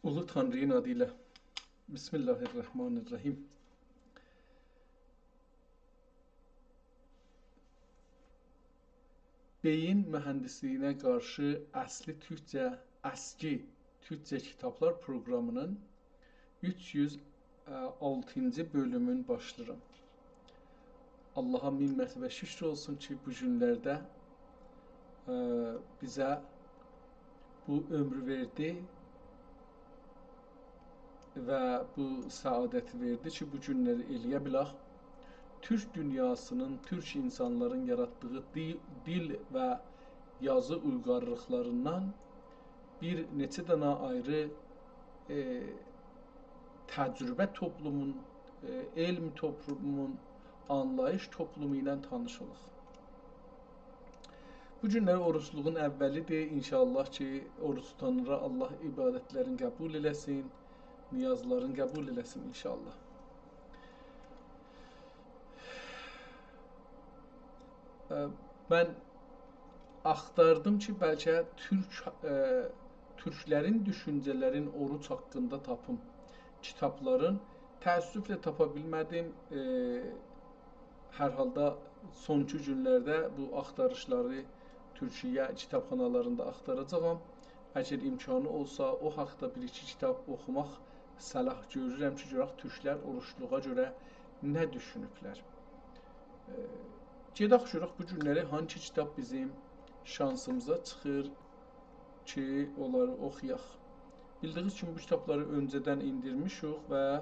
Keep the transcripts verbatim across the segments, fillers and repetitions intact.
اولو تانری‌نین آدی ایله. بسم الله الرحمن الرحیم. بئیین موهندیسلیگینه قارشی اصلی تورکجه، اسکی تورکجه کیتابلار پروقرامی‌نین اوچ یوز آلتینجی بؤلومون باشلاییرام. آللاها مین مرتبه شوکور اولسون کی، بو گونلرده، ائ، بیزه بو عؤمرو وئردی و بو سعادتی وئردی کی، بو گونلری ائلیه بیلک. تورک دونیاسی‌نین، تورک اینسانلارین یاراتدیغی دی-، دیل و یازی اویغارلیقلاریندان بیر نئچه دنه آیری، ائ، تجربه توپلومون، ائ، علم توپلومون، آنلاییش توپلومو ایله تانیش اولاق. بو گونلری اوروجلوغون اولی‌دیر. انشاءالله کی، اوروج توتانلارا آللاه عبادتلرین قبول ائله‌سین، نیازلارین قبول ائله‌سین انشاءالله. ائ، من آختاردیم کی، بلکه تورک، ائ، تورکلرین دوشونجه‌لرین اوروج حاقیندا تاپیم کیتابلارین. تأسفله تاپا بیلمه‌دیم. ائ، هر حالدا سونکی گونلرده بو آختاریشلاری تورکیه کیتابخانالاریندا آختاراجاغام. اگر امکانی اولسا، او حاقدا بیر-ایکی کیتاب اوخوماق صلاح گؤرورم کی، گؤرک تورکلر اوروجلوغا گؤره نه دوشونوبلر. ائ، گئدک گؤرک بو گونلری هانسی کیتاب بیزیم شانسیمیزا چیخیر کی، اونلاری اوخویاق. بیلدیگینیز کیمی، بو کیتابلاری اؤنجه‌دن ائندیرمیشیک و، ائ،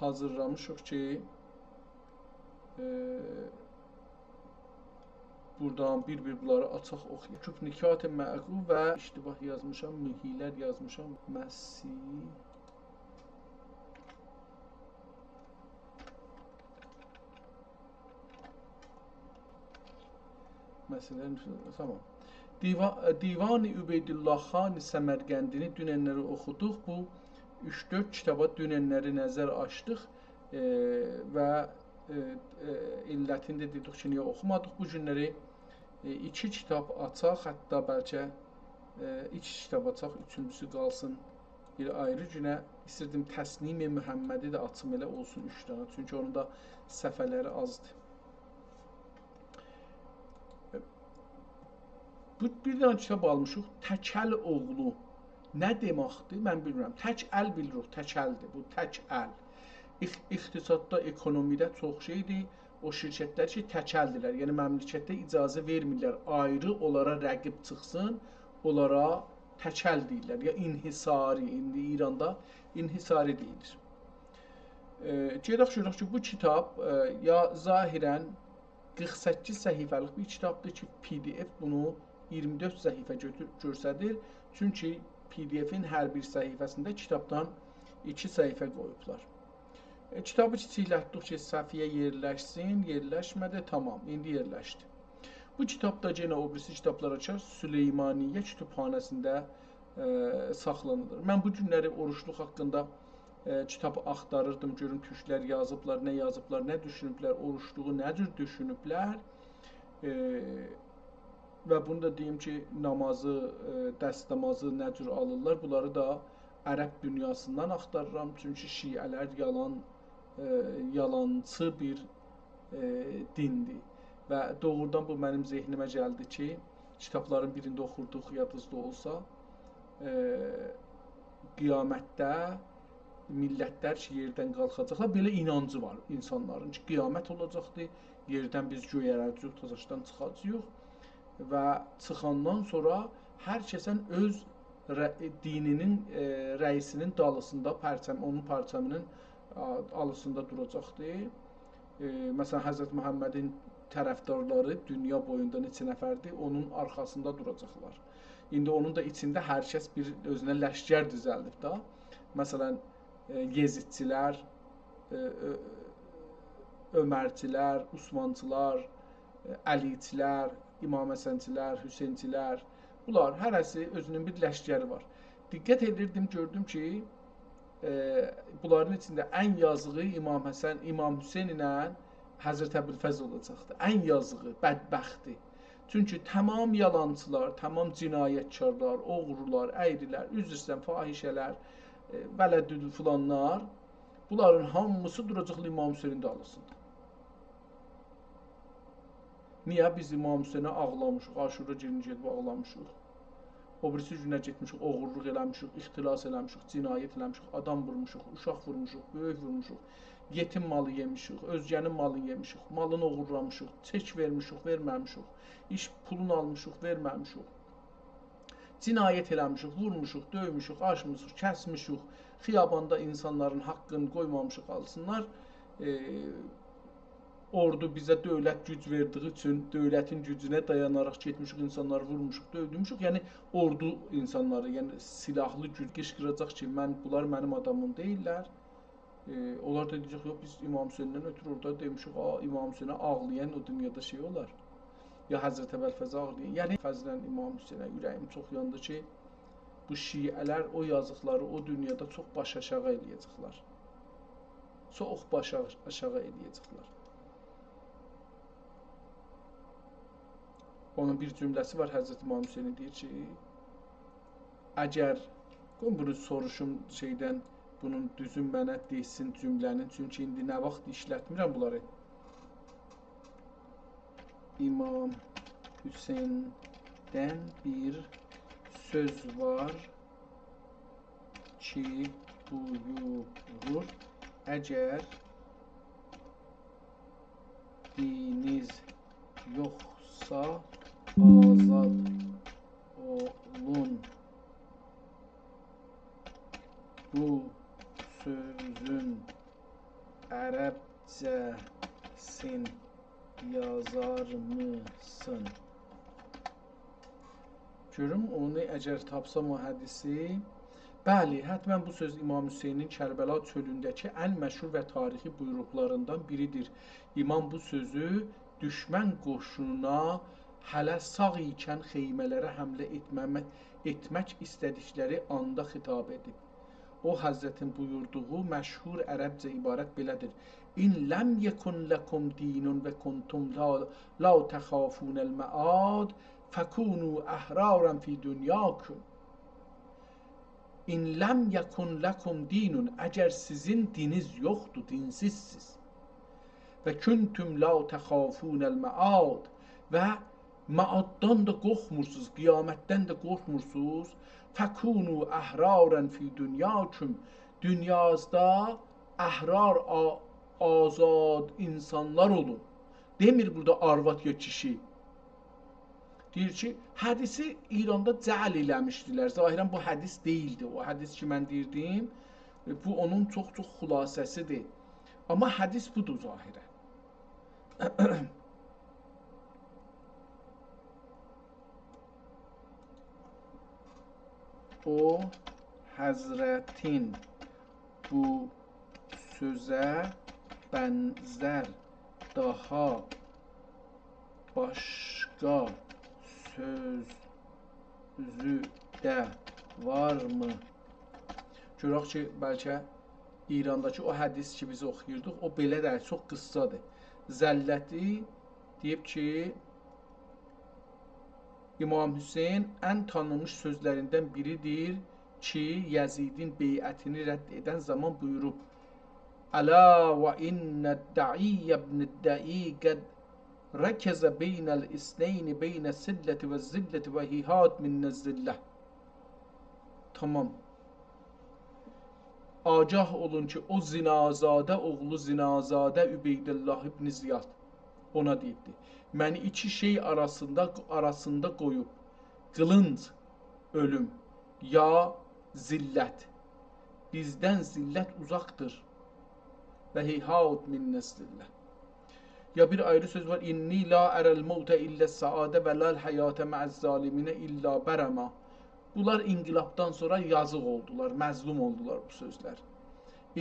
حاضیرلامیشیق کی، ائ، بورادان بیر-بیر بونلاری آچاق، اوخویاق. کوپنیکات معقول و اشتباه یازمیشام، مهیلر یازمیشام. مسیح مسئله، تمام. دیوا-، دیوان عبیدالله خان سمرقندی‌نی دوننلری اوخودوق. بو اوچ-دؤرد کیتابا دوننلری نظر آچدیق، ائ، و، ائ، ائ، علتینی ده دئدیک کی، نییه اوخومادیق. بو گونلری، ائ، ایکی کیتاب آچاق، حتی بلکه، ائ، ایکی کیتاب آچاق، اوچونجوسو قالسین بیر آیری گونه. ایستیردیم تسنیم محمدی ده آچیم، ائله اولسون اوچ دنه. چونکی اونون دا صفحه‌لری آزدیر. بو، بیر دنه کیتاب آلمیشیق، تک ال اوغلو. نه دئمکدیر؟ من بیلمیرم. تک ال بیلیریک، تک الدیر. بو تک ال. اق-، اقتصاددا، اکونومیده چوخ شئیدیر. او شرکتلر کی، تک الدیرلر. یعنی، مملکتده اجازه وئرمیرلر آیری اونلارا رقیب چیخسین، اونلارا تک ال دئییرلر. یا انحصاری، ایندی ایراندا انحصاری دئییلیر. ائ، گئدک گؤرک کی، بو کیتاب، ائ، یا ظاهراً قیرخ سککیز صفحه‌لیک بیر کیتابدیر کی، پی دی اف بونو اییرمی دؤرد صفحه گؤتور-، گؤستریر. چونکی پی دی افین هر بیر صفحه‌سینده کیتابدان ایکی صفحه قویوبلار. ائ، کیتابی کیچیکلتدیک کی، صفحه‌یه یئرلشسین، یئرلشمه‌دی، تمام، ایندی یئرلشدی. بو کیتاب دا یئنه او بیریسی کیتابلارا کی، سلیمانیه کتابخانه‌سینده، ائ، ساخلانیلیر. من بو گونلری اوروجلوق حاقیندا، ائ، کیتاب آختاریردیم، گؤروم تورکلر یازیبلار، نه یازیبلار، نه دوشونوبلر، اوروجلوغو نه جور دوشونوبلر. ائ، و بونو دا دئییم کی، نمازی، ائ، دستمازی نه جور آلیرلار، بونلاری دا عرب دونیاسیندان آختاریرام. چونکی شیعه‌لر یالان، ائ، یالانچی بیر، ائ، دیندیر. و دوغرودان بو منیم ذهنیمه گلدی کی، کیتابلارین بیرینده اوخوردوق، یادینیزدا اولسا، ائ، قیامتده میللتلر کی، یئردن قالخاجاقلار، بئله اینانجی وار اینسانلارین کی، قیامت اولاجاقدیر، یئردن بیز گؤیه‌ره‌جه‌ییک، تازاشدان چیخاجاغیق و چیخاندان سونرا هر کسن اؤز ر-، دینی‌نین، ائ، رئیسی‌نین دالیسیندا پرچم، اونون پرچمی‌نین، آ، آلیسیندا دوراجاقدیر. ائ، مثلا، حضرت محمدین طرفدارلاری دونیا بویوندا نئچه نفردیر، اونون آرخاسیندا دوراجاقلار. ایندی اونون دا ایچینده هر کس بیر اؤزونه لشکر دوزلدیب دا. مثلا، ائ، یزیدچیلر، ائ، ائ، عمرچیلر، عثمانچیلار، ائ، علیچیلر، امام حسنچیلر، حسینچیلر، بونلار هره‌سی اؤزونون بیر لشکری وار. دقت ائدیردیم، گؤردوم کی، ائ، بونلارین ایچینده ان یازیغی امام حسن، امام حسین ایله حضرت ابوالفضل اولاجاقدی. ان یازیغی، بدبختی. چونکی تمام یالانچیلار، تمام جنایتکارلار، اوغرولار، اَیریلر، عذر ایسته‌ییرم، فاحشه‌لر، ائ، ولدل فلانلار، بونلارین هامیسی دوراجاقلار امام حسینین دالیسیندا. نییه بیز امام حسینه آغلامیشیق، عاشورا گونو گئدیب آغلامیشیق؟ او بیریسی گونه گئتمیشیک، اوغورلوق ائله‌میشیک، اختلاس ائله‌میشیک، جنایت ائله‌میشیک، آدام وورموشوق، اوشاق وورموشوق، بؤیوک وورموشوق، یئتیم مالین یئمیشیک، اؤزگه‌نین مالین یئمیشیک، مالین اوغورلامیشیق، چک وئرمیشیک، وئرمه‌میشیک، ایش پولون آلمیشیق، وئرمه‌میشیک. جنایت ائله‌میشیک، وورموشوق، دؤیموشوک، آچمیشیق، کسمیشیک، خیاباندا اینسانلارین حاققینی قویمامیشیق آلسینلار. ائ، اوردو بیزه دؤولت گوج وئردیگی اوچون دؤولتین گوجونه دایاناراق گئتمیشیک، اینسانلاری وورموشوق، دؤیدوموشوک. یعنی اوردو اینسانلاری، یعنی سیلاحلی گوج قیشقیراجاق کی، «من، بونلار منیم آدامیم دئییللر.» ائ، اونلار دا دئیه‌جک، «یوخ، بیز امام حسیندن اؤترو اورادا دئمیشیک، آ، امام حسینه آغلایان او دونیادا شئی اولار. یا حضرت ابوالفضله آغلایان.» یعنی، فضلاً امام حسینه اوره‌ییم چوخ یاندی کی، بو شیعه‌لر او یازیقلاری او دونیادا چوخ باش آشاغی ائله‌یه‌جکلر. چوخ باش آ-، آشاغی ائله‌یه‌جکلر. اونون بیر جمله‌سی وار، حضرت امام حسینین دئییر کی، اگر، قویون بونو سوروشوم شئیدن، بونون دوزون منه دئسین جمله‌نین، چونکی ایندی نه واخت ایشلتمیرم بونلاری. امام حسیندن بیر سؤز وار کی، بویورور، اگر دینیز یوخسا، آزاد اولون. بو سؤزون عربجه‌سین یازارمیسین؟ گؤروم اونو، اگر تاپسام او حدیثی. بلی، حتماً بو سؤز امام حسینین کربلا چؤلونده‌کی ان مشهور و تاریخی بویروقلاریندان بیریدیر. امام بو سؤزو دوشمن قوشونونا هله ساغ ایکن خیمه‌لره حمله ائتمه‌مه-، ائتمک ایسته‌دیکلری آندا خطاب ائدیب. او حضرتین بویوردوغو مشهور عربجه عبارت بئله‌دیر: «إن لم يكن لكم دين وكنتم لا، لا تخافون المعاد فكونوا أحرارا في دنياكم.» «إن لم يكن لكم دين»، اگر سیزین دینیز یوخدور، دینسیزسیز. «وكنتم لا تخافون المعاد»، و معاددان دا قورخمورسوز، قیامتدن ده قورخمورسوز. «فكونوا أحرارا في دنياكم»، دونیازدا احرار، آ-، آزاد اینسانلار اولون. دئمیر بورادا آرواد یا کیشی. دئییر کی، حدیثی ایراندا جعل ائله‌میشدیلر. ظاهراً بو حدیث دئییلدی. او حدیث کی، من دئییردیم، بو اونون چوخ-چوخ خلاصه‌سیدیر. آمما حدیث بودور ظاهراً. او حضرتین بو سؤزه بنزر داها باشقا سؤزو ده وارمی؟ گؤرک کی، بلکه ایرانداکی او حدیث کی، بیز اوخویوردوق، او بئله دئییل، چوخ قیسسادیر. زلتی دئییب کی، امام حسین ان تانینمیش سؤزلریندن بیریدیر کی، یزیدین بیعتینی رد ائدن زامان بویوروب: «ألا وإن الداعي ابن الداعي قد ركز بين الإثنين، بين الصلة والذلة، وهيهات منا الذلة.» تامام. آگاه اولون کی، او زنازاده اوغلو زنازاده عبیدالله ابن زیاد اونا دئییبدی: «منی ایکی شئی آراسیندا، آراسیندا قویوب، قیلینج، اؤلوم، یا ذلت. بیزدن ذلت اوزاقدیر. وهیهات منا الذلة.» یا بیر آیری سؤز وار: «إني لا أرى الموت إلا سعادة ولا الحياة مع الظالمين إلا برما.» بونلار انقلابدان سونرا یازیق اولدولار، مظلوم اولدولار بو سؤزلر.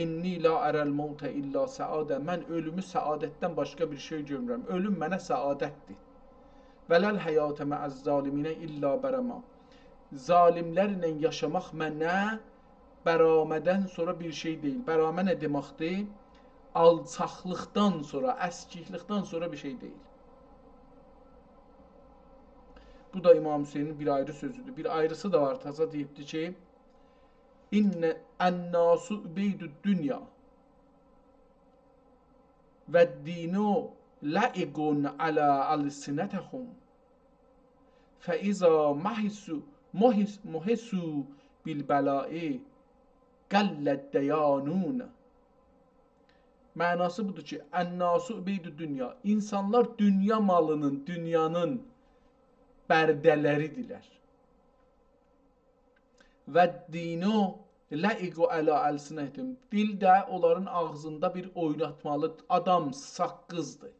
«إني لا أرى الموت إلا سعادة»، من اؤلومو سعادتدن باشقا بیر شئی گؤرمورم. اؤلوم منه سعادتدیر. «ولا الحياة مع الظالمين إلا برما». ظالملرله یاشاماق منه برامه‌دن سونرا بیر شئی دئییل. برامه نه دئمکدیر؟ آلچاقلیقدان سونرا، اسکیکلیکدن سونرا بیر شئی دئییل. بو دا امام حسینین بیر آیری سؤزودور. بیر آیریسی دا وار، تازا دئییبدی کی، «إن الناس عبید الدنیا والدین لعق علی ألسنتهم فإذا محسوا، محس-، محسوا بالبلاء قل الدیانون.» معناسی بودور کی، «الناس عبید الدنیا»، اینسانلار دونیا مالینین، دونیانین برده‌لریدیرلر. «والدین لعق علی ألسنتهم». دیل ده اونلارین آغزیندا بیر اویناتمالی، آدام ساققیزدیر.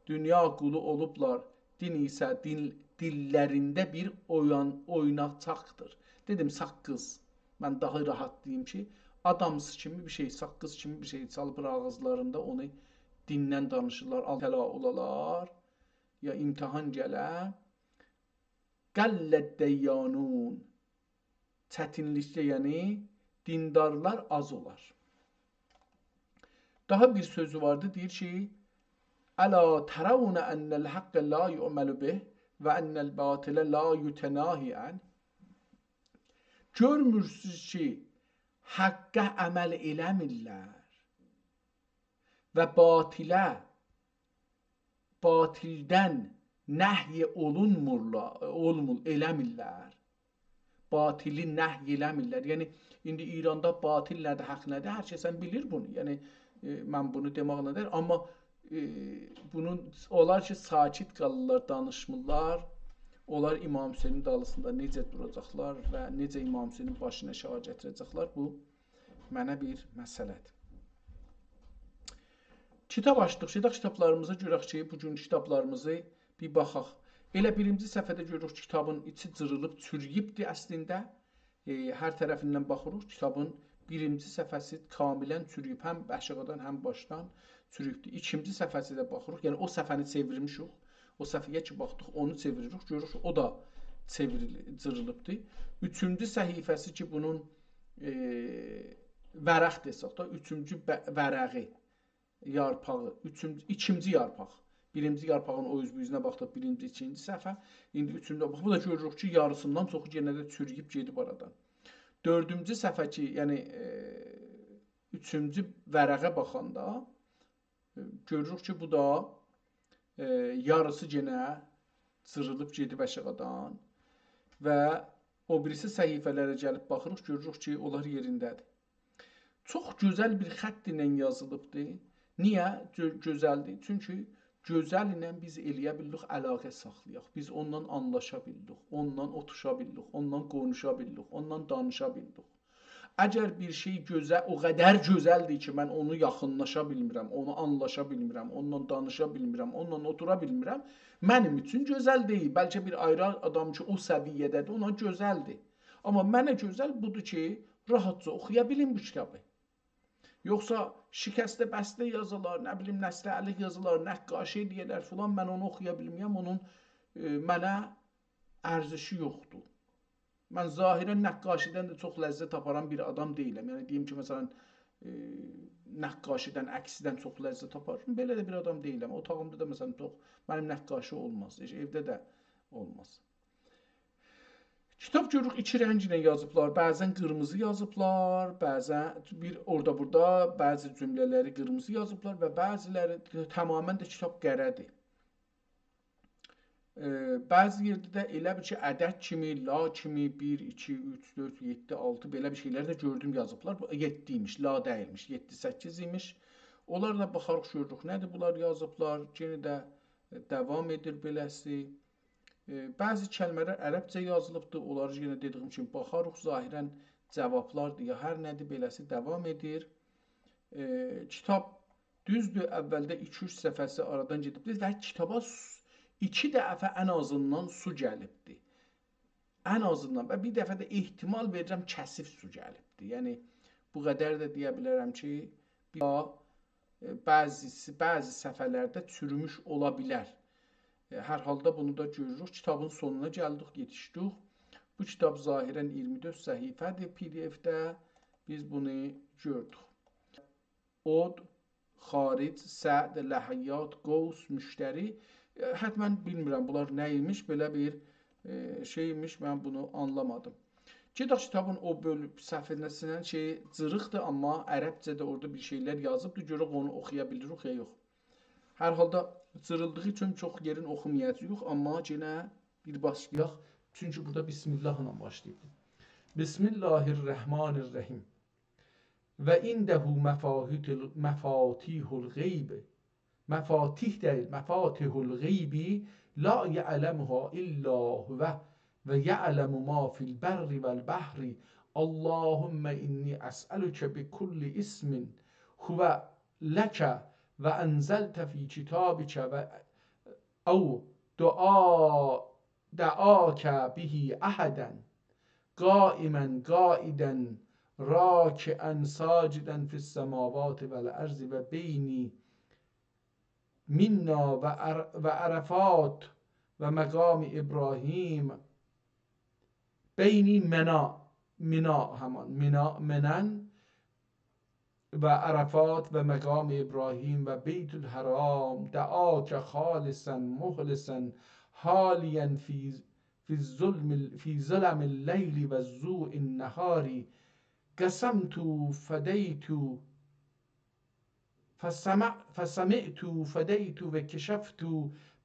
دونیا قولو اولوبلار، دین ایسه دیل، دیللرینده بیر اویان، اویناچاقدیر. دئدیم ساققیز. من داها راحت دئییم کی، آدامس کیمی بیر شئی، ساققیز کیمی بیر شئی چالیبلار آغیزلاریندا، اونو دیندن دانیشیرلار، آل تلا اولالار، یا امتحان گله، قل الدیانون. چتینلیکده، یعنی دیندارلار آز اولار. داها بیر سؤزو واردی، دئییر کی، «ألا ترون أن الحق لا يعمل به وأن الباطل لا يتناهى عنه؟» گؤرمورسوز کی، حقه عمل ائله‌میرلر و باطله، باطلدن نهی اولونمورلار، اولمور، ائله‌میرلر. باطلی نهی ائله‌میرلر. یعنی، ایندی ایراندا باطل نه‌دیر، حق نه‌دیر، هر کس بیلیر بونو. یعنی، ائ، من بونو دئمکله دئییل، آمما، ائ، بونون، اونلار کی، ساکت قالیرلار، دانیشمیرلار، اونلار امام حسینین دالیسیندا نئجه دوراجاقلار و نئجه امام حسینین باشینا شعار گتیره‌جکلر، بو منه بیر مسئله‌دیر. کیتاب آچدیق، گئدک کیتابلاریمیزا، گؤرک کی، بو گون کیتابلاریمیزی بیر باخاق. ائله بیرینجی صفحه‌ده گؤروروک، کیتابین ایچی جیریلیب، چورویوبدور اصلینده. ائ، هر طرفیندن باخیریق، کیتابین بیرینجی صفحه‌سی کاملاً چورویوب، هم آشاغیدان، هم باشدان چورویوبدور. ایکینجی صفحه‌سی ده باخیریق، یعنی او صفحه‌نی چئویرمیشیک، او صفحه‌یه کی باخدیق، اونو چئویریریک، گؤروروک کی، او دا چئوریلی-، جیریلیبدیر. اوچونجو صفحه‌سی کی، بونون، ائ، ورق دئسک ده، اوچونجو به-، ورقی، یارپاغی، اوچونجو، ایکینجی یارپاق. بیرینجی یارپاغین او اوز بو اوزونه باخدیق، بیرینجی، ایکینجی صفحه. ایندی اوچونجو، باخ، بو دا گؤروروک کی، یاریسیندان چوخو یئنه ده چورویوب گئدیب آرادان. دؤردونجو صفحه کی، یعنی، ائ، اوچونجو ورقه باخاندا، ائ، گؤروروک کی، بو دا، ائ، یاریسی یئنه جیریلیب گئدیب آشاغیدان و او بیریسی صفحه‌لره گلیب باخیریق، گؤروروک کی، اونلار یئرینده‌دیر. چوخ گؤزل بیر خط ایله یازیلیبدیر. نییه گؤ-، گؤزلدیر؟ چونکی گؤزل ایله بیز ائلیه بیلیریک علاقه ساخلایاق. بیز اوننان آنلاشا بیلیریک، اوننان اوتوشا بیلیریک، اوننان قونوشا بیلیریک، اوننان دانیشا بیلیریک. اگر بیر شئی گؤزل، او قدر گؤزلدیر کی، من اونو یاخینلاشا بیلمیرم، اونو آنلاشا بیلمیرم، اوننان دانیشا بیلمیرم، اوننان اوتورا بیلمیرم، منیم اوچون گؤزل دئییل. بلکه بیر آیری آدام کی، او سویه‌ده‌دیر، اونا گؤزلدیر. آمما منه گؤزل بودور کی، راحتجا اوخویا بیلیم بو کیتابی. یوخسا شکسته بسته یازیلار، نه بیلیم، نسله الیق یازیلار، نقاشی ائله‌یه‌لر فلان، من اونو اوخویا بیلمیرم، اونون، ائ، منه ارزشی یوخدور. من ظاهراً نقاشیدن ده چوخ لذت آپاران بیر آدام دئییلم. یعنی، دئییم کی، مثلاً، ائ، نقاشیدن، عکسدن چوخ لذت آپارام. بئله ده بیر آدام دئییلم. اوتاغیمدا دا، مثلاً، چوخ، منیم نقاشی اولماز. هئچ ائوده ده اولماز. کیتاب گؤروروک ایکی رنگ ایله یازیبلار. بعضاً قیرمیزی یازیبلار، بعضاً بیر اورادا بورادا بعضی جمله‌لری قیرمیزی یازیبلار و بعضی‌لری تماماً ده کیتاب قره‌دیر. ائ، بعضی یئرده ده ائله بیل کی، عدد کیمی، لا کیمی بیر، ایکی، اوچ، دؤرد، یئددی، آلتی، بئله بیر شئیلر ده گؤردوم یازیبلار. بو یئددی ایمیش، لا دئییلمیش، یئددی، سککیز ایمیش. اونلارا دا باخاریق، گؤروروک نه‌دیر بونلار یازیبلار. یئنه ده، ائ، داوام ائدیر بئله‌سی. ائ، بعضی کلمه‌لر عربجه یازیلیبدیر، اونلاری یئنه دئدیییم کیمی باخاریق، ظاهراً جاوابلاردیر یا هر نه‌دیر، بئله‌سی داوام ائدیر. ائ، کیتاب، دوزدور، اولده ایکی-اوچ صفحه‌سی آرادان گئدیبدیر و کیتابا س-، ایکی دفعه ان آزیندان سو گلیبدیر. ان آزیندان و بیر دفعه ده احتمال وئریرم کثیف سو گلیبدیر. یعنی، بو قدر ده دئیه بیلرم کی، بیر داها، ائ، بعضی، بعضی صفحه‌لرده چوروموش اولا بیلر. ائ، هر حالدا بونو دا گؤروروک. کیتابین سونونا گلدیک، یئتیشدیک. بو کیتاب ظاهراً اییرمی دؤرد صفحه‌دیر PDF-ده. بیز بونو گؤردوک. عود، خارج، سعد، لحیات، قوس، مشتری. حتماً بیلمیرم بونلار نه ایمیش، بئله بیر، ائ، شئی ایمیش، من بونو آنلامادیم. گئدک کیتابین او بؤلوم صفحه‌سینه، شئی، جیریقدیر، آمما عربجه ده اورادا بیر شئیلر یازیبدیر، گؤرک اونو اوخویا بیلیریک یا یوخ. هر حالدا جیریلدیغی اوچون چوخ یئرین اوخومایاجاغیق، آمما یئنه بیر باشلایاق. چونکی بورادا بسم الله ایله باشلاییب. بسم الله الرحمن الرحیم. و عنده مفاتیح ال-، مفاتیح الغیب. مفاتیح دئییل، مفاتیح الغیب لا یعلمها الا هو و یعلم ما فی البر والبحر. اللهم انی اسألک بکل اسم هو لک و انزلته فی کتابک و او دعا، دعاک به احدا قائما قاعدا راکعا ساجدا فی السماوات والارض و بینی منا و عر-، و عرفات و مقام ابراهیم، بینی منا، منا همان، منا، منن و عرفات و مقام ابراهیم و بیت الحرام، دعاک خالصا مخلصا حالیا فی، فی الظلم، فی ظلم اللیل و ضوء النهار، قسمت فدیت فسمع-، فسمعت فدیت و کشفت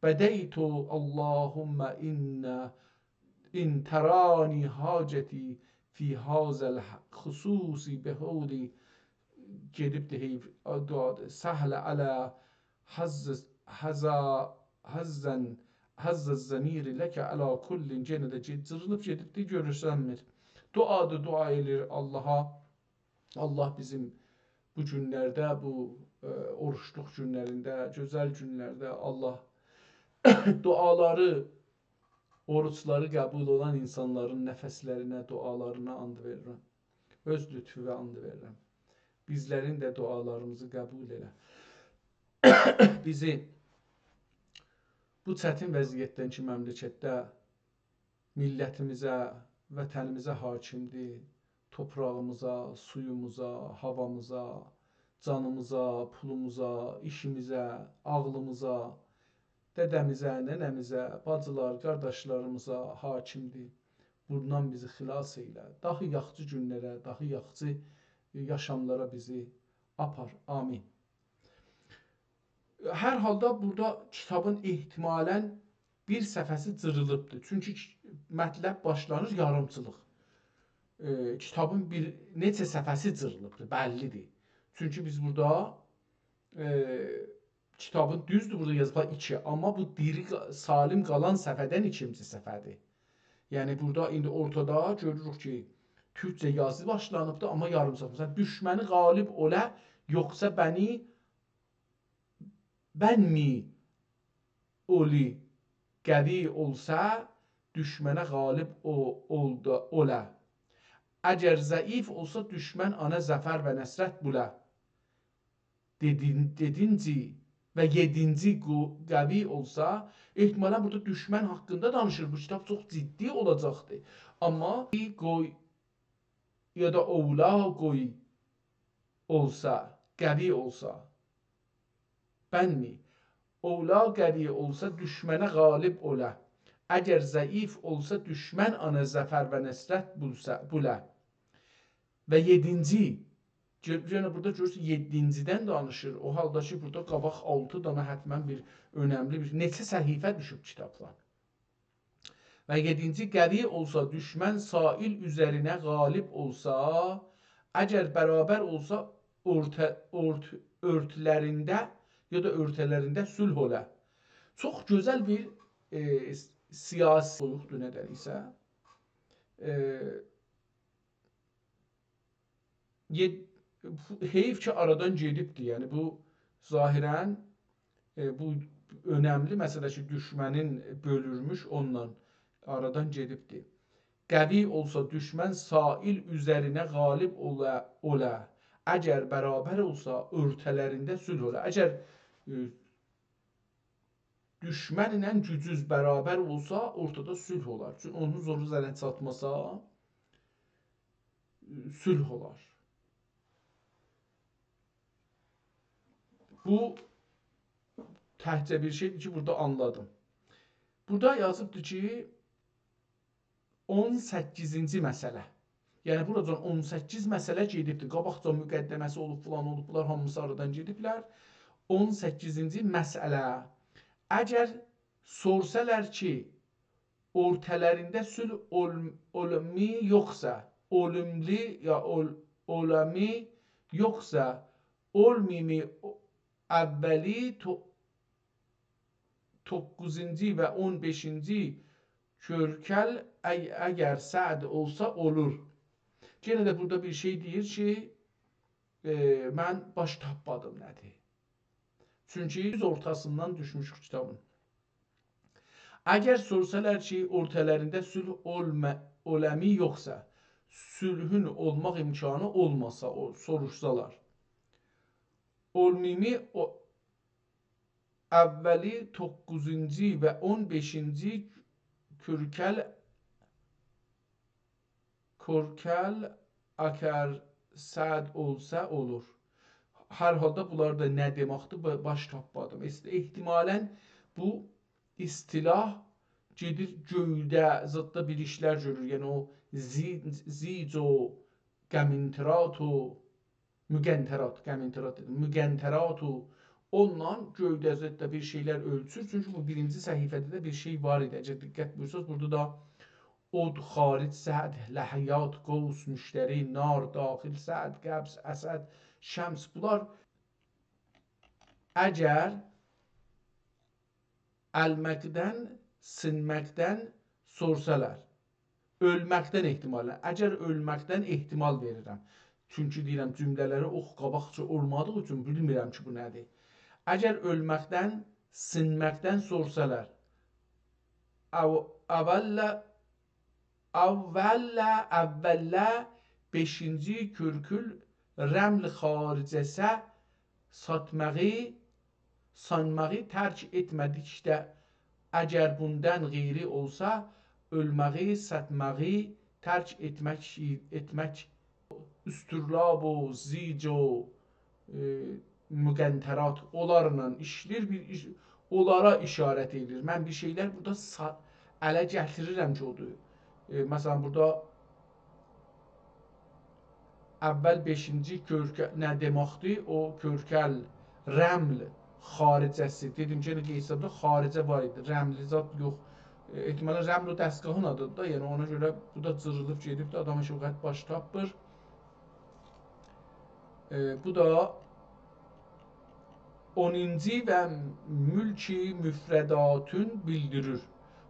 بدیت، اللهم ان، ان ترانی حاجتی فی هذا الخصوص بحولی. گئدیبدی حیف، دعا، سهل علی حظ، حظا، حظا، حظ الضمیر لک علی کل، یئنه ده گئ-، جیریلیب گئدیبدی، گؤرسنمیر. دعادیر، دعا ائله‌ییر آللاها. آللاه بیزیم بو گونلرده، بو، ائ، اوروجلوق گونلرینده، گؤزل گونلرده آللاه دعالاری، اوروجلاری قبول اولان اینسانلارین نفسلرینه، دعالارینا آند وئریرم. اؤز لطفووه آند وئریرم. بیزلرین ده دعالاریمیزی قبول ائله. بیزی بو چتین وضعیتدن کی، مملکتده میللتیمیزه، وطنیمیزه حاکمدیر، توپراغیمیزا، سویوموزا، هاوامیزا، جانیمیزا، پولوموزا، ایشیمیزه، عاغلیمیزا، دده‌میزه، ننه‌میزه، باجیلار، قارداشلاریمیزا حاکمدیر. بوندان بیزی خلاص ائیله. داها یاخشی گونلره، داها یاخشی یاشاملارا بیزی آپار. آمین. هر حالدا بورادا کیتابین احتمالاً بیر صفحه‌سی جیریلیبدیر. چونکی کی-، مطلب باشلانیر یاریمچیلیق. ائ، کیتابین بیر نئچه صفحه‌سی جیریلیبدیر، بللیدیر. چونکی بیز بورادا، ائ، کیتابین، دوزدور، بورادا یازیبلار ایکی، آمما بو دیری قا-، سالم قالان صفحه‌دن ایکینجی صفحه‌دیر. یعنی بورادا ایندی اورتادا گؤروروک کی، تورکجه یازی باشلانیبدیر، آمما یاریمچیلیق. مثلاً، دوشمنی غالب اوله، یوخسا بنی بن می اولی قوی اولسا، دوشمنه غالب او، اولدا، اوله. اگر ضعیف اولسا، دوشمن آنا ظفر و نصرت بوله. دئدین-، دئدینجی و یئدینجی قو-، قوی اولسا، احتمالاً بورادا دوشمن حاقیندا دانیشیر. بو کیتاب چوخ جدی اولاجاقدیر. آمما قوی یا دا اولا قوی اولسا، قوی اولسا، بن می، اولا قوی اولسا دوشمنه غالب اوله. اگر ضعیف اولسا دوشمن آنا ظفر و نصرت بولسا، بوله. و یئدینجی، گؤ-، یعنی بورادا گؤرورسن، یئددینجیدن دانیشیر. او حالدا کی، بورادا قاباق آلتی دانا حتماً بیر اؤنملی بیر، نئچه صفحه دوشوب کیتابدان. و یئدینجی، قوی اولسا دوشمن، سائل اوزرینه غالب اولسا، اگر برابر اولسا، اورتا-، اورت-، اؤرتولرینده یا دا اؤرته‌لرینده صلح اولا. چوخ گؤزل بیر، ائ، سیاسی قویوبدور نه‌دن ایسه. ائ، یئد-، بو حیف کی، آرادان گئدیبدیر. یعنی، بو ظاهراً، ائ، بو اؤنملی مسئله کی، دوشمنین بؤلورموش، اوندان آرادان گئدیبدیر. قوی اولسا دوشمن، سائل اوزرینه غالب اولا، اولا. اگر برابر اولسا، اؤرته‌لرینده صلح اولا. اگر، ائ، دوشمن ایله گوجوز برابر اولسا، اورتادا صلح اولار. چونکی اونون زورو سنه چاتماسا، صلح اولار. بو تکجه بیر شئیدیر کی، بورادا آنلادیم. بورادا یازیبدیر کی، اون سککیزینجی مسئله. یعنی، بوراجان اون سککیز مسئله گئدیبدیر. قاباقجا مقدمه‌سی اولوب، فلان اولوب، بونلار هامیسی آرادان گئدیبلر. اون سککیزینجی مسئله. اگر سورسالار کی، اورتالاریندا صلح اول-، اولومی یوخسا، اولوملو یا اول-، اولامی یوخسا، اولمیمی او-، اولی تو-، دوققوزونجو و اون بئشینجی کؤرکل اگ-، اگر سعد اولسا اولور. یئنه ده بورادا بیر شئی دئییر کی، ائ، من باش تاپمادیم نه‌دیر. چونکی دوز اورتاسیندان دوشموشوک کیتابین. اگر سورسالار کی، اورتالاریندا صلح اولما-، اولمی یوخسا، صلحون اولماق امکانی اولماسا، او، سوروشسالار. اولمیمی او-، اولی، دوققوزونجو و اون بئشینجی کؤرکل، کؤرکل اگر سعد اولسا اولور. هر حالدا بونلار دا نه دئمکدیر، با-، باش تاپمادیم. اص-، احتمالاً بو اصطلاح گئدیر گؤیده، زاددا بیر ایشلر گؤرور. یعنی او زی-، زیج و قمنطرات و مقنطرات، قمنطرات دئدیم، مقنطرات و اوندان گؤیده زاددا بیر شئیلر اؤلچور. چونکی بو بیرینجی صفحه‌ده ده بیر شئی وار ایدی. اگر دقت بویورساز، بورادا دا عود خارج سعد، لحیات، قوس، مشتری، نار داخل سعد، قبض، اسد، شمس. بونلار اگر المکدن، سینمکدن سورسالار. اؤلمکدن احتمالاً. اگر اؤلمکدن احتمال وئریرم. چونکی دئییرم، جمله‌لری اوخ قاباقجا اولمادیغی اوچون بیلمیرم کی، بو نه‌دیر. اگر اؤلمکدن، سینمکدن سورسالار. او-، اوّل، اوّل، اوّل بئشینجی کؤرکل رمل خارجه‌سه ساتماغی، سانماغی ترک ائتمه‌دیکده، اگر بوندان غیری اولسا، اؤلماغی، ساتماغی ترک ائتمک، ائتمک، اسطرلاب و زیج و، ائ، مقنطرات، اونلارلا ایشله‌ییر، بیر ایش، اونلارا اشارت ائدیر. من بیر شئیلر بورادا سا-، اله گتیریرم کی، اودور. ائ، مثلاً، بورادا اوّل بئشینجی کؤرکه-، نه دئمکدیر؟ او کؤرکل، رمل خارجه‌سی. دئدیم کی، یئنه قیسسه‌ده خارجه وار ایدی. رملی زاد یوخ. ائ، احتمالاً رمل او دستگاهین آدیدیر دا. یعنی، اونا گؤره بو دا جیریلیب گئدیبدیر. آدام هئچ وقت باش تاپمیر. ائ، بو دا اونونجو و ملک مفرداتون بیلدیریر.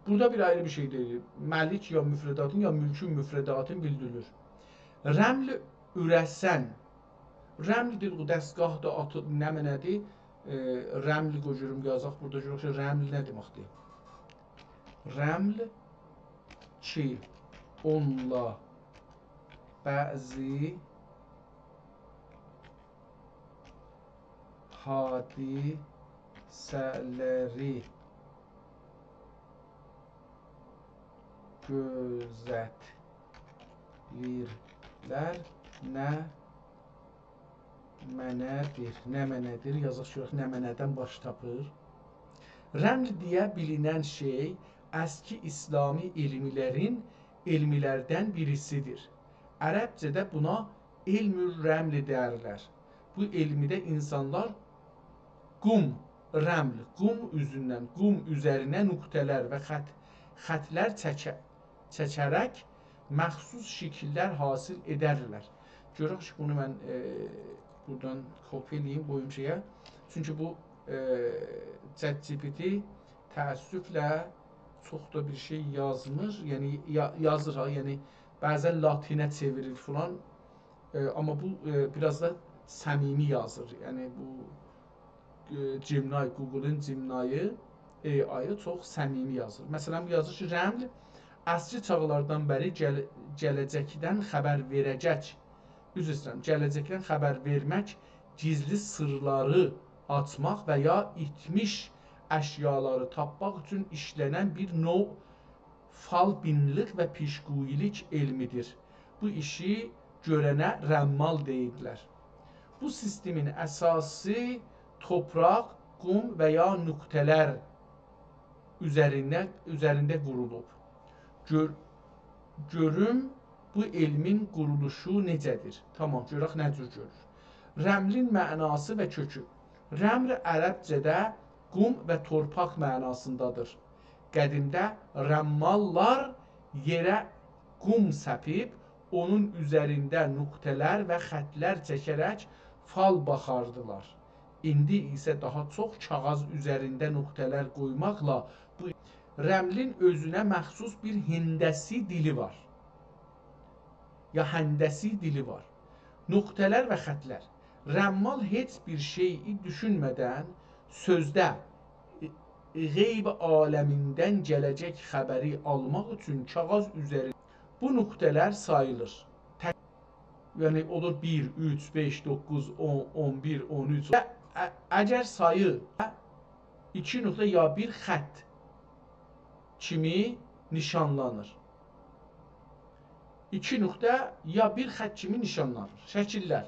بورادا بیر آیری بیر شئی دئییر. ملک یا مفرداتون، یا ملک مفرداتون بیلدیریر. رمل اوره‌سن. رمل دئییر، بو دستگاهدیر، آتی، نمنه‌دیر؟ ائ، رمل قوی گؤروم، یازاق بورادا، گؤرک کی، رمل نه دئمکدیر؟ رمل کی، اونونلا بعضی حادثه‌لری گؤزتله‌ییرلر، نه منه‌دیر، نه منه‌دیر، یازاق گؤرک، نه منه‌دن باش تاپیر. رمل دئیه بیلینن شئی اسکی اسلامی علملرین، علملردن بیریسیدیر. عربجه‌ده بونا علم الرمل دئیرلر. بو علمده اینسانلار قوم، رمل، قوم اوزوندن، قوم اوزرینه نقطه‌لر و خط، خطلر چکه-، چکه‌رک مخصوص شکیللر حاصل ائدرلر. گؤرک کی، بونو من، ائ، بورادان کپی ائله‌ییم، قویوم شئیه. چونکی بو، ائ، ChatGPT تأسفله چوخ دا بیر شئی یازمیر. یعنی، یا-، یازیر ها، یعنی بعضاً لاتینه چئویریر فلان. ائ، آمما بو، ائ، بیر آز دا صمیمی یازیر. یعنی بو، ائ، Gemini، Google-ون Gemini-ی، AI-ی چوخ صمیمی یازیر. مثلاً، بو یازیر کی، رمل اسکی چاغلاردان بری گل-، گله‌جکدن خبر وئره‌جک، عذر ایسته‌ییرم، گله‌جکدن خبر وئرمک، گیزلی سیرلاری آچماق و یا ایتمیش اشیالاری تاپماق اوچون ایشله‌نن بیر نوع فال‌بینلیک و پیشگویی‌لیک علمیدیر. بو ایشی گؤرنه رمال دئییرلر. بو سیستمین اساسی توپراق، قوم و یا نقطه‌لر اوزرینده، اوزرینده قورولوب. گؤر، گؤروم بو علمین قورولوشو نئجه‌دیر؟ تامام، گؤرک نه جور گؤرور. رملین معناسی و کؤکو. رمل عربجه‌ده قوم و تورپاق معناسیندادیر. قدیمده رماللار یئره قوم سپیب، اونون اوزرینده نقطه‌لر و خطلر چکه‌رک فال باخاردیلار. ایندی ایسه داها چوخ کاغیذ اوزرینده نقطه‌لر قویماقلا بو رملین اؤزونه مخصوص بیر هندسی دیلی وار. یا هندسی دیلی وار. نقطه‌لر و خطلر. رمال هئچ بیر شئیی دوشونمه‌دن سؤزده غیب عالمیندن گله‌جک خبری آلماق اوچون کاغیذ اوزری بو نقطه‌لر ساییلیر. تک، یعنی اولور بیر، اوچ، بئش، دوققوز، اون، اون بیر، اون اوچ. ا، ا، اگر سایی ایکی نقطه یا بیر خط کیمی نیشانلانیر. ایکی نقطه یا بیر خط کیمی نیشانلانیر. شکیللر.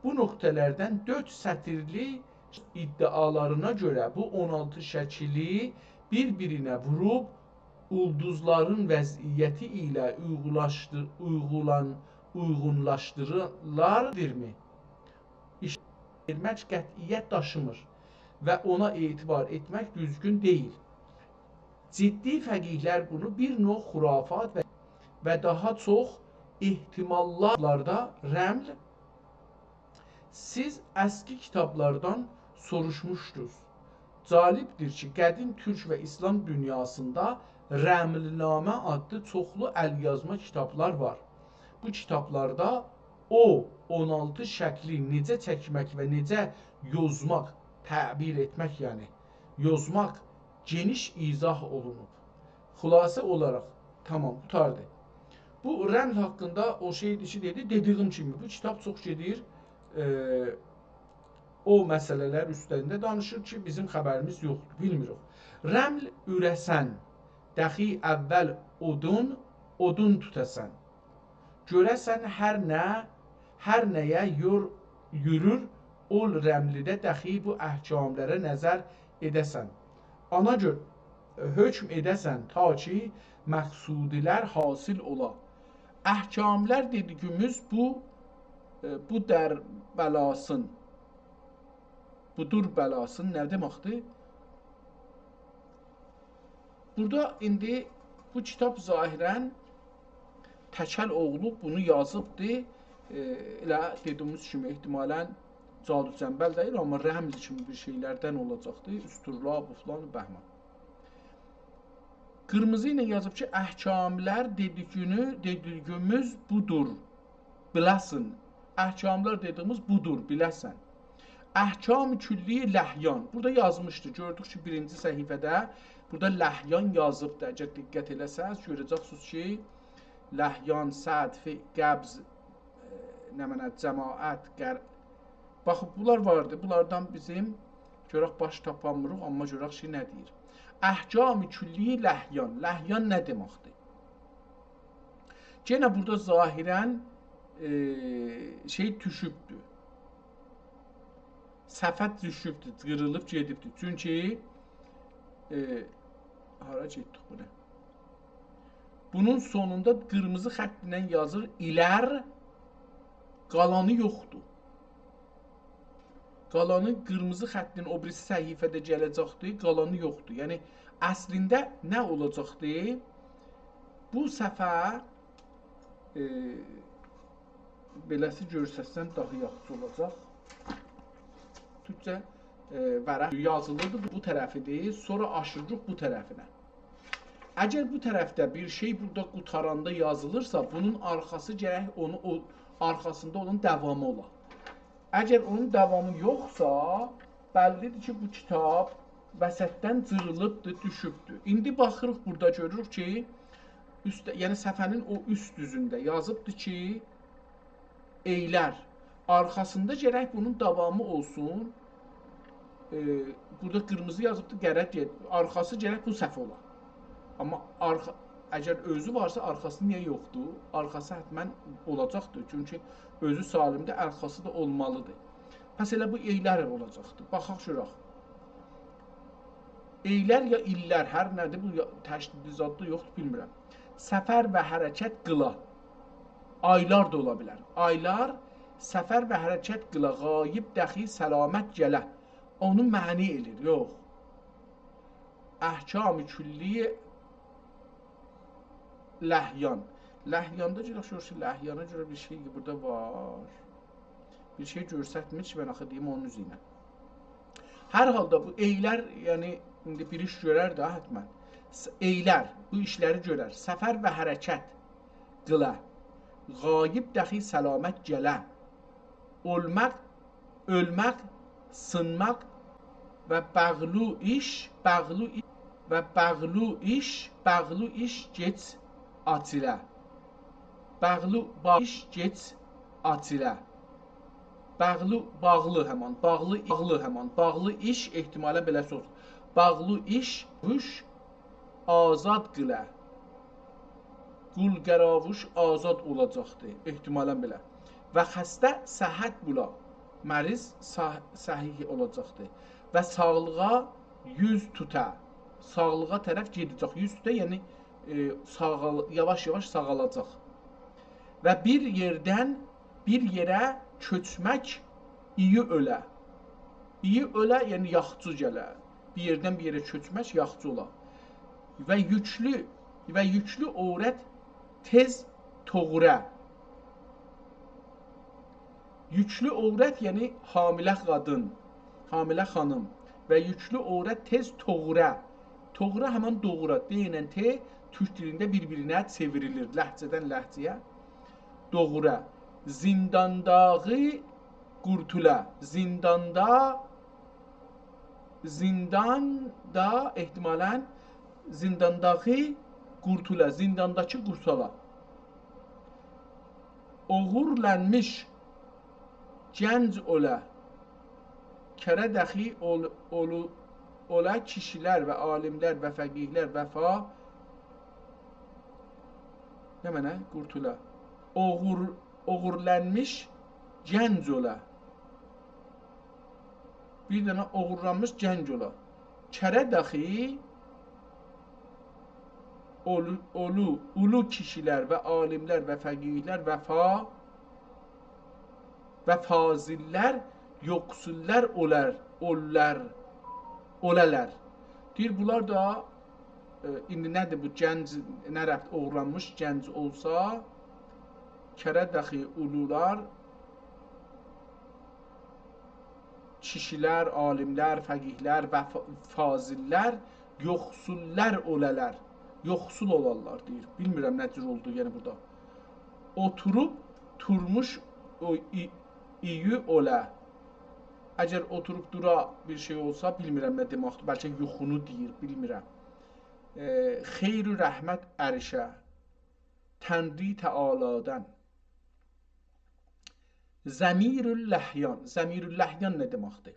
بو نقطه‌لردن دؤرد سطیرلی ادعالارینا گؤره بو اون آلتی شکیلی بیر-بیرینه ووروب اولدوزلارین وضعیتی ایله اویغولاشدیر-، اویغولان-، اویغونلاشدیریلاردیرمی؟ ایش وئرمک قطعیت داشیمیر و اونا اعتبار ائتمک دوزگون دئییل. جدی فقیه‌لر بونو بیر نوع خرافات و، و داها چوخ احتماللاردا رمل، سیز اسکی کیتابلاردان سوروشموشدونوز. جالبدیر کی، قدیم تورک و ایسلام دونیاسیندا رملنامه آدلی چوخلو ال‌یازما کیتابلار وار. بو کیتابلاردا او اون آلتی شکلی نئجه چکمک و نئجه یوزماق، تعبیر ائتمک، یعنی یوزماق گئنیش ایضاح اولونوب. خلاصه اولاراق، تامام، قوتاردی. بو رمل حاقیندا او شئیدیر کی، دئدی، دئدیگیم کیمی، بو کیتاب چوخ گئدیر، ائ، او مسئله‌لر اوستونده دانیشیر کی، بیزیم خبریمیز یوخدور، بیلمیریک. رمل اوره‌سن، دخی اول اودون، اودون توتاسان. گؤره‌سن هر نه، هر نه‌یه یور-، یورور، اول رملده دخی بو احکاملره نظر ائده‌سن. آنا گؤ-، حکم ائده‌سن، تا کی مقصودلر حاصل اولا. احکاملر دئدیگیمیز بو، ائ، بو در بلاسین، بودور بلاسین نه دئمکدیر؟ بورادا ایندی بو کیتاب ظاهراً تکل اوغلو بونو یازیبدی. ائ، ائله دئدیگیمیز کیمی، احتمالاً جادو جنبل دئییل، آمما رمز کیمی بیر شئیلردن اولاجاقدی. اسطورلاب، فلان، بهمان. قیرمیزی ایله یازیب کی، احکاملر دئدیگینی، دئدیگیمیز بودور. بیله‌سن. احکاملار دئدیگیمیز بودور، بیله‌سن. احکام کلی لحیان. بورادا یازمیشدی. گؤردوک کی، بیرینجی صفحه‌ده بورادا لحیان یازیبدی. اگر دقت ائله‌سز، گؤره‌جکسینیز کی، لحیان، صدف، قبض، ائ، نمنه، جماعت، قر-، باخین، بونلار واردی. بونلاردان بیزیم گؤرک باش تاپامیریق، آمما گؤرک کی، نه دئییر. احکام کلی لحیان. لحیان نه دئمکدیر؟ یئنه بورادا ظاهراً، ائ، شئی دوشوبدور. صفحه دوشوبدور، قیریلیب گئدیبدیر. چونکی، ائ، هارا گئتدیک بو نه؟ بونون سونوندا قیرمیزی خط ایله یازیر، ایلر، قالانی یوخدور. قالانی قیرمیزی خطین او بیریسی صفحه‌ده گله‌جکدیر، قالانی یوخدور. یعنی، اصلینده نه اولاجاقدی؟ بو صفحه، ائ، بئله‌سی گؤرسه‌تسم داها یاخشی اولاجاق. تورکجه، ائ، ورق یازیلیردی، بو طرفیدیر، سونرا آشیریق بو طرفینه. اگر بو طرفده بیر شئی بورادا قوتاراندا یازیلیرسا، بونون آرخاسی گرک اونو، او، آرخاسیندا اونون داوامی اولا. اگر اونون داوامی یوخسا، بللی‌دیر کی، بو کیتاب وسطدن جیریلیبدیر، دوشوبدور. ایندی باخیریق، بورادا گؤروروک کی، اوستده، یعنی صفحه‌نین او اوست دوزونده یازیبدیر کی، ائیلر. آرخاسیندا گرک بونون داوامی اولسون. ائ، بورادا قیرمیزی یازیبدیر، قره گئت-، آرخاسی گرک بو صفحه اولا. آمما آرخا-، اگر اؤزو وارسا، آرخاسی نییه یوخدور؟ آرخاسی حتماً اولاجاقدیر. چونکی اؤزو سالمدیر، آرخاسی دا اولمالیدیر. پس ائله بو ائیلر اولاجاقدیر. باخاق گؤرک. ائیلر یا ایللر، هر نه‌دیر بو، یا تشدیدلی زاددی، یوخدور، بیلمیرم. سفر و حرکت قیلا. آیلار دا اولا بیلر. آیلار سفر و حرکت قیلا، غایب دخی سلامت گله. اونو منع ائله‌ییر، یوخ. احکام کلی لحیان. لحیاندا گؤرک، گؤرک کی، لحیانا گؤره بیر شئی بورادا وار. بیر شئی گؤرستمیر کی، من آخی دئییم اونون اوزونه. هر حالدا بو ائیلر، یعنی، ایندی بیر ایش گؤرر ده، حتماً. س-، ائیلر، بو ایشلری گؤرر. سفر و حرکت قیلا. غایب دخی سلامت گله. اولماق، اؤلمک، سینماق و باغلی ایش، باغلی ای-، و باغلی ایش، باغلی ایش گئج آچیلا. باغلی با-، ایش گئج آچیلا. باغلی، باغلی همان، باغلی، باغلی همان، باغلی ایش احتمالاً بئله سوز. باغلی ایش، هوش، آزاد قیله. قول قراووش آزاد اولاجاقدی، احتمالاً بئله. و خسته صحت بولا، مریض صح-، صحیح اولاجاقدی. و ساغلیغا یوز توتا، ساغلیغا طرف گئده‌جک. یوز توتا، یعنی، ائ، ساغال-، یاواش-یاواش ساغالاجاق. و بیر یئردن بیر یئره کؤچمک ایی اؤله. ایی اؤله، یعنی یاخچی گله. بیر یئردن بیر یئره کؤچمک یاخچی اولا. و یوکلو، و یوکلو عورت تئز توغورا. یوکلو عورت، یعنی حامله قادین، حامله خانیم. و یوکلو عورت تئز توغورا. توغورا همان دوغورا. ت ایله ت تورک دیلینده بیر-بیرینه چئوریلیر لهجه‌دن لهجه‌یه. دوغورا. زیندانداغی قورتولا. زینداندا، زینداندا احتمالاً زیندانداغی قورتولا. زیندانداکی قورتالا. اوغورلانمیش گنج اولا. کره دخی اول-، اولو-، اولا کیشیلر و عالیملر و فقیهلر وفا، نمنه؟ قورتولا. اوغور-، اوغورلانمیش گنج اولا. بیر دنه اوغورلانمیش گنج اولا. کره دخی اولو، اولو، اولو کیشیلر و عالیملر و فقیهلر وفا و فاضل‌لر، یوخسوللار اولار، اوللار، اولالار. دئییر، بونلار دا، ائ، ایندی نه‌دیر بو گنج، نه ربط اوغورلانمیش گنج اولسا، کره دخی اولولار، کیشیلر، عالیملر، فقیهلر و فا-، فاضل‌لر، یوخسوللار اولالار. یوخسول اولارلار، دئییر. بیلمیرم نه جور اولدو، یعنی بورادا. اوتوروب تورموش او ای-، اییو اولا. اگر اوتوروب دورا بیر شئی اولسا، بیلمیرم نه دئمکدیر. بلکه یوخونو دئییر، بیلمیرم. ائ، خیر و رحمت عرشه. تنری تعالی‌دن. ضمیراللحیان. ضمیراللحیان نه دئمکدیر؟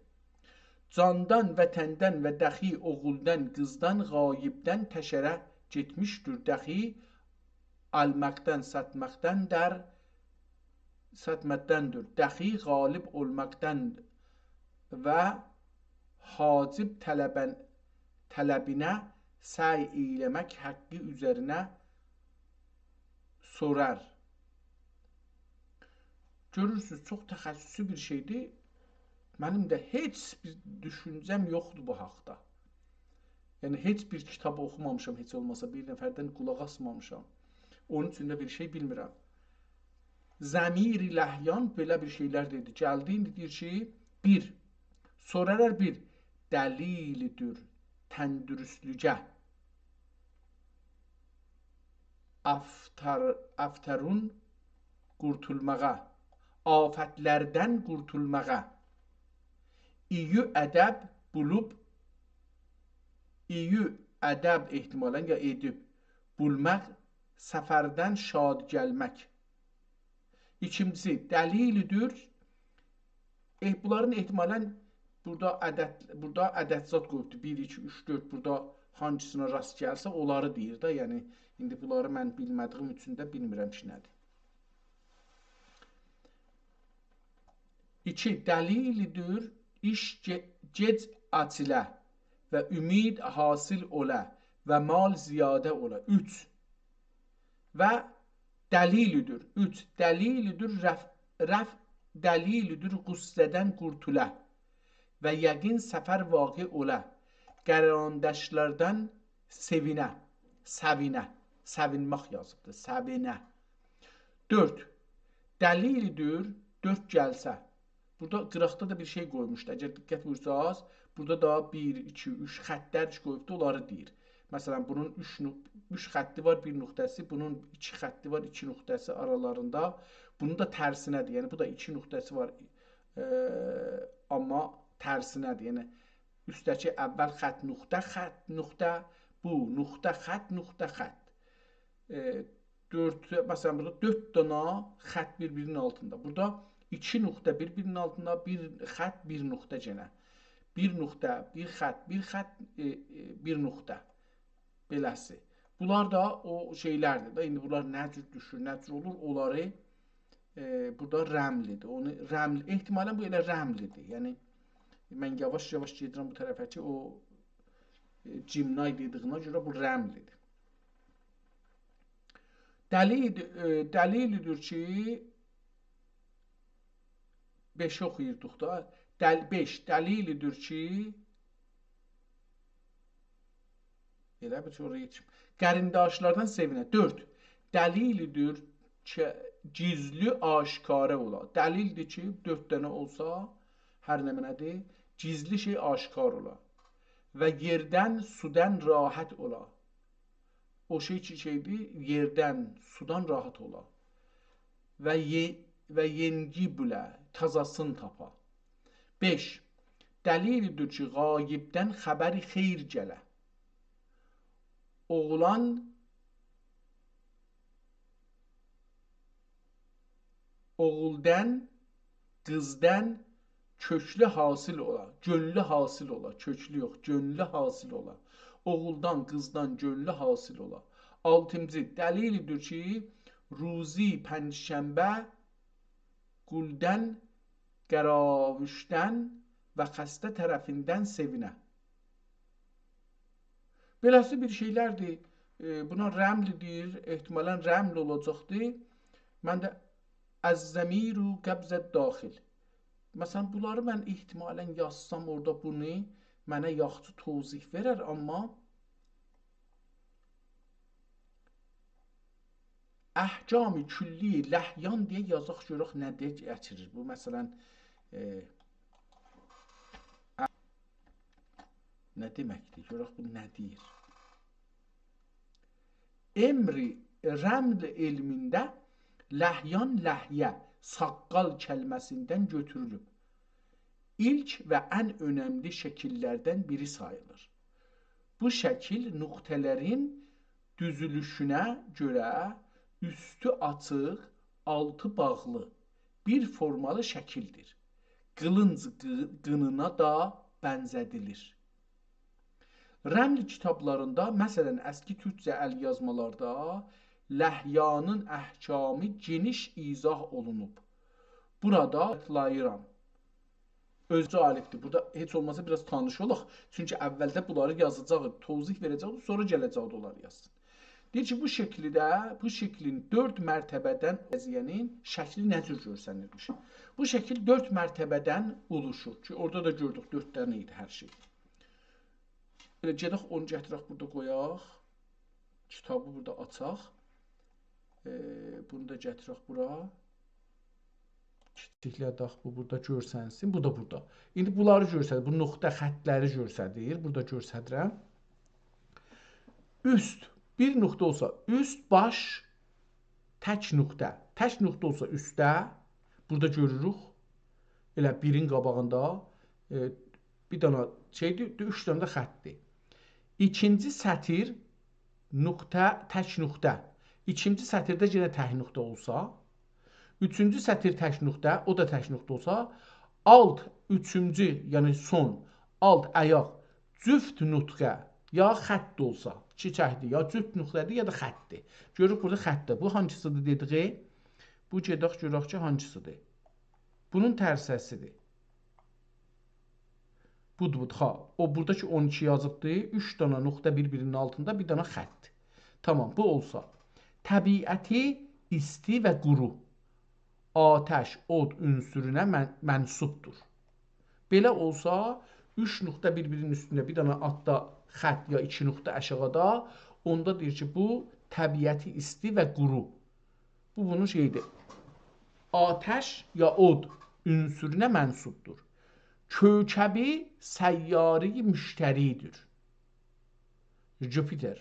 جاندان، وطندن و دخی اوغولدان، قیزدان، غایبدن تشره گئتمیشدیر. دخی آلماقدان، ساتماقدان در، ساتماقداندیر. دخی غالب اولماقدان و حاجب طلبن-، طلبینه سعی ائیله‌مک حقی اوزرینه سورار. گؤرورسونوز، چوخ تخصصی بیر شئیدیر. منیم ده هئچ بیر دوشونجه‌م یوخدور بو حاقدا. یعنی، هئچ بیر کیتاب اوخومامیشام، هئچ اولماسا بیر نفردن قولاق آسمامیشام. اونون اوچون ده بیر شئی بیلمیرم. ضمیراللحیان بئله بیر شئیلر دئدی. گلدی، ایندی دئییر کی، بیر، سورارار بیر، دلیلدیر تندرستلوگه. آفتار-، آفتارون قورتولماغا، آفتلردن قورتولماغا. اییو ادب بولوب، اییو ادب احتمالاً یا ائدیب، بولماق، سفردن شاد گلمک. ایکینجیسی، دلیلدیر. ائ، بونلارین احتمالاً بورادا عدد، بورادا عدد زاد قویوبدور. بیر، ایکی، اوچ، دؤرد، بورادا هانسینا راست گلسه، اونلاری دئییر ده. یعنی، ایندی بونلاری من بیلمه‌دیییم اوچون ده بیلمیرم کی، نه‌دیر. ایکی، دلیلدیر، ایش گئ-، گئج آچیلا. و امید حاصل اولا و مال زیاده اولا. اوچ. و دلیلی‌دیر. اوچ. دلیلی‌دیر رف-، رف-، دلیلی‌دیر غصه‌دن قورتولا و یقین سفر واقع اولا. قرنداشلاردان سئوینه. سئوینه. سئوینمک یازیبدیر. سئوینه. دؤرد. دلیلی‌دیر دؤرد گلسه. بورادا قیراقدا دا بیر شئی قویموشدو. اگر دقت بویورساز، بورادا دا بیر، ایکی، اوچ خطلر قویوبدو، اونلاری دئییر. مثلا، بونون اوچ نق-، اوچ خطی وار، بیر نقطه‌سی، بونون ایکی خطی وار، ایکی نقطه‌سی آرالاریندا. بونون دا ترسینه‌دیر. یعنی، بو دا ایکی نقطه‌سی وار، ائ، آمما ترسینه‌دیر. یعنی، اوستده‌کی اول خط، نقطه، خط، نقطه، بو، نقطه، خط، نقطه، خط. ائ، دؤرد، مثلا، بورادا دؤرد دانا خط بیر-بیرینین آلتیندا. بورادا ایکی نقطه بیر-بیرینین آلتیندا، بیر خط، بیر نقطه گئنه. بیر نقطه، بیر خط، بیر خط، ائ، ائ، بیر نقطه. بئله‌سی. بونلار دا او شئیلردیر ده. ایندی بونلار نه جور دوشور، نه جور اولور، اونلاری، ائ، بورادا رمل‌دیر. اونو رمل، احتمالا بو ائله رمل‌دیر. یعنی، من یاواش-یاواش گئدیرم بو طرفه کی، او، ائ، جیمنای دئدیگینه گؤره بو رمل‌دیر. دلیل، ائ، دلیلی‌دیر کی، بئشی اوخویوردوق دا. دل-، بئش، دلیلی‌دیر کی، ائله بیر اورایا یئتیشیم. قرنداشلاردان سئوینه. دؤرد، دلیلی‌دیر کی، گیزلی آشکارا اولا. دلیل‌دیر کی، دؤرد دنه اولسا، هر نمنه‌دیر، گیزلی شئی آشکار اولا. و یئردن، سودان راحت اولا. او شئی کی، شئیدیر، یئردن، سودان راحت اولا. و یئ-، و یئنگی بوله، تازاسینی تاپا. بئش، دلیلی‌دیر کی، غایبدن خبر خیر گله. اوغلان اوغولدان، قیزدان کؤکلو حاصل اولا. گؤنلو حاصل اولا. کؤکلو یوخ، گؤنلو حاصل اولا. اوغولدان، قیزدان گؤنلو حاصل اولا. آلتینجی، دلیلی‌دیر کی، روزی پنجشنبه قولدان، قراوشدان و خسته طرفیندن سئوینه. بئله‌سی بیر شئیلردیر. ائ، بونا رمل دئییر، احتمالا رمل اولاجاقدیر. من ده الضمیر قبض الداخل. مثلا، بونلاری من احتمالا یازسام اورادا بونو منه یاخشی توضیح وئرر، آمما احکام کلی لهیان دئیه یازاق گؤرک نه دئیه گتیریر. بو، مثلا، ائ، ا-، نه دئمکدیر؟ گؤرک بو نه دئییر؟ امر رمل علمینده لهیان لهیه، ساققال کلمه‌سیندن گؤتورولوب. ایلک و ان اؤنملی شکیللردن بیری ساییلیر. بو شکیل نقطه‌لرین دوزولوشونه گؤره اوستو آچیق، آلتی باغلی بیر فورمالی شکیلدیر. قیلینج قی-، قینینا دا بنزه‌دیلیر. رمل کیتابلاریندا، مثلا، اسکی تورکجه ال‌یازمالاردا لهیانین احکامی گئنیش ایضاح اولونوب. بورادا آتلاییرام. اؤزو جالبدیر. بورادا هئچ اولماسا بیر آز تانیش اولاق. چونکی اولده بونلاری یازاجاق، توضیح وئره‌جک، سونرا گله‌جک اونلاری یازسین. دئییر کی، بو شکیلده، بو شکلین دؤرد مرتبه‌دن قضیه‌نین شکلی نه جور گؤرسنیرمیش؟ بو شکیل دؤرد مرتبه‌دن اولوشور کی، اورادا دا گؤردوک، دؤرد دنه ایدی هر شئی. ائله گئدک اونو گتیرک بورادا قویاق. کیتابی بورادا آچاق. ائ، بونو دا گتیرک بورا. کیچیکله‌دک، بو بورادا گؤرسنسین، بو دا بورادا. ایندی بونلاری گؤرسدیر، بو نقطه خطلری گؤرسدیر، بورادا گؤرسدیرم. اوست، بیر نقطه اولسا، اوست باش، تک نقطه. تک نقطه اولسا اوستده، بورادا گؤروروک. ائله بیرین قاباغیندا، ائ، بیر دنه شئیدیر، اوچ دنه ده خطدیر. ایکینجی سطیر، نقطه، تک نقطه. ایکینجی سطیرده یئنه تک نقطه اولسا، اوچونجو سطیر تک نقطه، او دا تک نقطه اولسا، آلت، اوچونجو، یعنی سون، آلت آیاق، جفت نقطه یا خط اولسا، چیچکدیر، یا جفت نقطه‌دیر، یا دا خطدیر. گؤروروک بورادا خطدیر. بو هانسیسیدیر دئدیگی؟ بو گئدک گؤرک کی، هانسیسیدیر. بونون ترسه‌سیدیر. بودور، بودور. ها، او بورادا کی اون ایکی یازیبدی، اوچ دانا نقطه بیر-بیرینین آلتیندا، بیر دانا خط. تامام، بو اولسا. طبیعتی ایستی و قورو. آتش، اود عنصرونه من-، منسوبدور. بئله اولسا، اوچ نقطه بیر-بیرینین اوستونده، بیر دانا آلتدا خط یا ایکی نقطه آشاغیدا، اوندا دئییر کی، بو طبیعتی ایستی و قورو. بو بونون شئییدیر. آتش یا اود عنصرونه منسوبدور. کوکبی سیاره‌ی مشتری‌دیر. جوپیتر.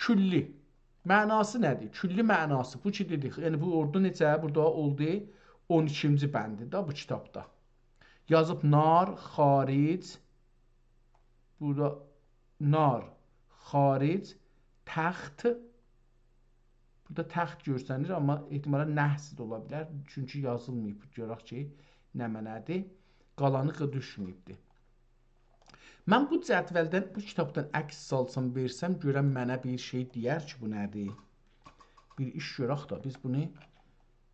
کلی. معناسی نه‌دیر؟ کلی معناسی. بو کی دئدیک، یعنی بو اورادا نئچه؟ بورادا اولدو اون ایکینجی بندی ده بو کیتابدا. یازیب نار، خارج. بورادا نار، خارج، تخت. بورادا تخت گؤرسنیر، آمما احتمالا نحس ده اولا بیلر. چونکی یازیلماییب. گؤرک کی، نمنه‌دیر. قالانی کی دوشمه‌ییبدیر. من بو جدولدن، بو کیتابدان عکس سالسام، وئرسم، گؤرم منه بیر شئی دئیر کی، بو نه‌دیر؟ بیر ایش گؤرک ده، بیز بونو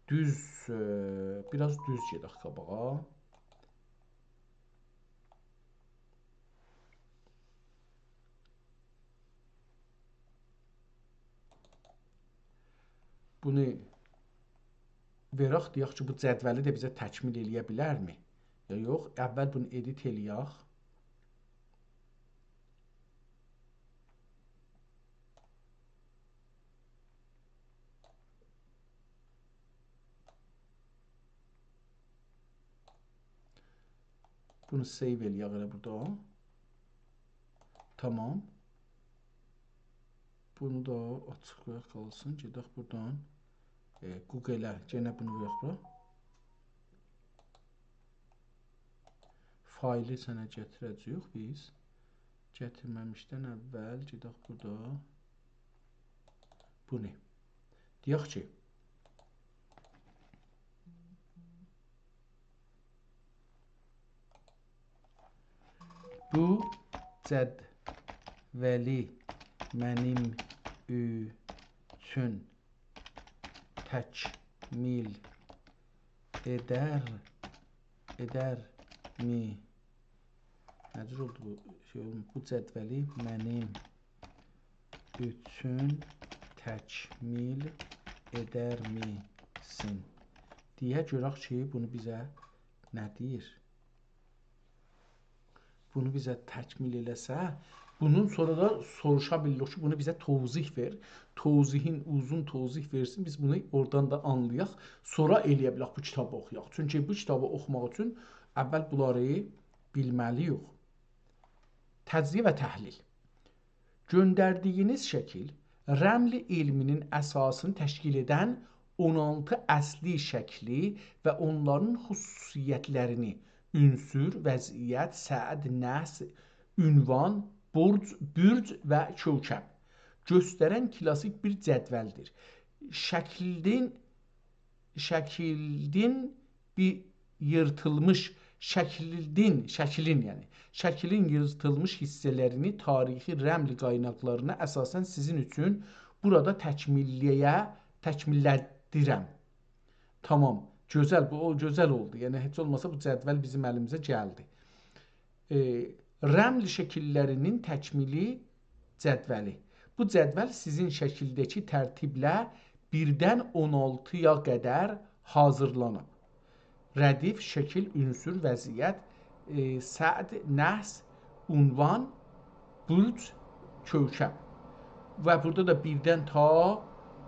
دوز، ائ، بیر آز دوز گئدک قاباغا. بونو وئرک، دئیک کی، بو جدولی ده بیزه تکمیل ائله‌یه بیلرمی؟ یا یوخ، اول بونو ادیت ائله‌یک. بونو سیو ائله‌یک ائله بورادا. تامام. بونو دا آچیق قویاق قالسین. گئدک بورادان. ائ، گوگله یئنه بونو قویاق بورا. فایلی سنه گتیره‌جه‌ییک بیز. گتیرمه‌میشدن اول گئدک بورادا. بو نه؟ دئیک کی، بو جدولی منیم اوچون تکمیل ائدر، ائدرمی؟ نه جور اولدو بو شئی اولمور؟ بو جدولی منیم اوچون تکمیل ائدرمیسن؟ دئیه گؤرک کی، بونو بیزه نه دئییر؟ بونو بیزه تکمیل ائله‌سه، بونون سونرا دا سوروشا بیلیریک کی، بونو بیزه توضیح وئر. توضیحین، اوزون توضیح وئرسین، بیز بونو اورادان دا آنلایاق. سونرا ائله‌یه بیلک بو کیتابی اوخویاق. چونکی بو کیتابی اوخوماق اوچون اول بونلاری بیلمه‌لی‌ییک. تجزیه و تحلیل. گؤندردیگینیز شکیل، رمل علمی‌نین اساسینی تشکیل ائدن اون آلتی اصلی شکلی و اونلارین خصوصیتلرینی، عنصر، وضعیت، سعد، نحس، عنوان، برج، برج و کوکب گؤسترن کلاسیک بیر جدولدیر. شکلین شکلین بیر ییرتیلمیش، شکلین، شکلین، یعنی، شکلین ییرتیلمیش حیصه‌لرینی تاریخی رمل قایناقلارینا اساساً سیزین اوچون بورادا تکمیلله‌یه، تکمیلله‌دیرم. تامام، گؤزل، بو او گؤزل اولدو. یعنی، هئچ اولماسا بو جدول بیزیم الیمیزه گلدی. ائ، رمل شکللرینین تکمیلی جدولی. بو جدول سیزین شکیلده‌کی ترتیبله بیردن اون آلتی‌یا قدر حاضیرلانیب. ردیف، شکیل، عنصر، وضعیت، ائ، سعد، نحس، عنوان، برج، کوکب. و بورادا دا بیردن تا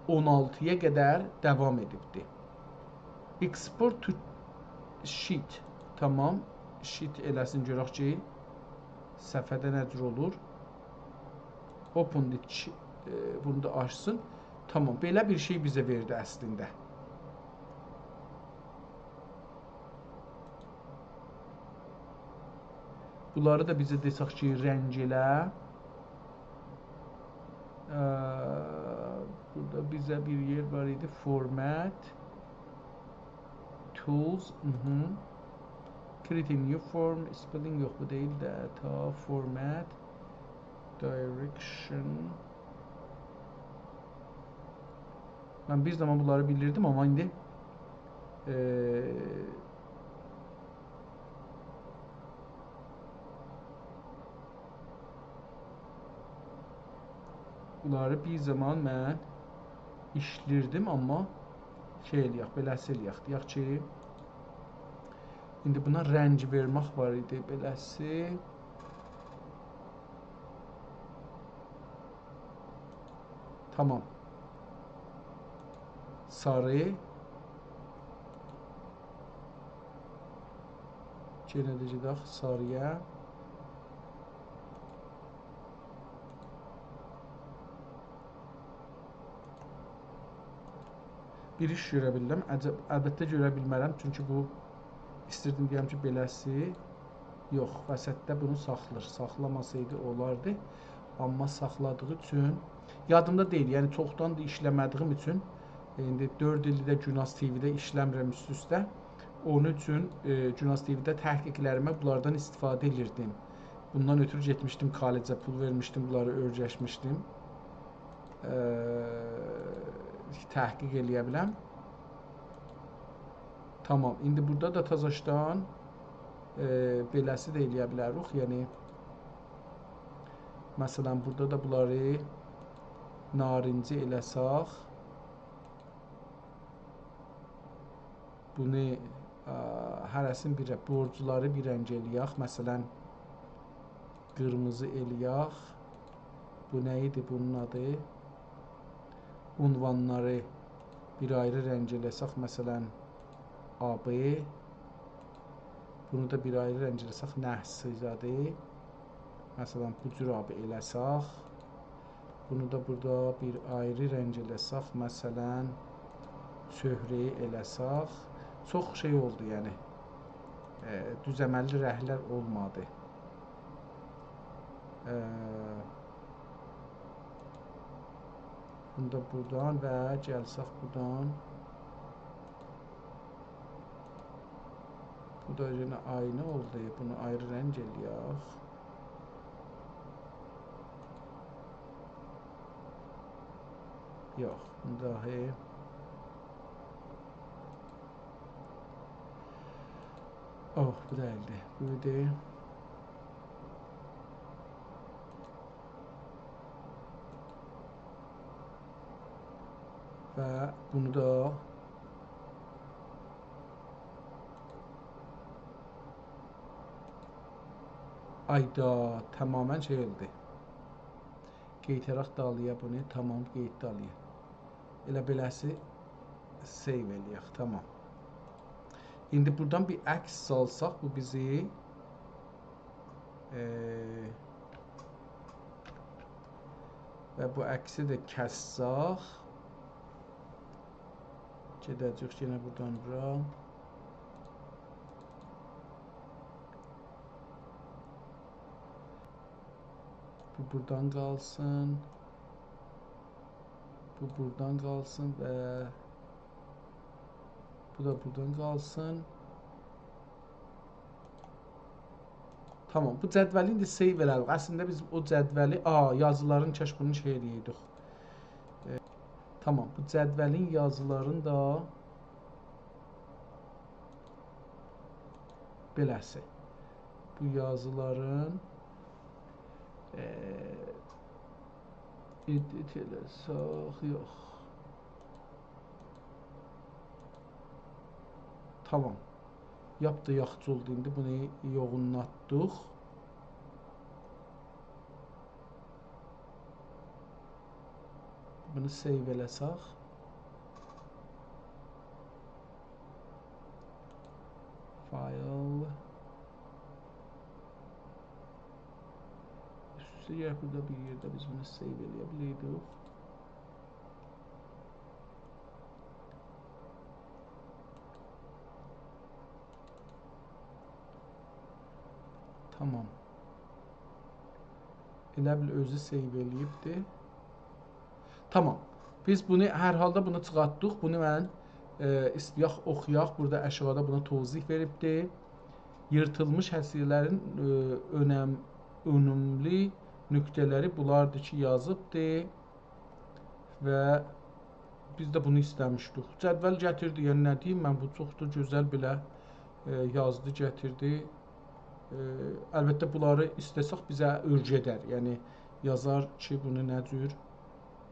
اون آلتی‌یا قدر داوام ائدیبدی. Export to sheet. تامام. Sheet ائله‌سین، گؤرک کی، صفحه‌ده نه جور اولور. Open the sh-، ائ، بونو دا آچسین. تامام. بئله بیر شئی بیزه وئردی اصلینده. بونلاری دا بیزه دئسک کی، رنگ ائله. اه، بورادا بیزه بیر یئر وار ایدی. Format. Tools. مهم. Create a new form. Spelling یوخ، بو دئییل ده. تا format. Direction. من بیر زامان بونلاری بیلیردیم، آمما ایندی، ائ، بونلاری بیر زامان من ایشله‌ییردیم، آمما شئی ائله‌یک، بئله‌سی ائله‌یک. دئیک کی، ایندی بونا رنگ وئرمک وار ایدی، بئله‌سی. تامام. ساری. یئنه ده گئدک ساری‌یا. بیر ایش گؤره بیلدیم. عجب، البته گؤره بیلمرم، چونکی بو ایستیردیم دئیم کی، بئله‌سی یوخ، وسطده بونو ساخلیر. ساخلاماسایدی اولاردی. آمما ساخلادیغی اوچون یادیمدا دئییل، یعنی چوخدان دا ایشله‌مه‌دیگیم اوچون، ایندی دؤرد ایلدیر ده گوناز تی‌وی‌ده ایشله‌میرم اوست-اوسته. اونون اوچون، ائ، گوناز تی‌وی‌ده تحقیقلریمه بونلاردان استفاده ائدیردیم. بوندان اؤترو گئتمیشدیم کالجه، پول وئرمیشدیم، بونلاری اؤیرشمیشدیم. ائ، تحقیق ائله‌یه بیلم. تامام. ایندی بورادا دا تازاشدان، ائ، بئله‌سی ده ائله‌یه بیلریک. یعنی، مثلا، بورادا دا بونلاری نارنجی ائله‌سک، بونو، ا، هره‌سینی بیر، بورجلاری بیر رنگ ائله‌یک. مثلا، قیرمیزی ائله‌یک. بو نه ایدی بونون آدی؟ عنوانلاری بیر آیری رنگ ائله‌سک، مثلا، آبی. بونو دا بیر آیری رنگ ائله‌سک، نحسی زادی. مثلا، بو جور آبی ائله‌سک. بونو دا بورادا بیر آیری رنگ ائله‌سک، مثلا، چهره‌ای ائله‌سک. چوخ شئی اولدو، یعنی، ائ، دوز عمللی رنگلر اولمادی. ائ، بونو دا بورادان و گلسک بورادان. بو دا یئنه عینی اولدو. بونو آیری رنگ ائله‌یک. یوخ، بونو دا هئی. اوه، بو دئییلدی. بو ایدی. و بونو دا، آیدا، تمامیله شئی اولدو. قئییداراق دالییا بونو، تامام، قئییت دالییا. ائله بئله‌سی save ائله‌یک، تامام. ایندی بورادان بیر عکس سالساق، بو بیزی، ائ، و بو عکسی ده کسسک، گئده‌جه‌ییک یئنه بورادان بورا. بو بورادان قالسین. بو بورادان قالسین و بو دا بورادان قالسین. تامام، بو جدولی ایندی save ائله‌دیک. اصلینده بیز او جدولی، آ، یازیلارین، کاش بونو شئی ائله‌یه‌یدیک. ائ، تامام، بو جدولین یازیلارین دا بئله‌سی. بو یازیلارین، ائ، ادیت ائله‌سک، یوخ. تامام. لاپ دا یاخشی اولدو ایندی. بونو یوغونلاتدیق. بونو save ائله‌سک. File. اوست-اوسته گرک بورادا بیر یئرده بیز بونو save ائله‌یه بیله‌یدیک. تامام. ائله بیل اؤزو save ائله‌ییبدی. تامام. بیز بونو، هر حالدا بونو چیخارتدیق. بونو من، ائ، ایسته‌یک اوخویاق. بورادا آشاغیدا بونا توضیح وئریبدی. ییرتیلمیش حسیرلرین، ائ، اؤنم-، اؤنملو نقطه‌لری بونلاردیر کی، یازیبدی. و بیز ده بونو ایسته‌میشدیک. جدول گتیردی، یعنی نه دئییم، من بو چوخ دا گؤزل بئله، ائ، یازدی، گتیردی. ائ، البته، بونلاری ایسته‌سک بیزه اؤرگدر. یعنی، یازار کی، بونو نه جور،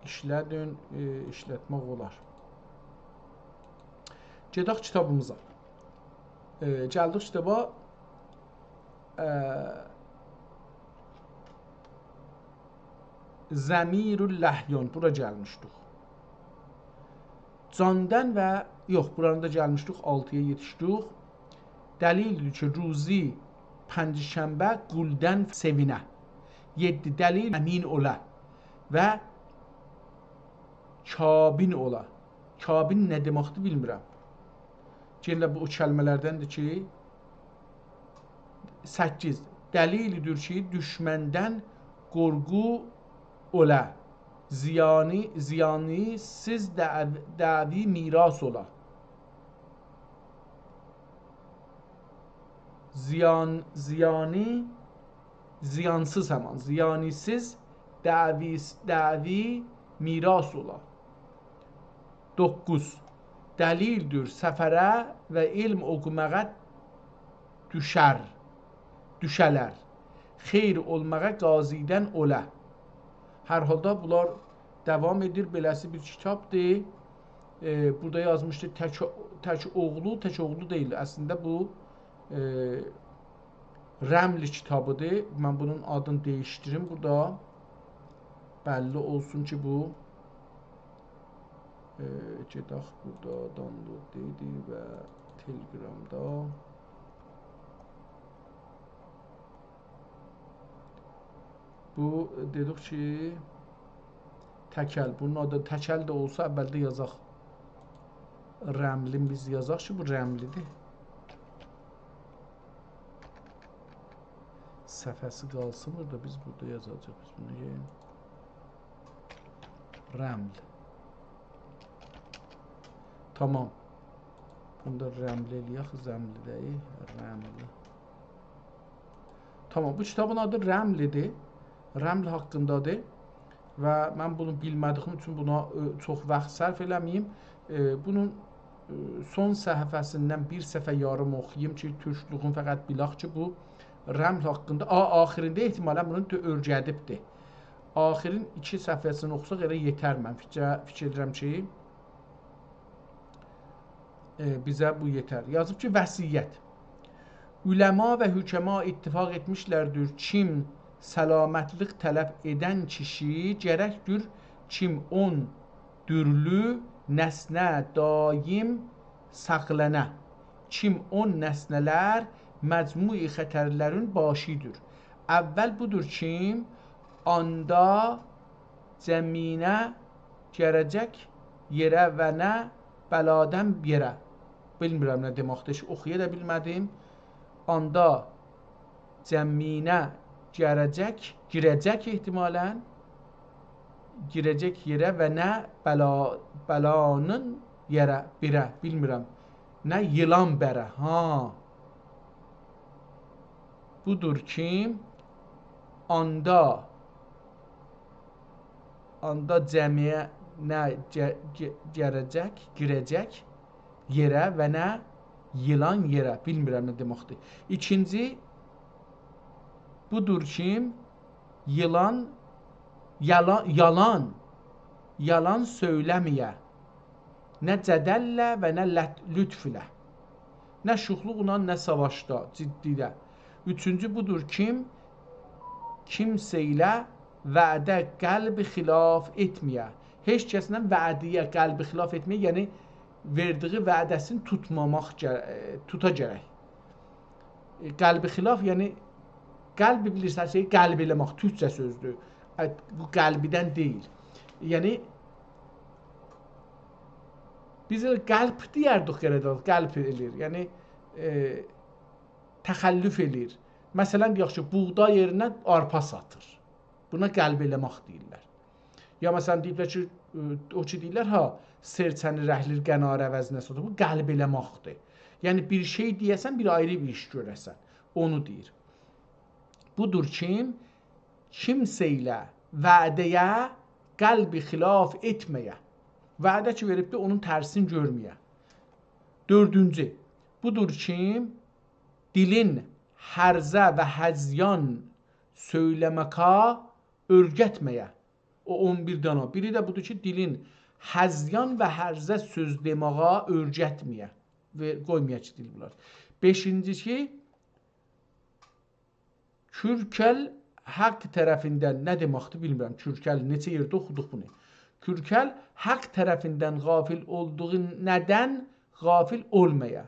ایشله‌دین، ائ، ایشلتمک اولار. گئدک کیتابیمیزا. ائ، گلدیک کیتابا. ائ، ضمیر اللهیان، بورا گلمیشدیک. جاندن و، یوخ، بورانی دا گلمیشدیک، آلتی‌یا یئتیشدیک. دلیلدیر کی، روزی پنجشنبه گولدن سئوینه. یئددی، دلیل امین اولا و کابین اولا. کابین نه دئمکدیر، بیلمیرم. یئنه ده بو او کلمه‌لردندیر کی، سککیز. دلیلدیر کی، دوشمندن قورقو اولا. زیانی، زیانی سیز دعو-، دعوی میراث اولا. زیان، زیانی، زیانسیز همان. زیانی سیز دعوی، دعوی میراث اولا. دوققوز. دلیلدیر سفره و علم اوخوماغا دوشر، دوشه‌لر. خیر اولماغا قاضیدن اولا. هر حالدا بونلار داوام ائدیر. بئله‌سی بیر کیتابدیر. ائ، بورادا یازمیشدی، تک، تک اوغلو، تک اوغلو دئییل. اصلینده بو، ائ، رمل کیتابیدیر. من بونون آدینی دییشدیریم بورادا. بللی اولسون کی، بو، ائ، گئدک بورادا دانلود دئییل و تلگرامدا. بو، دئدیک کی، تکل. بونون آدی تکل ده اولسا، اولده یازاق. رملین بیز یازاق کی، بو رملیدیر. صفحه‌سی قالسین بورادا، بیز بورادا یازاجاغیق. بیز بونو یئییم. رمل. تامام. بونو دا رمل ائله‌یک، زمل دئییل، رمل. تامام، بو کیتابین آدی رمل‌دیر. رمل حاقیندادیر. و من بونو بیلمه‌دیییم اوچون بونا، ائ، چوخ واخت صرف ائله‌مه‌ییم. ائ، بونون، ائ، سون صفحه‌سیندن بیر صفحه یاریم اوخویوم کی، تورکلوگون فقط بیلک کی، بو رمل حاقیندا، آ، آخیرینده احتمالاً بونو دؤ-، اؤرگدیبدیر. آخیرین ایکی صفحه‌سینی اوخوساق ائله یئتر، من فیکر، فیکیر ائدیرم کی، ائ، بیزه بو یئتر. یازیب کی، وصیت. علما و حکما اتفاق ائتمیشلردیر، کیم سلامتلیق طلب ائدن کیشی گرکدیر، کیم اون دورلو نسنه دایم ساخلانه، کیم اون نسنه‌لر مجموع خطرلرین باشیدیر. اول بودور کیم آندا جمینه گره‌جک یئره و نه بلادن یئره. بیلمیرم نه دئمکدیر، هئچ اوخویا دا بیلمه‌دیم. آندا جمینه گره‌جک، گیره‌جک احتمالاً، گیره‌جک یئره و نه بلا، بلانین یئره، بیره، بیلمیرم. نه ییلان بره، ها. بودور کیم آندا، آندا جمینه گه-، گه-، گره‌جک، گیره‌جک یئره و نه ییلان یئره. بیلمیرم نه دئمکدیر. ایکینجی بودور کیم ییلان، یالان، یالان، یالان سؤیله‌مه‌یه. نه جدلله و نه لط-، لطفله. نه شوخلوقلا، نه ساواشدا، جدیده. اوچونجو بودور کیم کیمسه ایله وعده قلب خلاف ائتمه‌یه. هئچ کسله وعده‌یه قلب خلاف ائتمه‌یه، یعنی وئردیگی وعده‌سینی توتماماق گره-، ائ، توتا گرک. ائ، قلب خلاف، یعنی قلب بیلیرسن، شئی قلب ائله‌مک، تورکجه سؤزدور. ائ، بو قلبیدن دئییل. یعنی بیز ائله قلب دئیردیک، قره‌ده قلب ائله‌ییر. یعنی، ائ، تخلف ائله‌ییر. مثلاً، دئیک کی، بوغدا یئرینه آرپا ساتیر. بونا قلب ائله‌مک دئییرلر. یا مثلاً، دئییبلر کی، ائ، او کی دئییرلر، ها، سئرچه‌نی رنگلی قناری عوضینه ساتیر. بو قلب ائله‌مکدیر. یعنی، بیر شئی دئیه‌سن، بیر آیری بیر ایش گؤره‌سن. اونو دئییر. بودور کیم کیمسه ایله وعده‌یه قلب خلاف ائتمه‌یه. وعده کی وئریبدیر، اونون ترسینی گؤرمه‌یه. دؤردونجو، بودور کیم دیلین هرزه و هذیان سؤیله‌مه‌یه اؤیرتمه‌یه. او اون بیر دانا. بیری ده بودور کی، دیلین هذیان و هرزه سؤز دئماغا اؤیرتمه‌یه و قویمایا کی، دیل بولار. بئشینجیسی، کورکل حق طرفیندن، نه دئمکدیر بیلمیرم. کورکل نئچه یئرده اوخودوق بونو. کورکل حق طرفیندن غافل اولدوغو ندن غافل اولمایا.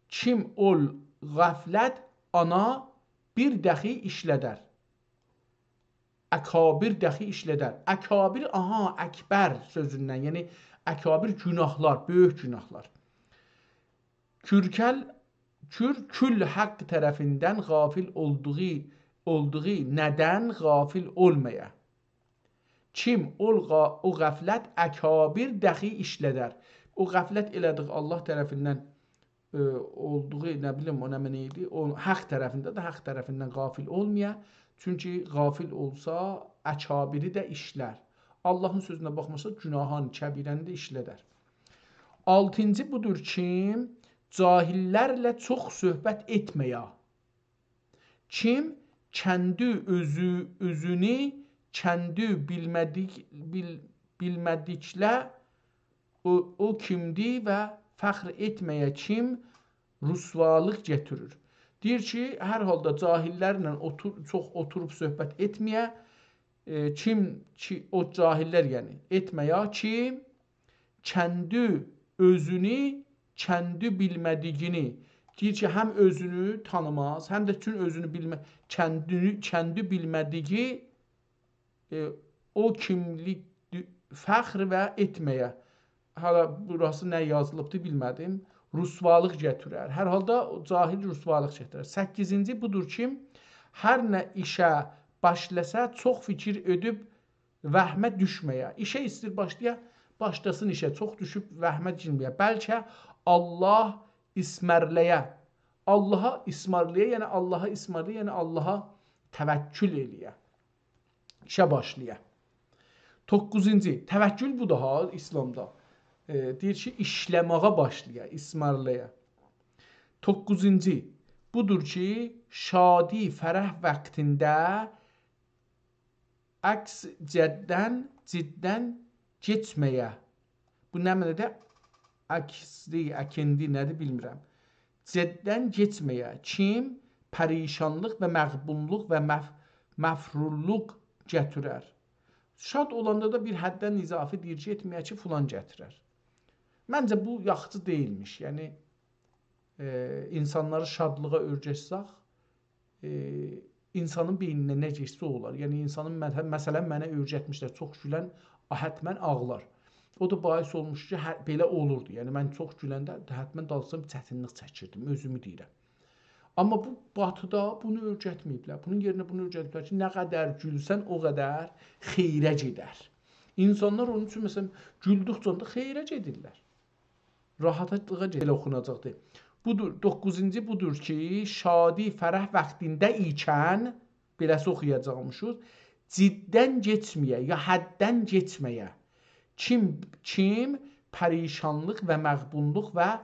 کیم اول غفلت آنا بیر دخی ایشله‌در. اکابر دخی ایشله‌در. اکابر، آها، اکبر سؤزوندن، یعنی اکابر گوناهلار، بؤیوک گوناهلار. کورکل، کور کل حق طرفیندن غافل اولدوغو، اولدوغو ندن غافل اولمایا. کیم اول غا-، او غفلت اکابر دخی ایشله‌در. او غفلت ائله‌دیک الله طرفیندن، ائ، اولدوغو، نه بیلیم، او نمنه ایدی، او حق طرفینده ده حق طرفیندن غافل اولمایا. چونکی غافل اولسا، اکابری ده ایشلر. اللهین سؤزونه باخماسا، گوناهان کبیره‌نی ده ایشله‌در. آلتینجی بودور کی، جاهل‌لرله چوخ صحبت ائتمه‌یه. کیم کندی اؤزو، اؤزونو کندی بیلمه‌دیک، بیل-، بیلمه‌دیکله او، او کیمدی و فخر ائتمه‌یه کیم رسوالیق گتیریر. دئییر کی، هر حالدا جاهل‌لرله اوتور-، چوخ اوتوروب صحبت ائتمه‌یه، ائ، کیم کی، او جاهل‌لر، یعنی، ائتمه‌یه کیم کندی اؤزونو، کندی بیلمه‌دیگینی. دئییر کی، هم اؤزونو تانیماز، هم ده چون اؤزونو بیلمه-، کندی، کندی بیلمه‌دیگی، ائ، او کیملیک دو-، فخر و ائتمه‌یه. هله بوراسی نه یازیلیبدی، بیلمه‌دیم. رسوالیق گتیرر. هر حالدا او جاهل رسوالیق گتیرر. سککیزینجی بودور کی، هر نه ایشه باشلاسا، چوخ فیکیر ائدیب وهمه دوشمه‌یه. ایشه ایستیر باشلایا، باشلاسین ایشه، چوخ دوشوب وهمه گیرمه‌یه. بلکه الله اسمرله‌یه. اللها اسمرله‌یه، یعنی اللها اسمرله‌یه، یعنی اللها توکل ائله‌یه. ایشه باشلایا. دوققوزونجو، توکل بودور ها ایسلامدا. ائ، دئییر کی، ایشله‌مه‌یه باشلایا، اسمرله‌یه. دوققوزونجو، بودور کی، شادی، فرح واختیندا عکس جددن، جددن کئچمه‌یه. بو نمنه‌دیر؟ عکسدی، اکیندی، نه‌دیر بیلمیرم. جددن کئچمه‌یه. کیم پریشانلیق و مغبونلوق و مف-، مفرورلوق گتیرر. شاد اولاندا دا بیر حددن اضافه دئییر، گئتمه‌یه کی، فلان گتیرر. منجه بو یاخشی دئییلمیش. یعنی، ائ، اینسانلاری شادلیغا اؤیرتسک، ائ، اینسانین بئینینه نه کئچسه او اولار. یعنی، اینسانین، مث-، مثلا، منه اؤیرتمیشلر، چوخ گولن، آ، حتما آغلار. او دا باعث اولموش کی، هه، بئله اولوردو. یعنی، من چوخ گولنده حتما دالیسینجا چتینلیک چکیردیم، اؤزومو دئییرم. آمما بو، باتیدا بونو اؤیرتمه‌ییبلر. بونون یئرینه بونو اؤیرتدیبلر کی، نه قدر گولسن، او قدر خیره گئدر. اینسانلار اونون اوچون، مثلا، گولدوکجه ده خیره گئدیرلر. راحاتلیغا گئدیر. بئله اوخوناجاقدیر. بودور، دوققوزونجو بودور کی، شادی، فرح واختیندا ایکن، بئله‌سی اوخویاجاقمیشیز، جددن کئچمه‌یه، یا حددن کئچمه‌یه. کیم، کیم پریشانلیق و مغبونلوق و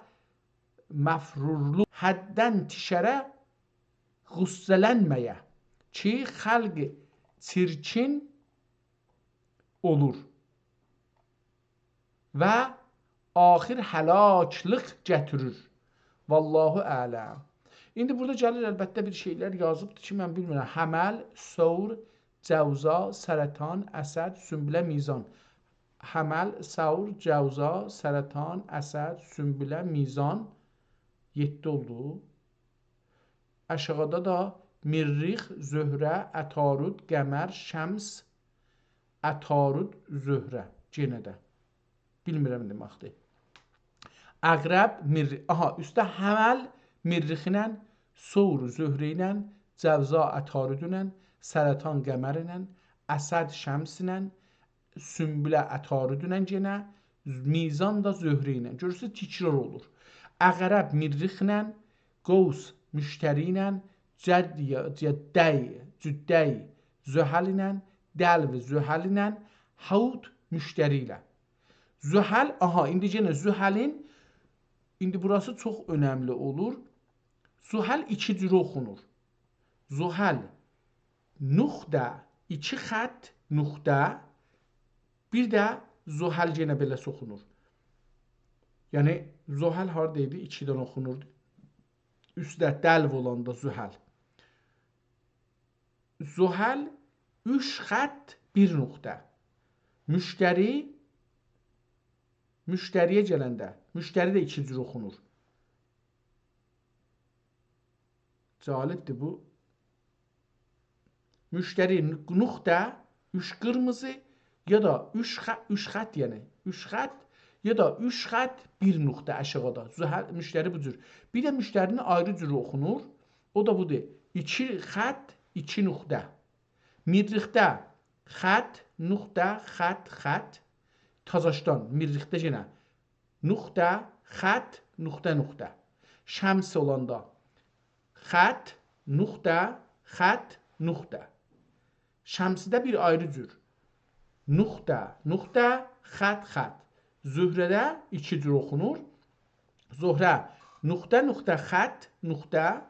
مفرورلوق، حددن دیشاره غصه‌لنمه‌یه کی، خلق چیرکین اولور و آخر هلاکلیق گتیریر. والله اعلم. ایندی بورادا گلیر، البته، بیر شئیلر یازیبدیر کی، من بیلمیرم. حمل، ثور، جوزا، سرطان، اسد، سنبله، میزان. حمل، ثور، جوزا، سرطان، اسد، سنبله، میزان. یئددی اولدو. آشاغیدا دا مریخ، زهره، عطارد، قمر، شمس، عطارد، زهره. یئنه ده. بیلمیرم نه دئمکدیر. عقرب، مری-، آها، اوسته حمل مریخ ایله، ثور زهره ایله، جوزا عطارد ایله، سرطان قمر ایله، اسد شمس ایله، سنبله عطارد ایله یئنه، میزان دا زهره ایله. گؤرورسونوز، تکرار اولور. عقرب مریخ ایله، قوس مشتری ایله، جد-، جدی، جدی زحل ایله، دلو زحل ایله، حوت مشتری ایله. زحل، آها، ایندی یئنه زحلین، ایندی بوراسی چوخ اؤنملی اولور. زحل ایکی جوره اوخونور. زحل نقطه ایکی خط، نقطه، بیر ده زحل یئنه بئله اوخونور. یعنی، زحل هاردا ایدی؟ ایکی دنه اوخونوردو. اوستده دلو اولاندا زحل. زحل، اوچ خط، بیر نقطه. مشتری، مشتری‌یه گلنده، مشتری ده ایکی جور اوخونور. جالبدیر بو. مشتری، نق-، نقطه، اوچ قیرمیزی، یا دا اوچ خ-، اوچ خط، یعنی اوچ خط، یا دا اوچ خط، بیر نقطه آشاغیدا. زحل، مشتری بو جور. بیر ده مشترینی آیری جور اوخونور. او دا بودور. ایکی خط، ایکی نقطه. مریخده خط، نقطه، خط، خط. تازاشدان، مریخده یئنه نقطه، خط، نقطه، نقطه. شمس اولاندا خط، نقطه، خط، نقطه. شمسده بیر آیری جور. نقطه، نقطه، خط، خط. زهره‌ده ایکی جور اوخونور. زهره، نقطه، نقطه، خط، نقطه.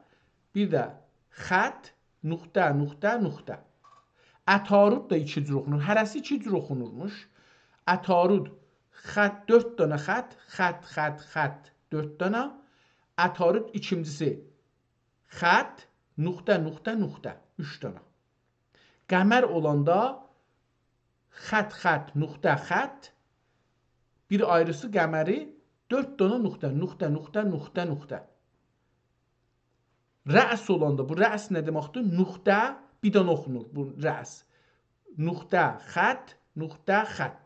بیر ده خط، نقطه، نقطه، نقطه. عطارد دا ایکی جور اوخونور. هره‌سی ایکی جور اوخونورموش. عطارد، خط، دؤرد دنه خط، خط، خط، خط، دؤرد دنه. عطارد ایکینجیسی، خط، نقطه، نقطه، نقطه، اوچ دنه. قمر اولاندا خط، خط، نقطه، خط، بیر آیریسی قمری، دؤرد دنه نقطه، نقطه، نقطه، نقطه، نقطه. رأس اولاندا، بو رأس نه دئمکدیر؟ نقطه، بیر دنه اوخونور بو رأس. نقطه، خط، نقطه، خط.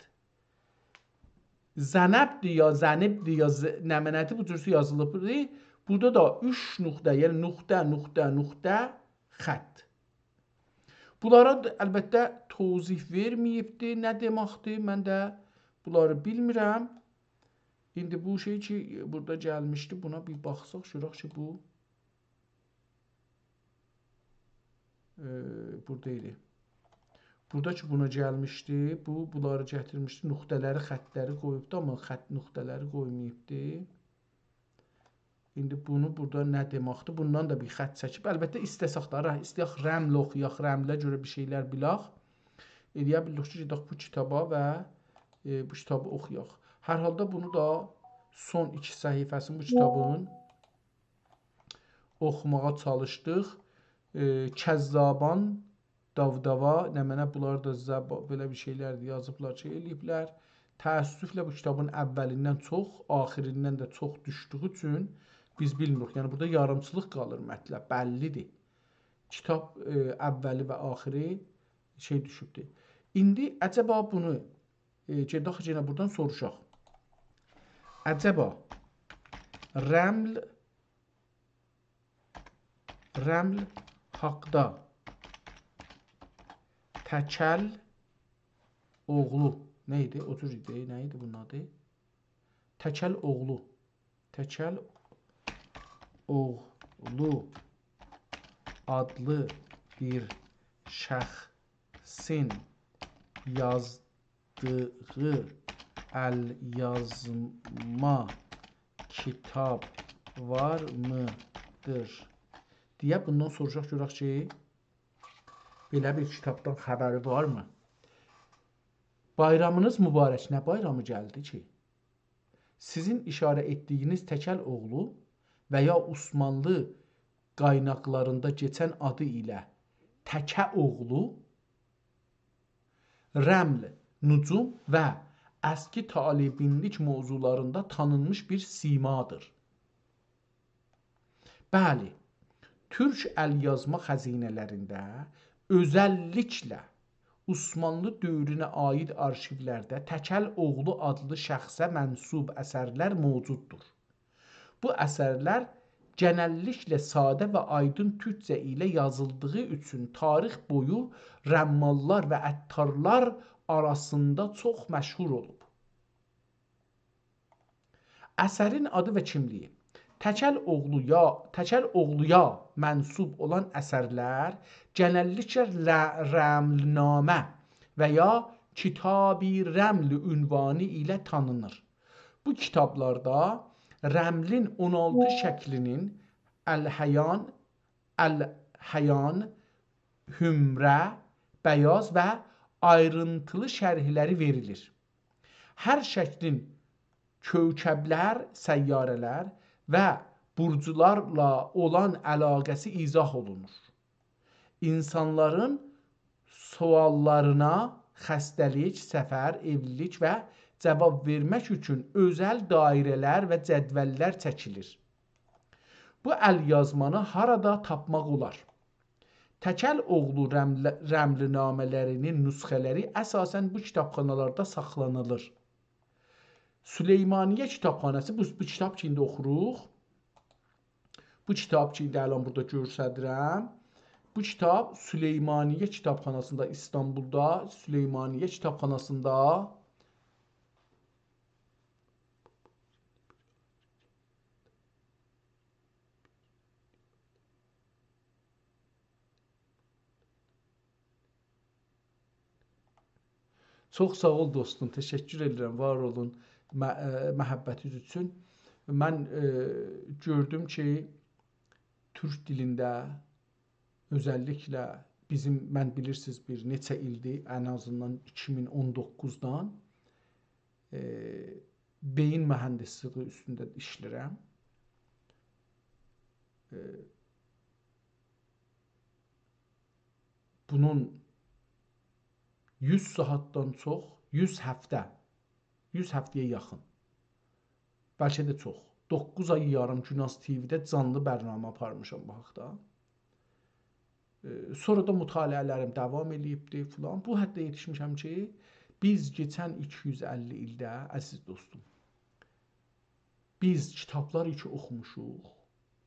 زنبدیر یا زنیبدیر یا ز-، نمنه‌دیر، بو جور یازیلیبدیر. بورادا دا اوچ نقطه، یعنی نقطه، نقطه، نقطه، خط. بونلارا دا البته توضیح وئرمه‌ییبدی. نه دئمکدیر؟ من ده بونلاری بیلمیرم. ایندی بو شئی کی، بورادا گلمیشدی، بونا بیر باخساق، گؤرک کی، بو، ائ، بورادا ایدی. بورادا کی، بونا گلمیشدی، بو، بونلاری گتیرمیشدی، نقطه‌لری، خطلری قویوبدو، آمما خط نقطه‌لری قویماییبدی. ایندی بونو بورادا نه دئمکدیر؟ بوندان دا بیر خط چکیب. البته، ایسته‌سک ده، ره-، ایسته‌یک رمل اوخویاق، رمله گؤره بیر شئیلر بیلک. ائلیه بیلریک کی، گئدک بو کیتابا و، ائ، بو کیتابی اوخویاق. هر حالدا بونو دا سون ایکی صفحه‌سینی بو کیتابین اوخوماغا چالیشدیق. ائ، کذابان، داوداوا، نمنه، بونلار دا زب-، بئله بیر شئیلردیر، یازیبلار، شئی ائله‌ییبلر. تأسفله بو کیتابین اولیندن چوخ، آخیریندن ده چوخ دوشدویو اوچون بیز بیلمیریک. یعنی، بورادا یاریمچیلیق قالیر مطلب، بللی‌دیر. کیتاب، ائ، اولی و آخیری شئی دوشوبدور. ایندی عجبا بونو، ائ، گئدک یئنه بورادان سوروشاق. عجبا رمل رمل حاقدا تکل اوغلو. نه ایدی؟ او جور ایدی. نه ایدی بونون آدی؟ تکل اوغلو. تکل اوغلو آدلی بیر شخصین یاز- یازدیغی ال‌یازما کیتاب وارمیدیر؟ دئیه بوندان سوروشاق گؤرک کی، بئله بیر کیتابدان خبری وارمی؟ بایرامینیز مبارک. نه بایرامی گلدی کی؟ سیزین ایشاره ائتدیگینیز تکل اوغلو و یا عثمانلی قایناقلاریندا کئچن آدی ایله تکه اوغلو، رمل، نجوم و اسکی طالع‌بینلیک موضوعلاریندا تانینمیش بیر سیمادیر. بلی، تورک ال‌یازما خزینه‌لرینده، اؤزللیکله عثمانلی دؤورونه عایید آرشیولرده تکل اوغلو آدلی شخصه منسوب اثرلر موجوددور. بو اثرلر گئنللیکله ساده و آیدین تورکجه ایله یازیلدیغی اوچون تاریخ بویو رماللار و عطارلار آراسیندا چوخ مشهور اولوب. اثرین آدی و کیملیگی. تکل اوغلویا، تکل اوغلویا منسوب اولان اثرلر گئنللیکله ر-، رملنامه و یا کتاب رمل عنوانی ایله تانینیر. بو کیتابلاردا رملین اون آلتی شکلینین الحیان، الحیان، حمره، بیاض و آیرینتیلی شرحلری وئریلیر. هر شکلین کوکبلر، سیاره‌لر و بورجلارلا اولان علاقه‌سی ایضاح اولونور. اینسانلارین سؤاللارینا خسته‌لیک، سفر، ائولیلیک و جواب وئرمک اوچون اؤزل دایره‌لر و جدوللر چکیلیر. بو ال‌یازمانی هارادا تاپماق اولار؟ تکل اوغلو رمل-، رمل‌نامه‌لری‌نین نسخه‌لری اساساً بو کیتابخانالاردا ساخلانیلیر. سلیمانیه کیتابخاناسی، بو، بو کیتاب کی، ایندی اوخوروق. بو کیتاب کی، ایندی الان بورادا گؤستریرم. بو کیتاب سلیمانیه کیتابخاناسیندا، ایستانبولدا سلیمانیه کیتابخاناسیندا. چوخ ساغ اول، دوستوم. تشکر ائدیرم. وار اولون مه-، ائ، محبتینیز اوچون. من، ائ، گؤردوم کی، تورک دیلینده اؤزللیکله بیزیم، من بیلیرسینیز، بیر نئچه ایلدیر، ان آزیندان ایکی مین اون دوققوزدان، ائ، بئیین مهندسلیگی اوستونده ایشله‌ییرم. ائ، بونون یوز ساعاتدان چوخ، یوز هفته، یوز هفته‌یه یاخین، بلکه ده چوخ، دوققوز آی یاریم گوناز تی‌وی‌ده جانلی برنامه آپارمیشام بو حاقدا. ائ، سونرا دا مطالعه‌لریم داوام ائله‌ییبدی فلان. بو حدده یئتیشمیشم کی، بیز کئچن ایکی یوز اللی ایلده، عزیز دوستوم، بیز کیتابلار کی اوخوموشوق،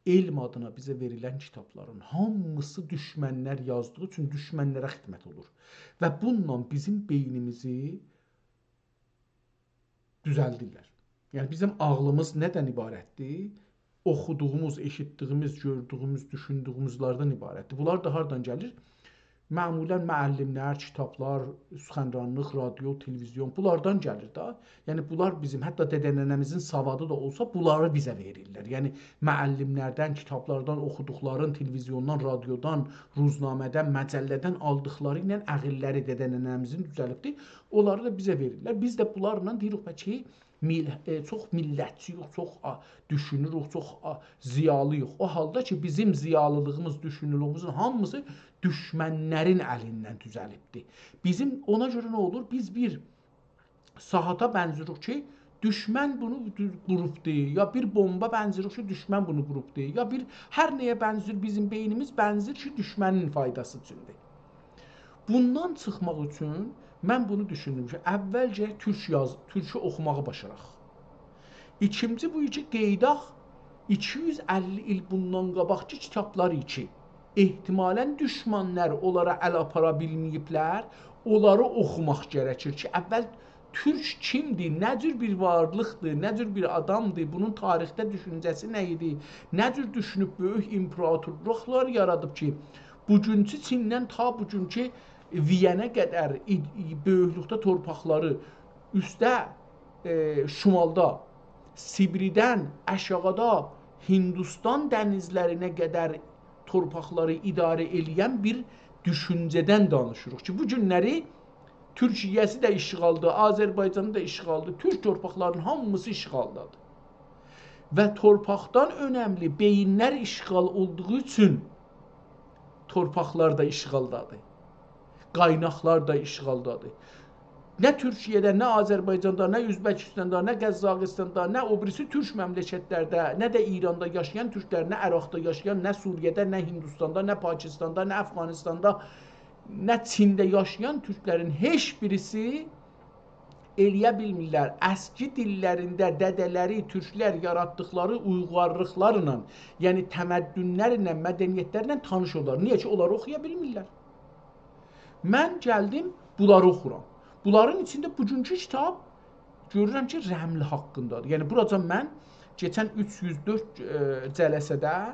علم آدینا بیزه وئریلن کیتابلارین هامیسی دوشمنلر یازدیغی اوچون دوشمنلره خدمت اولور. و بونونلا بیزیم بئینیمیزی دوزلدیرلر. یعنی، بیزیم عاغلیمیز نه‌دن عبارتدیر؟ اوخودوغوموز، ائشیتدیگیمیز، گؤردوگوموز، دوشوندوگوموزلردن عبارتدیر. بونلار دا هاردان گلیر؟ معمولاً معلملر، کیتابلار، سخنرانلیق، رادیو، تلویزیون، بونلاردان گلیر ده. یعنی، بونلار بیزیم، حتی دده-ننه‌میزین سوادی دا اولسا، بونلاری بیزه وئریرلر. یعنی، معلملردن، کیتابلاردان اوخودوقلارین، تلویزیوندان، رادیودان، روزنامه‌دن، مجله‌دن آلدیقلاری ایله عقللری دده-ننه‌میزین دوزلیبدی. اونلاری دا بیزه وئریرلر. بیز ده بونلارلا دئییریک، بلکه میل-، ائ، چوخ میللتچی‌ییک، چوخ، آ، دوشونوروک، چوخ، آ، ضیالی‌ییق. او حالدا کی، بیزیم ضیالیلیغیمیز، دوشونورویوموزون هامیسی دوشمنلرین الیندن دوزلیبدی. بیزیم، اونا گؤره نه اولور؟ بیز بیر ساعاتا بنزیریک کی، دوشمن بونو دو-، قوروبدو، یا بیر بومبا بنزیریک کی، دوشمن بونو قوروبدو، یا بیر هر نه‌یه بنزیر، بیزیم بئینیمیز بنزیر کی، دوشمنین فایداسی اوچوندور. بوندان چیخماق اوچون من بونو دوشوندوم کی، اول گرک تورک یاز-، تورکو اوخوماغی باشاراق. ایکینجی بو کی، قئییداق ایکی یوز اللی ایل بوندان قاباقکی کیتابلار کی، احتمالاً دوشمنلر اونلارا ال آپارا بیلمه‌ییبلر، اونلاری اوخوماق گرکیر کی، اول تورک کیمدیر، نه جور بیر وارلیقدیر، نه جور بیر آدامدیر، بونون تاریخده دوشونجه‌سی نه ایدی، نه جور دوشونوب بؤیوک ایمپراتورلوقلار یارادیب کی، بوگونکو چیندن تا بوگونکو ویئنه قدر ای-، ای-، بؤیوکلوکده تورپاقلاری، اوسته، ائ، شمالدا سیبریدن آشاغیدا هیندوستان دنیزلرینه قدر تورپاقلاری اداره ائله‌ین بیر دوشونجه‌دن دانیشیریق کی، بو گونلری تورکیه‌سی ده اشغالدیر، آذربایجانی دا اشغالدیر، تورک تورپاقلارینین هامیسی اشغالدادیر. و تورپاقدان اؤنملی بئیینلر اشغال اولدوغو اوچون تورپاقلار دا اشغالدادیر. قایناقلار دا اشغالدادیر. نه تورکیه‌ده، نه آذربایجاندا، نه اؤزبکیستاندا، نه قزاقیستاندا، نه او بیریسی تورک مملکتلرده، نه ده ایراندا یاشایان تورکلر، نه عراقدا یاشایان، نه سوریه‌ده، نه هیندوستاندا، نه پاکیستاندا، نه افغانیستاندا، نه چینده یاشایان تورکلرین هئچ بیریسی ائله‌یه بیلمیرلر اسکی دیللرینده دده‌لری تورکلر یاراتدیقلاری اویغارلیقلارلا، یعنی تمدنلرله، مدنیتلرله تانیش اولار. نییه کی، اونلاری اوخویا بیلمیرلر. من گلدیم، بونلاری اوخورام. بونلارین ایچینده بوگونکو کیتاب گؤرورم کی، رمل حاقیندادیر. یعنی، بوراجان من کئچن اوچ یوز دؤرد، ائ، جلسه‌ده، ائ،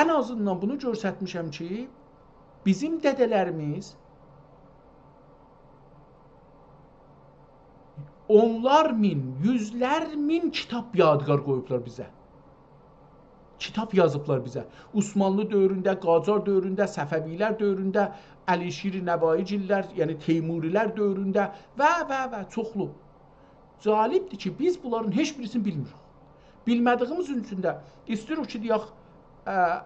ان آزیندان بونو گؤسترمیشم کی، بیزیم دده‌لریمیز اونلار مین، یوزلر مین کیتاب یادگار قویوبلار بیزه. کیتاب یازیبلار بیزه. عثمانلی دؤورونده، قاجار دؤورونده، صفوی‌لر دؤورونده، علیشیر نوایی‌گیللر، یعنی تیموری‌لر دؤورونده و، و، و چوخلو. جالبدیر کی، بیز بونلارین هئچ بیریسینی بیلمیریک. بیلمه‌دیییمیز اوچون ده ایسته‌ییریک کی، دئیک، ا،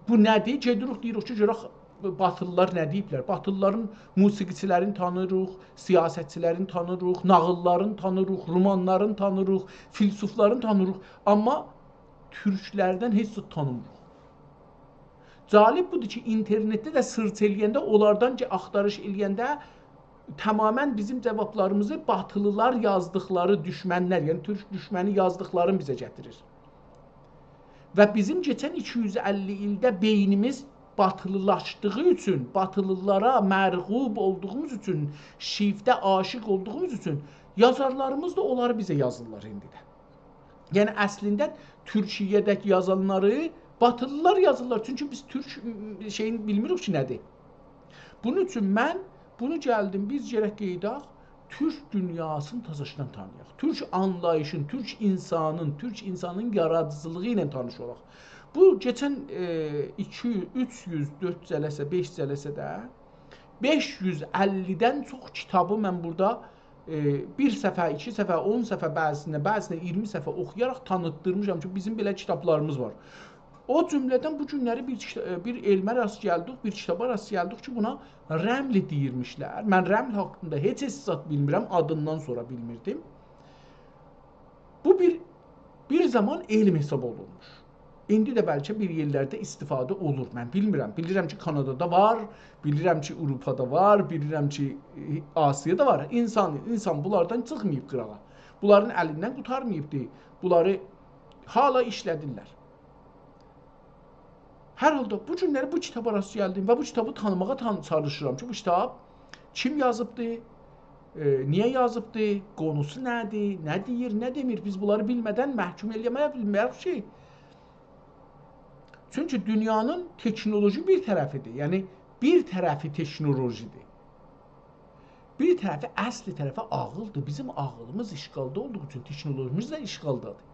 بو نه‌دیر؟ گئدیریک، دئییریک کی، گؤرک باتیلیلار نه دئییبلر. باتیلیلارین موسیقیچی‌لرینی تانیریق، سیاستچی‌لرینی تانیریق، ناغیللارینی تانیریق، رومانلارینی تانیریق، فیلسوفلارینی تانیریق. آمما تورکلردن هئچ زاد تانیمیریق. جالب بودور کی، اینترنتده ده سئرچ ائله‌ینده، اونلاردان کی، آختاریش ائله‌ینده تماماً بیزیم جاوابلاریمیزی باتیلیلار یازدیقلاری دوشمنلر، یعنی تورک دوشمنی یازدیقلارینی بیزه گتیریر. و بیزیم کئچن ایکی یوز اللی ایلده بئینیمیز باتیلیلاشدیغی اوچون، باتیلیلارا مرغوب اولدوغوموز اوچون، شیفته عاشیق اولدوغوموز اوچون یازارلاریمیز دا اونلاری بیزه یازیرلار ایندی ده. یعنی، اصلینده تورکیه‌ده‌کی یازانلاری باتیلیلار یازیرلار. چونکی بیز تورک، م، شئیینی بیلمیریک کی، نه‌دیر. بونون اوچون من بونو گلدیم، بیز گرک قئییداق، تورک دونیاسینی تازاشدان تانییاق. تورک آنلاییشین، تورک اینسانین، تورک اینسانین یارادیجیلیغی ایله تانیش اولاق. بو کئچن، ائ، ایکی، اوچ یوز، دؤرد جلسه، بئش جلسه‌ده بئش یوز اللی‌دن چوخ کیتابی من بورادا، ائ، بیر صفحه، ایکی صفحه، اون صفحه، بعضی‌سینده، بعضی‌سینده اییرمی صفحه اوخویاراق تانیتدیرمیشام کی، بیزیم بئله کیتابلاریمیز وار. او جمله‌دن بو گونلری بیر کیتا-، بیر علمه راست گلدیک، بیر کیتابا راست گلدیک کی، بونا رمل دئییرمیشلر. من رمل حاقیندا هئچ، هئچ زاد بیلمیرم، آدیندان سونرا بیلمیردیم. بو بیر، بیر زامان علم حساب اولونموش. ایندی ده بلکه بیر یئرلرده استفاده اولور، من بیلمیرم. بیلیرم کی، کانادادا وار، بیلیرم کی، آوروپادا وار، بیلیرم کی، ائ، آسیادا وار. اینسان، اینسان بونلاردان چیخماییب قیراغا. بونلارین الیندن قوتارماییبدی. بونلاری هالا ایشله‌دیرلر. هر حالدا بو گونلری بو کیتابا راست گلدیم و بو کیتابی تانیماغا تان-، چالیشیرام کی، بو کیتاب کیم یازیبدی، ائ، نییه یازیبدی، قونوسو نه‌دیر، نه دئییر، نه دئمیر. بیز بونلاری بیلمه‌دن محکوم ائله‌یه بیلمه‌ریک کی. چونکی دونیانین تکنولوژی بیر طرفیدیر. یعنی، بیر طرفی تکنولوژی‌دیر. بیر طرفی، اصلی طرفی عاغیلدیر. بیزیم عاغیلیمیز اشغالدا اولدوغو اوچون تکنولوژیمیز ده اشغالدادیر.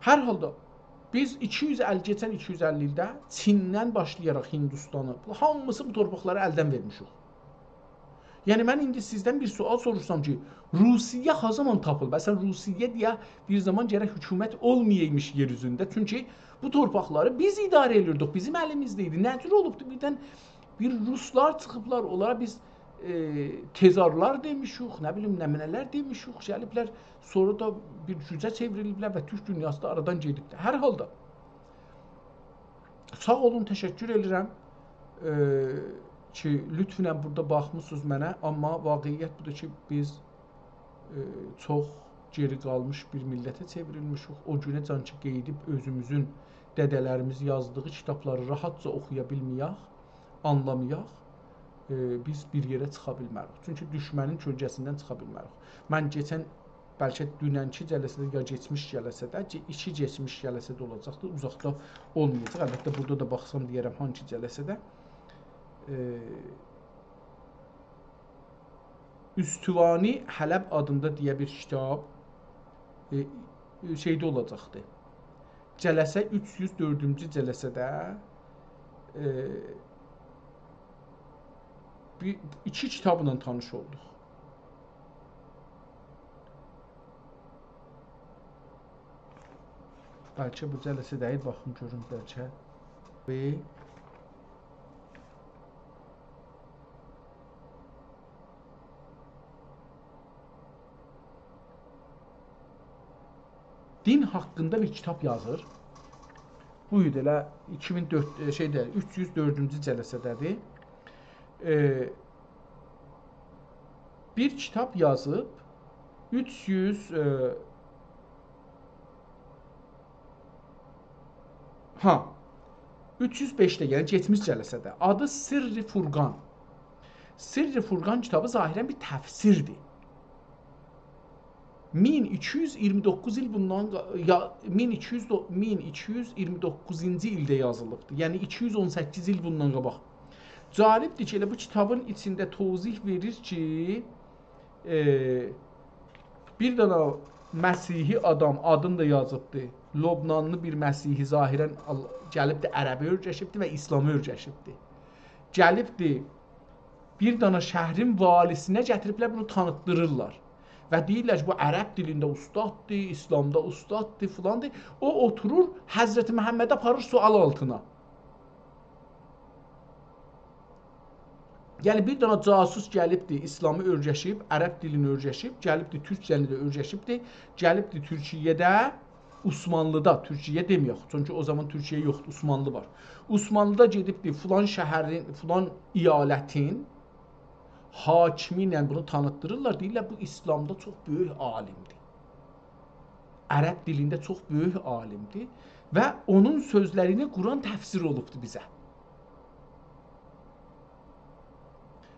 هر حالدا بیز ایکی یوز اللی، کئچن ایکی یوز اللی ایلده چیندن باشلایاراق هیندوستانی، بو هامیسی بو تورپاقلاری الدن وئرمیشیک. یعنی، من ایندی سیزدن بیر سؤال سوروشسام کی، روسیه ها زامان تاپیلیب؟ اصلاً، روسیه دئیه بیر زامان گرک حکومت اولمایایمیش یئر اوزونده. چونکی بو تورپاقلاری بیز اداره ائدیردیک، بیزیم الیمیزده ایدی. نه جور اولوبدو؟ بیردن بیر روسلار چیخیبلار، اونلارا بیز، ائ، تزارلار دئمیشیک، نه بیلیم، نمنه‌لر دئمیشیک، گلیبلر، سونرا دا بیر گوجه چئوریلیبلر و تورک دونیاسی دا آرادان گئدیبدی. هر حالدا، ساغ اولون، تشکر ائدیرم، ائ، کی، لطفاً بورادا باخمیسینیز منه، آمما واقعیت بودور کی، بیز، ائ، چوخ گئری قالمیش بیر میللته چئوریلمیشیک. او گونه‌جن کی، قئییدیب اؤزوموزون دده‌لریمیز یازدیغی کیتابلاری راحتجا اوخویا بیلمه‌یک، آنلامایاق، ائ، بیز بیر یئره چیخا بیلمه‌ریک. چونکی دوشمنین کؤلگه‌سیندن چیخا بیلمه‌ریک. من کئچن، بلکه دوننکی جلسه‌ده، یا کئچمیش جلسه‌ده، کی، ایکی کئچمیش جلسه‌ده اولاجاقدیر، اوزاقدا اولمایاجاق. البته، بورادا دا باخسام دئیه‌رم هانسی جلسه‌ده. ائ، اوستوانی حلب آدیندا دئیه بیر کیتاب، ائ، شئیده اولاجاقدی. جلسه اوچ یوز دؤردونجو جلسه‌ده، ائ، بیر، ایکی کیتابلا تانیش اولدوق. بلکه بو جلسه دئییل، باخیم گؤروم بلکه. و دین حاقیندا بیر کیتاب یازیر. بو ایل ائله ایکی مین دؤرد، ائ، شئیده، اوچ یوز دؤردونجو جلسه‌ده‌دیر. ائ، بیر کیتاب یازیب، اوچ یوز، ائ، ها، اوچ یوز بئشده، یعنی کئچمیش جلسه‌ده. آدی سرّ فرقان. سرّ فرقان کیتابی ظاهراً بیر تفسیردیر. مین ایکی یوز اییرمی دوققوز ایل بوندان قا-، یا، مین ایکی یوز دو-، مین ایکی یوز اییرمی دوققوزونجو ایلده یازیلیبدیر. یعنی ایکی یوز اون سککیز ایل بوندان قاباق. جالبدیر کی، ائله بو کیتابین ایچینده توضیح وئریر کی، ائ، بیر دنه مسیحی آدام، آدینی دا یازیبدی. لبنانلی بیر مسیحی، ظاهراً آل-، گلیبدی، عربی اؤیرشیبدی و ایسلامی اؤیرشیبدی. گلیبدی، بیر دانا شهرین والیسینه گتیریبلر، بونو تانیتدیریرلار. و دئییرلر کی، بو عرب دیلینده اوستاددیر، ایسلامدا اوستاددیر، فلاندیر. او اوتورور، حضرت محمدی آپاریر سؤال آلتینا. یعنی، بیر دانا جاسوس گلیبدی، ایسلامی اؤیرشیب، عرب دیلینی اؤیرشیب، گلیبدی، تورکجه‌نی ده اؤیرشیبدی، گلیبدی تورکیه‌ده، عثمانلی‌دا، تورکیه دئمه‌یک، چونکی او زامان تورکیه یوخدور، عثمانلی وار. عثمانلی‌دا گئدیبدی، فلان شهرین، فلان ایالتین حاکمی ایله بونو تانیتدیریرلار، دئییرلر، بو ایسلامدا چوخ بؤیوک عالیمدیر. عرب دیلینده چوخ بؤیوک عالیمدیر و اونون سؤزلرینی قرآن تفسیر اولوبدور بیزه.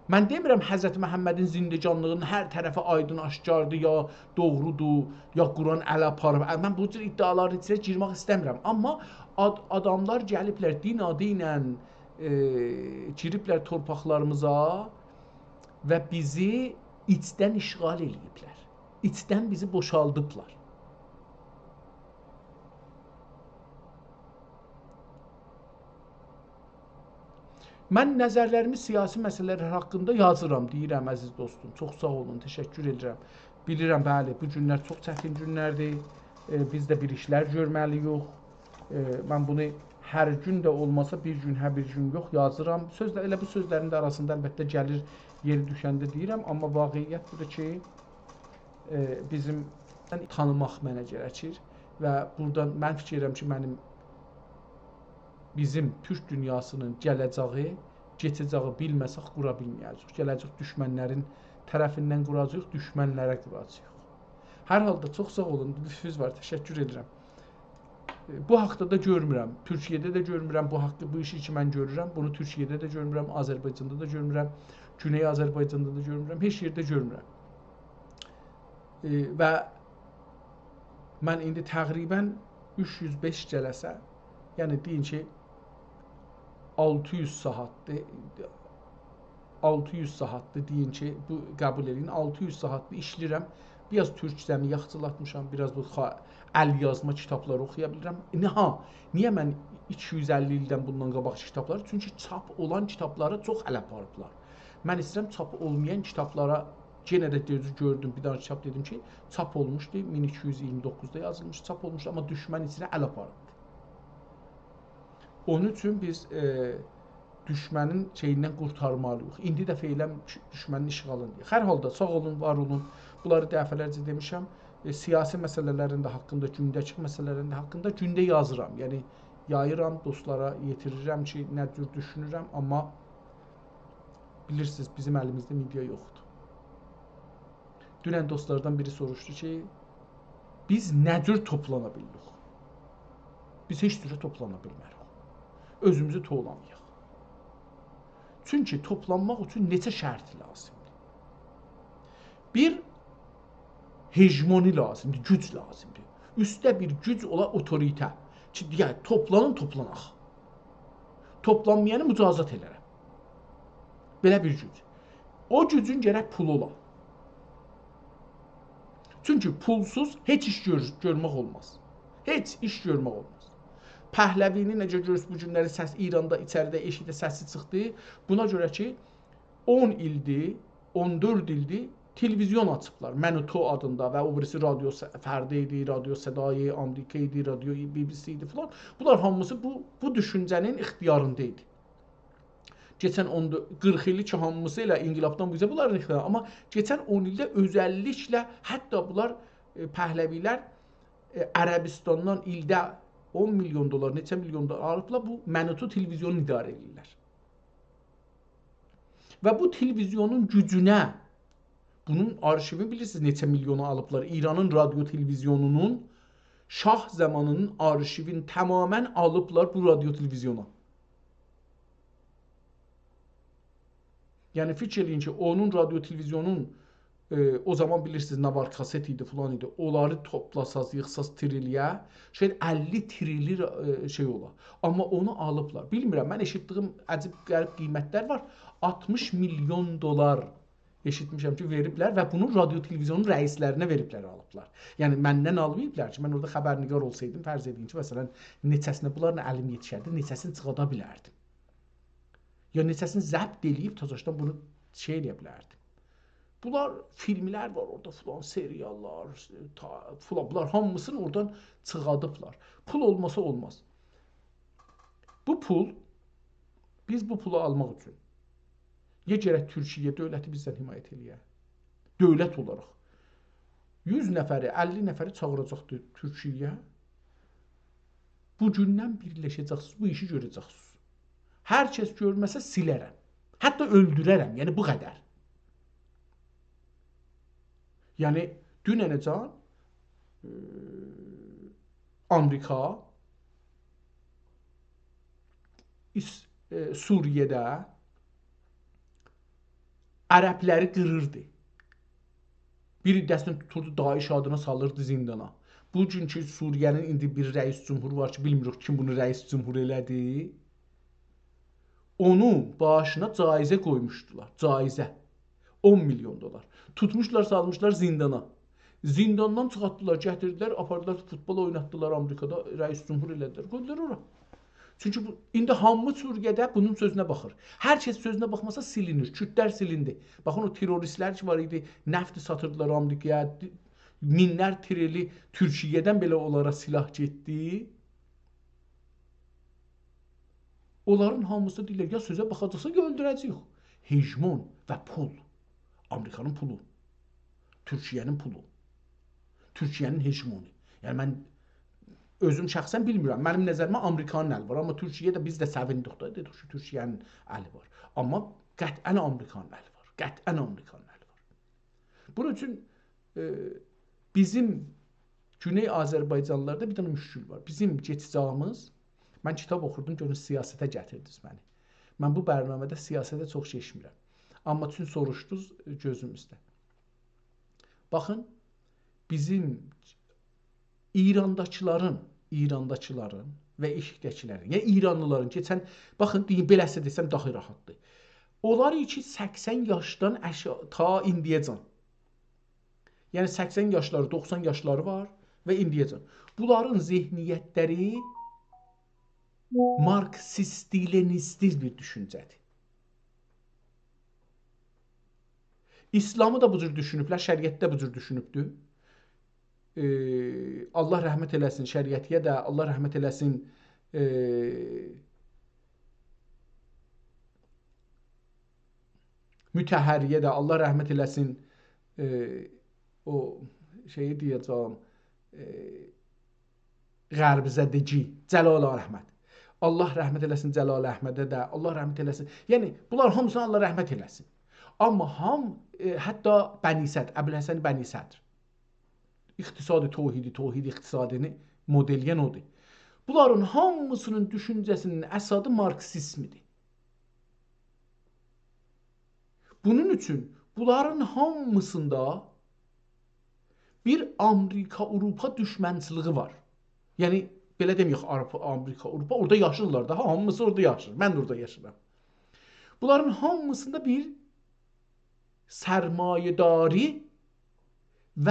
من دئمیرم حضرت محمدین زندگانلیغینین هر طرفه آیدین آشکاردیر، یا دوغرودور، یا قرآن اله آپاریب. من بو جور ادعالارین ایچینه گیرمک ایسته‌میرم. آمما آد-، آداملار گلیبلر دین آدی ایله، ائ، گیریبلر تورپاقلاریمیزا و بیزی ایچدن اشغال ائله‌ییبلر. ایچدن بیزی بوشالدیبلار. من نظرلریمی سیاسی مسئله‌لر حاقیندا یازیرام، دئییرم، عزیز دوستوم. چوخ ساغ اولون، تشکر ائدیرم. بیلیرم، بلی، بو گونلر چوخ چتین گونلردیر. ائ، بیز ده بیر ایشلر گؤرمه‌لی‌ییک. ائ، من بونو هر گون ده اولماسا، بیر گون هه، بیر گون یوخ، یازیرام. سؤزلر، ائله بو سؤزلرین ده آراسیندا البته گلیر، یئری دوشنده دئییرم، آمما واقعیت بودور کی، ائ، بیزیم تانیماق منه گرکیر و بورادا من فیکیر ائدیرم کی، منیم، بیزیم تورک دونیاسینین گله‌جه‌یی، کئچه‌جه‌یی بیلمه‌سک، قورا بیلمه‌یه‌جه‌ییک. گله‌جک دوشمنلرین طرفیندن قوراجاغیق، دوشمنلره قوراجاغیق. هر حالدا چوخ ساغ اولون، بیر سؤز وار، تشکر ائدیرم. ائ، بو حاقدا دا گؤرمورم. تورکیه‌ده ده گؤرمورم بو حاقی، بو ایشی کی من گؤرورم. بونو تورکیه‌ده ده گؤرمورم، آذربایجاندا دا گؤرمورم، گونئی آذربایجاندا دا گؤرمورم، هئچ یئرده گؤرمورم. ائ، و من ایندی تقریباً اوچ یوز بئش جلسه، یعنی دئیین کی، آلتی یوز ساعاتدیر، آلتی یوز ساعاتدیر، دئیین کی، بو قبول ائله‌یین، آلتی یوز ساعاتدیر ایشله‌ییرم. بیر آز تورکجه‌می یاخشیلاتمیشام، بیر آز بو خا-، ال یازما کیتابلاری اوخویا بیلیرم. نه، ها، نییه من ایکی یوز اللی ایلدن بوندان قاباقکی کیتابلاری؟ چونکی چاپ اولان کیتابلاری چوخ اله آپاریبلار. من ایسته‌ییرم چاپ اولمایان کیتابلارا، یئنه ده گؤزو گؤردوم، بیر دنه کیتاب دئدیم کی، چاپ اولموشدو، مین ایکی یوز ایگیرمی دوققوزدا یازیلمیش، چاپ اولموشدو، آمما دوشمن ایچینه ال آپاریبدی. اونون اوچون بیز، ائ، دوشمنین شئییندن قورتارمالی‌ییق. ایندی ده فعلاً دوش-، دوشمنین اشغالینداییق. هر حالدا ساغ اولون، وار اولون. بونلاری دفعه‌لرجه دئمیشم. ائ، سیاسی مسئله‌لرین ده حاقیندا، گونده‌کی مسئله‌لرین ده حاقیندا گونده یازیرام. یعنی یاییرام، دوستلارا یئتیریرم کی، نه جور دوشونورم، آمما بیلیرسینیز، بیزیم الیمیزده مئدیا یوخدور. دونن دوستلاردان بیری سوروشدو کی، بیز نه جور توپلانا بیلیریک؟ بیز هئچ جوره توپلانا بیلمه‌ریک. اؤزوموزو توولامایاق. چونکی توپلانماق اوچون نئچه شرط لازیمدیر. بیر، هژمونی لازیمدیر، گوج لازیمدیر. اوستده بیر گوج اولا، اوتوریته. کی، دئیه، توپلانین، توپلاناق. توپلانمایانی مجازات ائلرم. بئله بیر گوج. او گوجون گرک پولو اولا. چونکی پولسوز هئچ ایش گؤر-، گؤرمک اولماز. هئچ ایش گؤرمک اولماز. پهلوی‌نین، نئجه گؤرورسوز، بو گونلری سس-، ایراندا، ایچریده، ائشیکده سسی چیخدی. بونا گؤره کی، اون ایلدیر، اون دؤرد ایلدیر تلویزیون آچیبلار. من و تو آدیندا و او بیریسی رادیو س-، فردا ایدی، رادیو صدای آمریکا ایدی، رادیو بی بی سی ایدی فلان. بونلار هامیسی بو، بو دوشونجه‌نین اختیاریندا ایدی. کئچن اون دؤرد، قیرخ ایلی کی، هامیسی ائله انقلابدان بو اوزه بونلارین اختیاری. آمما کئچن اون ایلده اؤزللیکله حتی بونلار، ائ، پهلوی‌لر، ائ، عربستاندان ایلده اون میلیون دلار، نئچه میلیون دلار آلیبلار، بو من و تو تلویزیونو اداره ائدیرلر. و بو تلویزیونون گوجونه، بونون آرشیوی بیلیرسینیز نئچه میلیونو آلیبلار. ایرانین رادیو تلویزیونونون شاه زامانینین آرشیوینی تماماً آلیبلار بو رادیو تلویزیونا. یعنی فیکیر ائله‌یین کی، اونون رادیو تلویزیونون، ائ، او زامان بیلیرسینیز، نه وار، کاست ایدی، فلان ایدی. اونلاری توپلاساز، ییغساز تریلی‌یه، شئی، اللی تریلی، ائ، شئی اولا. آمما اونو آلیبلار. بیلمیرم، من ائشیتدیگیم عجیب غریب قیمتلر وار. آلتمیش میلیون دلار ائشیتمیشم کی، وئریبلر و بونو رادیو تلویزیونون رئیسلرینه وئریبلر، آلیبلار. یعنی، مندن آلماییبلار کی، من اورادا خبرنگار اولسایدیم، فرض ائدین کی، مثلا، نئچه‌سینه، بونلارین الیم یئتیشردی، نئچه‌سینی چیخادا بیلردیم. یا نئچه‌سینی ضبط ائله‌ییب، تازاشدان بونو شئی ائله‌یه بیلردیم. بونلار فیلملر وار اورادا، فلان سریاللار، تا، فلان، بونلار هامیسینی اورادان چیخادیبلار. پول اولماسا اولماز. بو پول، بیز بو پولو آلماق اوچون، یا گرک تورکیه دؤولتی بیزدن حمایت ائله‌یه، دؤولت اولاراق یوز نفری، اللی نفری چاغیراجاقدی تورکیه‌یه. بو گوندن بیرلشه‌جکسینیز، بو ایشی گؤره‌جکسینیز. هر کس گؤرمه‌سه سیلرم. حتی اؤلدوررم، یعنی بو قدر. یعنی، دوننه‌جن، ائ، آمریکا ایس-، ائ، سوریه‌ده عربلری قیریردی. بیر عده‌سینی توتوردو، داعش آدینا سالیردی زیندانا. بو گون کی، سوریه‌نین ایندی بیر رئیس جمهورو وار کی، بیلمیریک کیم بونو رئیس جمهور ائله‌دی. اونون باغیشینا جایزه قویموشدولار. جایزه. اون میلیون دلار. توتموشلار، سالمیشلار زیندانا. زینداندان چیخارتدیلار، گتیردیلر، آپاردیلار، فوتبال اویناتدیلار آمریکادا، رئیس جمهور ائله‌دیلر، قویدولار اورا. چونکی بو، ایندی هامی سوریه‌ده بونون سؤزونه باخیر. هر کس سؤزونه باخماسا سیلینیر. کوردلر سیلیندی. باخین، او تروریستلر کی وار ایدی، نفتی ساتیردیلار آمریکایا، مینلر تریلی تورکیه‌دن بئله اونلارا سلاح گئتدی. اونلارین هامیسی دئییرلر، یا سؤزه باخاجاقسان، یا اؤلدوره‌جه‌ییک. هژمون و پول. آمریکانین پولو. تورکیه‌نین پولو. تورکیه‌نین هژمونی. یعنی، من اؤزوم شخصا بیلمیرم. منیم نظریمه آمریکانین الی وار. آمما تورکیه‌ده بیز ده سئویندیک ده، دئدیک کی، تورکیه‌نین الی وار. آمما قطعا آمریکانین الی وار. قطعا آمریکانین الی وار. بونون اوچون، ائ، بیزیم گونئی آذربایجانلیلاردا بیر دنه مشکل وار. بیزیم کئچه‌جه‌ییمیز، من کیتاب اوخوردوم، گؤرون سیاسته گتیردینیز منی. من بو برنامه‌ده سیاسته چوخ کئچمیرم. آمما چون سوروشدونوز، گؤزوم اوسته. باخین، بیزیم ایرانداکیلارین، ایرانداکیلارین و ائشیکده‌کیلرین، یا ایرانلیلارین، کئچن، باخین، دئییم، بئله‌سی دئسم داها راحتدیر. اونلار کی سکسن یاشدان آشا-، تا ایندیه‌جن. یعنی سکسن یاشلاری، دوخسان یاشلاری وار و ایندیه‌جن. بونلارین ذهنیتلری مارکسیستی-لنینیستی بیر دوشونجه‌دیر. ایسلامی دا بو جور دوشونوبلر، شریعتی ده بو جور دوشونوبدور. ائ، الله رحمت ائله‌سین شریعتی‌یه ده، الله رحمت ائله‌سین، ائ، مطهری‌یه ده، الله رحمت ائله‌سین، ائ، او شئیی دئیه‌جم، ائ، غرب‌زدگی، جلال احمد. الله رحمت ائله‌سین جلال احمده ده، الله رحمت ائله‌سین. یعنی، بونلار هامیسینا الله رحمت ائله‌سین. آمما هام-، ائ، حتی بنی صدر، ابوالحسن بنی صدر. اقتصاد توحیدی، توحید اقتصادینی مدل‌له‌ین اودور. بونلارین هامیسینین دوشونجه‌سینین اساسی مارکسیزمدیر. بونون اوچون بونلارین هامیسیندا بیر آمریکا-آوروپا دوشمنچیلیگی وار. یعنی، بئله دئمه‌یک، آوروپا، آمریکا، آوروپا، اورادا یاشیرلار دا، هامیسی اورادا یاشیر. من ده اورادا یاشیرام. بونلارین هامیسیندا بیر سرمایه‌داری و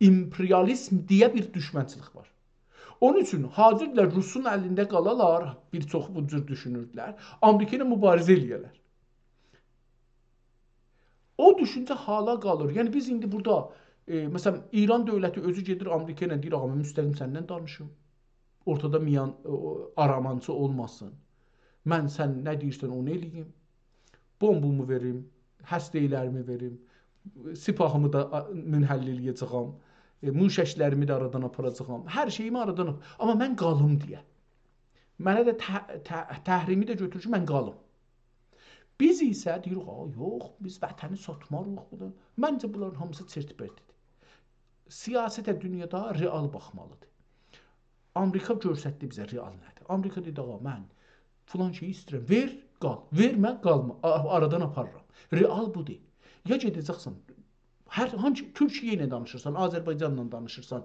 ایمپریالیزم دئیه بیر دوشمنچیلیک وار. اونون اوچون حاضردیلار روسون الینده قالالار، بیر چوخو بو جور دوشونوردولر، آمریکا ایله موباریزه ائله‌یه‌لر. او دوشونجه حالا قالیر. یعنی، بیز ایندی بورادا، ائ، مثلا، ایران دؤولتی اؤزو گئدیر آمریکا ایله دئییر، «آغا، من مستقیم سنینن دانیشیم. اورتادا میان، او، آرامانچی اولماسین. من سن نه دئییرسن، اونو ائله‌ییم. بومبومو وئریم، هسته‌ای‌لریمی وئریم، سپاهیمی دا، آ، منحل ائله‌یه‌جه‌یم، ائ، موشک‌لریمی ده آرادان آپاراجاغام. هر شئییمی آرادان آپ-، آمما من قالیم دئیه. منه ده ته-، ته-، تحریمی ده گؤتورور کی، من قالیم.» بیز ایسه دئییریک، «آ، یوخ، بیز وطنی ساتماریق بونا.» منجه، بونلارین هامیسی چرت-پرتدیر. سیاسته دونیادا رئال باخمالیدیر. آمریکا گؤستردی بیزه رئال نه‌دیر. آمریکا دئدی، «آغا، من فلان شئیی ایسته‌ییرم. وئر، قال. وئرمه، قالما. آ-، آرادان آپاریرام.» رئال بودور. یا گئده‌جکسن، هر، هانسی، تورکیه ایله دانیشیرسان، آذربایجانلا دانیشیرسان،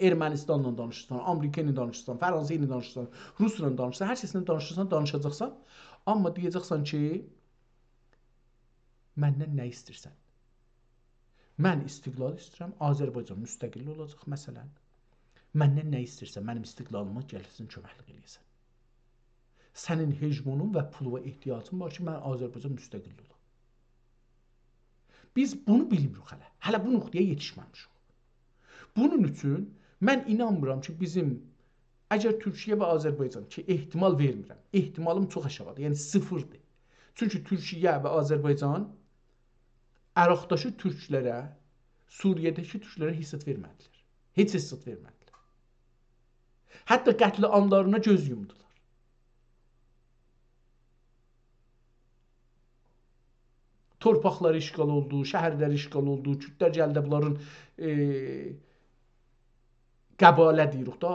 ارمنیستانلا دانیشیرسان، آمریکا ایله دانیشیرسان، فرانسه ایله دانیشیرسان، روسلا دانیشیرسان، هر کسله دانیشیرسان، دانیشاجاقسان. آمما دئیه‌جکسن کی، مندن نه ایسته‌ییرسن؟ من استقلال ایسته‌ییرم، آذربایجان مستقل اولاجاق، مثلا. مندن نه ایسته‌ییرسن، منیم استقلالیما گلیرسن، کؤمکلیک ائله‌یه‌سن. سنین هژمونون و پولووا احتیاجین وار کی، من آذربایجان مستقل اولام. بیز بونو بیلمیریک هله. هله بو نقطه‌یه یئتیشمه‌میشیک. بونون اوچون من اینانمیرام کی، بیزیم، اگر تورکیه و آذربایجان، کی احتمال وئرمیرم، احتمالیم چوخ آشاغیدیر، یعنی صفردیر. چونکی تورکیه و آذربایجان عراقداکی تورکلره، سوریه‌ده‌کی تورکلره هئچ زاد وئرمه‌دیلر. هئچ، هئچ زاد وئرمه‌دیلر. حتی قتل‌عاملارینا گؤز یومدولار. تورپاقلاری اشغال اولدو، شهرلری اشغال اولدو. کوردلر گلدی بونلارین، ائ، قباله دئییریک دا،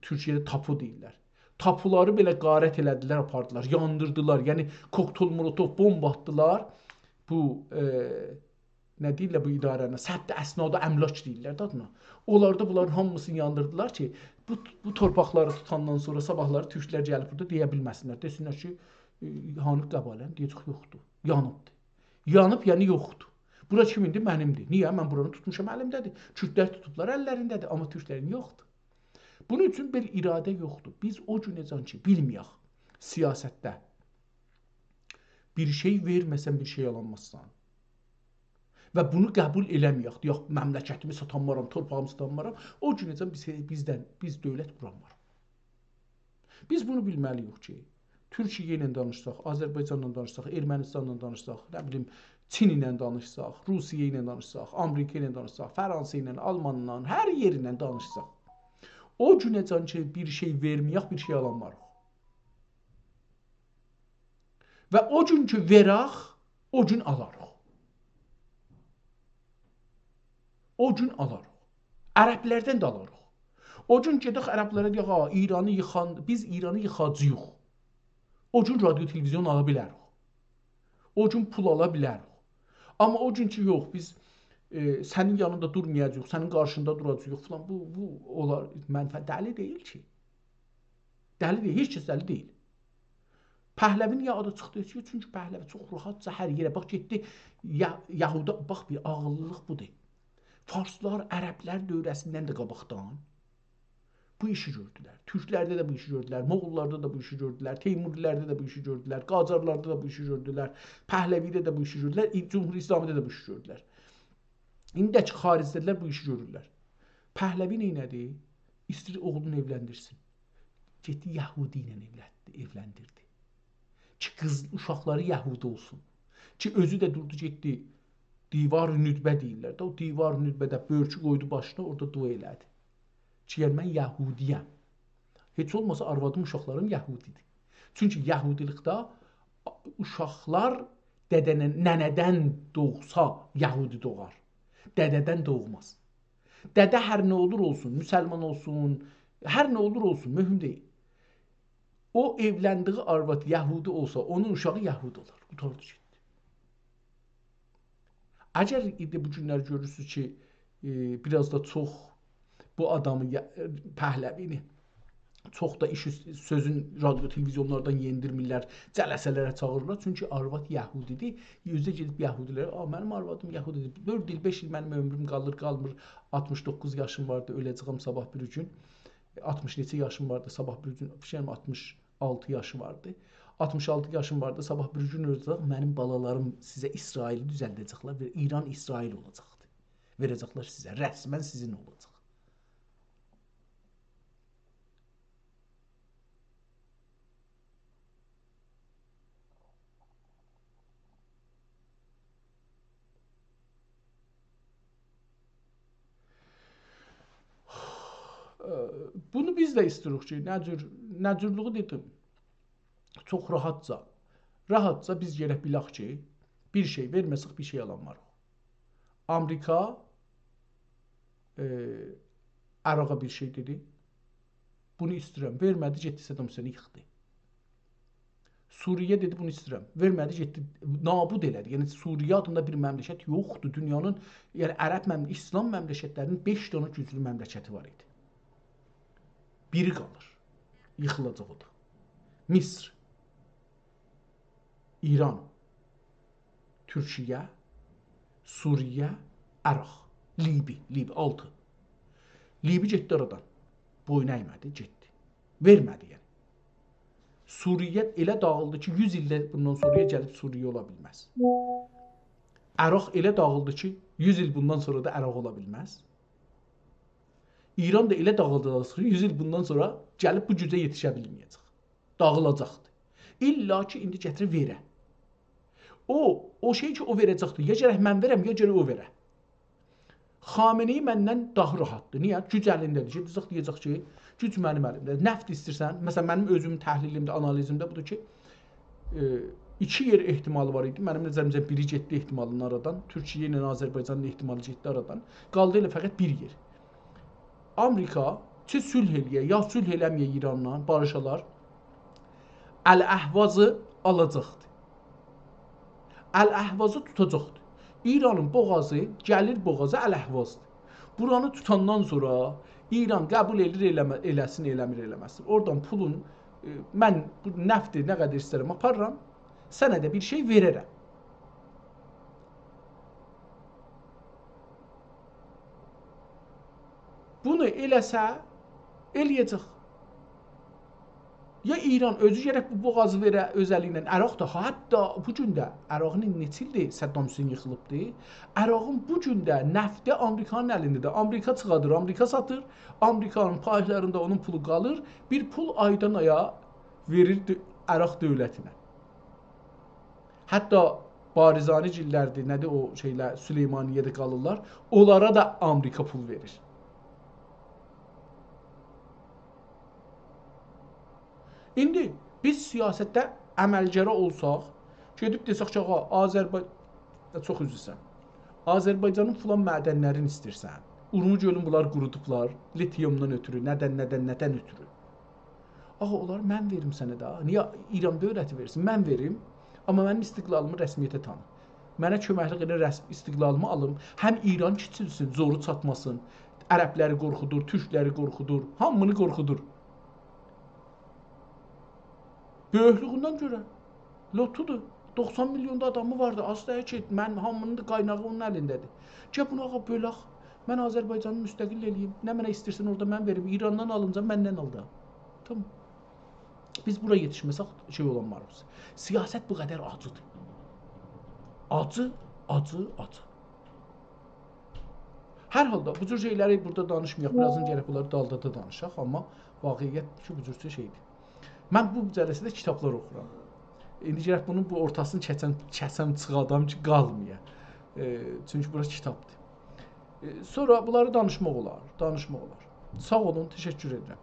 تورکیه‌ده تاپو دئییرلر. تاپولاری بئله غارت ائله‌دیلر، آپاردیلار، یاندیردیلار. یعنی کوکتل مولوتوف بومبا آتدیلار. بو، ائ، نه دئییرلر بو اداره‌نه؟ ثبت اسناد و املاک دئییرلر ده آدینا. اونلار دا بونلارین هامیسینی یاندیردیلار کی، بو، بو تورپاقلاری توتاندان سونرا صاباحلاری تورکلر گلیب بورادا دئیه بیلمه‌سینلر. دئسینلر کی، ائ، هانی قباله‌ن؟ دئیه‌جک، یوخدور. یانیبدیر. یانیب، یعنی یوخدور. بورا کیمین‌دیر؟ منیم‌دیر. نییه؟ من بورانی توتموشام، الیمده‌دیر. کوردلر توتوبلار، اللرینده‌دیر. آمما تورکلرین یوخدور. بونون اوچون بیر اراده یوخدور. بیز او گونه‌جن کی بیلمه‌یک سیاستده بیر شئی وئرمه‌سن، بیر شئی آلانمازسان و بونو قبول ائله‌مه‌یک، دئیک، مملکتیمی ساتانمارام، تورپاغیمی ساتانمارام، او گونه‌جن بیز، بیزدن، بیز دؤولت قورانماریق. بیز بونو بیلمه‌لی‌ییک کی، تورکیه ایله دانیشساق، آذربایجانلا دانیشساق، ارمنیستانلا دانیشساق، نه بیلیم، چین ایله دانیشساق، روسیه ایله دانیشساق، آمریکا ایله دانیشساق، فرانسه ایله، آلمانلا، هر یئرینن دانیشساق، او گونه‌جن کی بیر شئی وئرمه‌یک، بیر شئی آلانماریق. و او گون کی وئرک، او گون آلاریق. او گون آلاریق. عربلردن ده آلاریق. او گون گئدک عربلره دئیک، «آ، ایرانی ییخان، بیز ایرانی ییخاجاغیق.» او گون رادیو تلویزیون آلا بیلریک. او گون پول آلا بیلریک. آمما او گون کی، «یوخ، بیز، ائ، سنین یانیندا دورمایاجاغیق، سنین قارشیندا دوراجاغیق» فلان، بو، بو اولار، منفعت، دلی دئییل کی. دلی دئییل، هئچ کس دلی دئییل. پهلوی نییه آدی چیخدی؟ چونکی پهلوی چوخ راحتجا هر یئره، باخ، گئتدی، یا-، یهودا، باخ، بیر عاغیللیلیق بودور. فارسلار، عربلر دوره‌سیندن ده قاباقدان بو ایشی گؤردولر. تورکلرده ده بو ایشی گؤردولر، موغوللاردا دا بو ایشی گؤردولر، تیموریلرده ده بو ایشی گؤردولر، قاجارلاردا دا بو ایشی گؤردولر، پهلوی‌ده ده بو ایشی گؤردولر، ای-، جمهوری اسلامی‌ده ده بو ایشی گؤردولر. ایندی ده کی خارجده‌دیرلر، بو ایشی گؤرورلر. پهلوی نئینه‌دی؟ ایسته‌ییر اوغلونو ائولندیرسین. گئتدی یهودی ایله ائولندی، ائولندیردی. کی قیز، اوشاقلاری یهودی اولسون. کی اؤزو ده دوردو، گئتدی دیوار ندبه دئییرلر ده، او دیوار ندبه‌ده بؤرکو قویدو باشینا، اورادا دعا ائله‌دی. کی یعنی من یهودی‌یم. هئچ اولماسا آروادیم، اوشاقلاریم یهودی‌دیر. چونکی یهودی‌لیکده اوشاقلار دده‌نن، ننه‌دن دوغسا یهودی دوغار. دده‌دن دوغماز. دده هر نه اولور اولسون، مسلمان اولسون، هر نه اولور اولسون، مهم دئییل. او ائولندیگی آرواد یهودی اولسا، اونون اوشاغی یهودی اولار. قوتاردی گئتدی. اگر ایندی بو گونلر گؤرورسونوز کی، ائ، بیر آز دا چوخ بو آدامی، یا-، پهلوی‌نی چوخ دا ایش اوست-، سؤزون رادیو، تلویزیونلاردان یئندیرمیرلر، جلسه‌لره چاغیریرلار. چونکی آرواد یهودی‌دیر. اؤزو ده گئدیب یهودی‌لره، «آ، منیم آروادیم یهودی‌دیر. دؤرد ایل، بئش ایل منیم عؤمروم قالیر، قالمیر. آلتمیش دوققوز یاشیم واردی، اؤله‌جه‌یم صاباح بیر گون. آلتمیش نئچه یاشیم واردی، صاباح بیر گون، فیکر ائلیرم آلتمیش آلتی یاشی واردی. آلتمیش آلتی یاشیم واردی، صاباح بیر گون اؤله‌جه‌یم، منیم بالالاریم سیزه اسرائیلی دوزلده‌جکلر و ایران اسرائیل اولاجاقدیر. وئره‌جکلر سیزه، رسماً سیزین اولاجاق.» ائ، بونو بیز ده ایسته‌ییریک کی، نه جور، نه جورلوغو دئدیم. چوخ راحتجا، راحتجا بیز گرک بیلک کی، بیر شئی وئرمه‌سک، بیر شئی آلانماریق. آمریکا، ائ، عراقا بیر شئی دئدی. بونو ایسته‌ییرم. وئرمه‌دی، گئتدی صدام حسینی ییخدی. سوریه دئدی، بونو ایسته‌ییرم. وئرمه‌دی، گئتدی، نابود ائله‌دی. یعنی سوریه آدیندا بیر مملکت یوخدور. دونیانین، یعنی عرب مم-، ایسلام مملکتلری‌نین بئش دنه گوجلو مملکتی وار ایدی. بیری قالیر. ییخیلاجاق او دا. مصر، ایران، تورکیه، سوریه، عراق، لیبی، لیبی، آلتی. لیبی گئتدی آرادان. بویون اَیمه‌دی، گئتدی. وئرمه‌دی، یعنی. سوریه ائله داغیلدی کی، یوز ایل ده بوندان سونرایا گلیب سوریه اولا بیلمز. عراق ائله داغیلدی کی، یوز ایل بوندان سونرا دا عراق اولا بیلمز. ایران دا ائله داغیلدی، یوز ایل بوندان سونرا گلیب بو گوجه یئتیشه بیلمه‌یه‌جک. داغیلاجاقدی. الّا کی، ایندی گتیره وئره. او، او شئی کی، او وئره‌جکدی. یا گرک من وئرم، یا گرک او وئره. خامنه‌ای مندن داها راحتدیر. نییه؟ گوج الینده‌دیر. گئده‌جک، دئیه‌جک کی، گوج منیم الیمده‌دیر. نفت ایستیرسن، مثلا، منیم اؤزوم تحلیلیمده، آنالیزیمده بودور کی، ائ، ایکی یئر احتمالی وار ایدی. منیم نظریمجه بیری گئتدی احتمالین آرادان. تورکیه ایله آذربایجانین احتمالی گئتدی آرادان. قالدی ائله فقط بیر یئر. آمریکا چه صلح ائله‌یه، یا صلح ائله‌مه‌یه ایرانلا، باریشالار، الاحوازی آلاجاقدی. الاحوازی توتاجاقدی. ایرانین بوغازی گلیر بوغازا، الاحوازدیر. بورانی توتاندان سونرا ایران قبول ائلیر، ائله‌مه-، ائله‌سین، ائله‌میر، ائله‌مه‌سین. اورادان پولون، ائ، من بو نفتی نه قدر ایسته‌رم آپاریرام، سنه ده بیر شئی وئررم. بونو ائله‌سه، ائله‌یه‌جک. یا ایران اؤزو گرک بو بوغازی وئره اؤز الی ایله. عراق دا، حتی بو گون ده، عراقین نئچه ایلدیر صدام حسین ییخیلیبدی. عراقین بو گون ده نفتی آمریکانین الینده‌دیر. آمریکا چیخادیر، آمریکا ساتیر. آمریکانین پایلاریندا اونون پولو قالیر. بیر پول آیدان آیا وئریر دؤ-، عراق دؤولتینه. حتی بارزانی‌گیللردیر، نه‌دیر او شئیلر، سلیمانیه‌ده قالیرلار. اونلارا دا آمریکا پول وئریر. ایندی بیز سیاستده عملگرا اولساق، گئدیب دئسک کی، آغا، آذربای-، چوخ عذر ایسته‌ییرم. آذربایجانین فلان معدنلرینی ایسته‌ییرسن. اورمو گؤلون بونلار قورودوبلار، لیتیومدان اؤترو، نه‌دن، نه‌دن، نه‌دن اؤترو. آغا، اونلاری من وئریم سنه ده. نییه ایران دؤولتی وئرسین؟ من وئریم، آمما منیم استقلالیمی رسمیته تانی. منه کؤمکلیک ائله رسم-، استقلالیمی آلیم. هم ایران کیچیلسین، زورو چاتماسین. عربلری قورخودور، تورکلری قورخودور، هامینی قورخودور. بؤیوکلویوندن گؤره. لوتودور. دوخسان میلیون دا آدامی واردی. آز دئییل کی، من هامینین دا قایناغی اونون الینده‌دیر. گل بونو، آغا، بؤلک. من آذربایجانی مستقل ائله‌ییم. نمنه ایستیرسن اورادا من وئریم. ایراندان آلینجا مندن آل دا. تامام. بیز بورا یئتیشمه‌سک شئی اولانماریق. سیاست بو قدر آجیدیر. آجی، آجی، آجی. هر حالدا بو جور شئیلری بورادا دانیشمایاق. بیر آزین گرک بونلاری دالدا دا دانیشاق، آمما واقعیت کی، بو جور شئیدیر. من بو جلسه‌ده کیتابلار اوخورام. ایندی گرک بونون بو اورتاسینی کسم، کسم چیخادام کی، قالمایا. ائ، چونکی بورا کیتابدیر. ائ، سونرا بونلاری دانیشماق اولار، دانیشماق اولار. ساغ اولون، تشکر ائدیرم.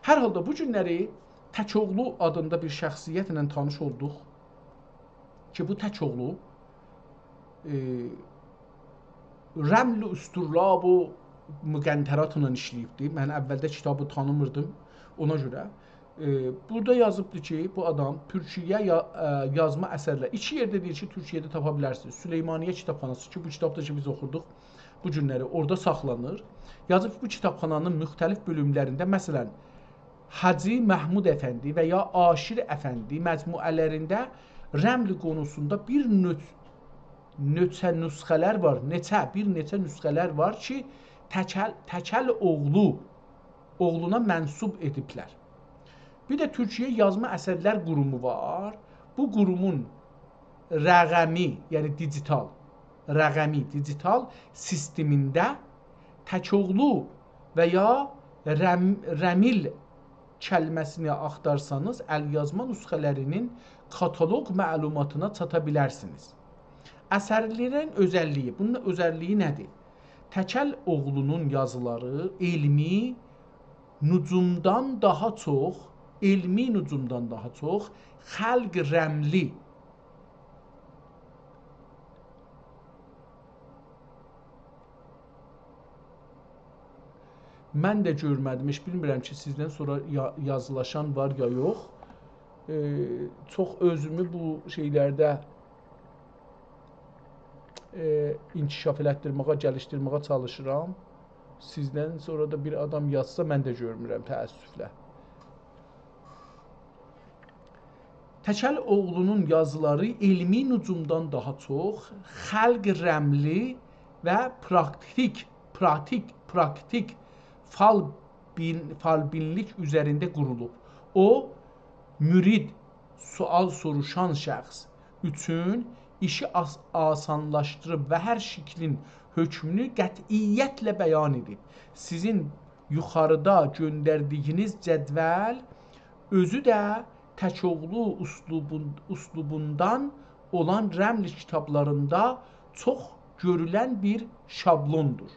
هر حالدا بو گونلری تک‌اوغلو آدیندا بیر شخصیتله تانیش اولدوق کی، بو تک‌اوغلو، ائ، رمل و اسطرلاب و مقنطراتلا ایشله‌ییبدی. من اولده کیتابی تانیمیردیم، اونا گؤره. ائ، بورادا یازیبدی کی، بو آدام تورکیه یا-، ائ، یازما اثرلر. ایکی یئرده دئییر کی، تورکیه‌ده تاپا بیلرسینیز. سلیمانیه کیتابخاناسی کی، بو کیتاب دا کی، بیز اوخوردوق، بو گونلری اورادا ساخلانیر. یازیب بو کیتابخانانین مختلف بؤلوملرینده، مثلا، حاجی محمود افندی و یا عاشر افندی مجموعه‌لرینده رمل قونوسوندا بیر نوچ-، نوچه نسخه‌لر وار، نئچه، بیر نئچه نسخه‌لر وار کی، تکل، تکل اوغلو، اوغلونا منسوب ائدیبلر. بیر ده تورکیه یازما اثرلر قورومو وار. بو قورومون رقمی، یعنی دیجیتال، رقمی، دیجیتال سیستمینده تک‌اوغلو و یا رم-، رمل کلمه‌سینی آختارسانیز، ال‌یازما نسخه‌لرینین کاتالوق معلوماتینا چاتا بیلرسینیز. اثرلرین اؤزللیگی، بونون اؤزللیگی نه‌دیر؟ تکل اوغلونون یازیلاری علمی نجومدان داها چوخ، علمی نجومدان داها چوخ خلق رملی. من ده گؤرمه‌دیم، هئچ بیلمیرم کی، سیزدن سونرا یا-، یازیلاشان وار یا یوخ. ائ، چوخ اؤزومو بو شئیلرده، ائ، انکشاف ائلتدیرمه‌یه، گلیشدیرمه‌یه چالیشیرام. سیزدن سونرا دا بیر آدام یازسا، من ده گؤرمورم، تأسفله. تکل اوغلونون یازیلاری علمی نجومدان داها چوخ خلق رملی و پراکتیک، پراتیک، پراکتیک فال بین-، فالبینلیک اوزرینده قورولوب. او، مرید، سؤال سوروشان شخص اوچون ایشی آس-، آسانلاشدیریب و هر شکلین حکمونو قطعیتله بیان ائدیب. سیزین یوخاریدا گؤندردیگینیز جدول اؤزو ده تک‌اوغلو اسلوبون-، اسلوبوندان اولان رمل کیتابلاریندا چوخ گؤرولن بیر شابلوندور.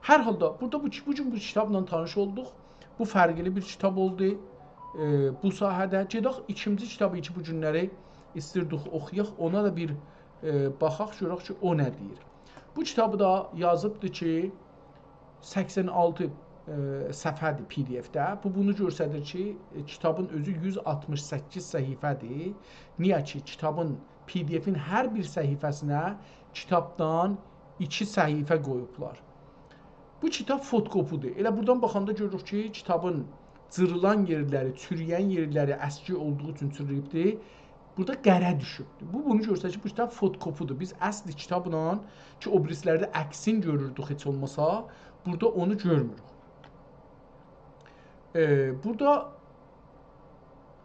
هر حالدا، بورادا بو، بو گون بو کیتابلا تانیش اولدوق. بو فرقلی بیر کیتاب اولدو، ائ، بو ساحه‌ده. گئدک ایکینجی کیتابی کی، بو گونلری ایستیردیک اوخویاق، اونا دا بیر، ائ، باخاق، گؤرک کی، او نه دئییر. بو کیتابی دا یازیبدی کی، سکسن آلتی، ائ، صفحه‌دیر پی دی اف‌ده. بو، بونو گؤستریر کی، ائ، کیتابین اؤزو یوز آلتمیش سککیز صفحه‌دیر. نییه کی، کیتابین، پی دی افین هر بیر صفحه‌سینه کیتابدان ایکی صفحه قویوبلار. بو کیتاب فوتوکوپی‌دیر. ائله بورادان باخاندا گؤروروک کی، کیتابین جیریلان یئرلری، چوروین یئرلری اسکی اولدوغو اوچون چیرریییبدیر. بورادا قره دوشوبدور. بو، بونو گؤستریر کی، بو کیتاب فوتوکوپی‌دیر. بیز اصلی کیتابلا کی، او بیریسی‌لرده عکسین گؤروردوک هئچ اولماسا، بورادا اونو گؤرموروک. ائ، بورادا،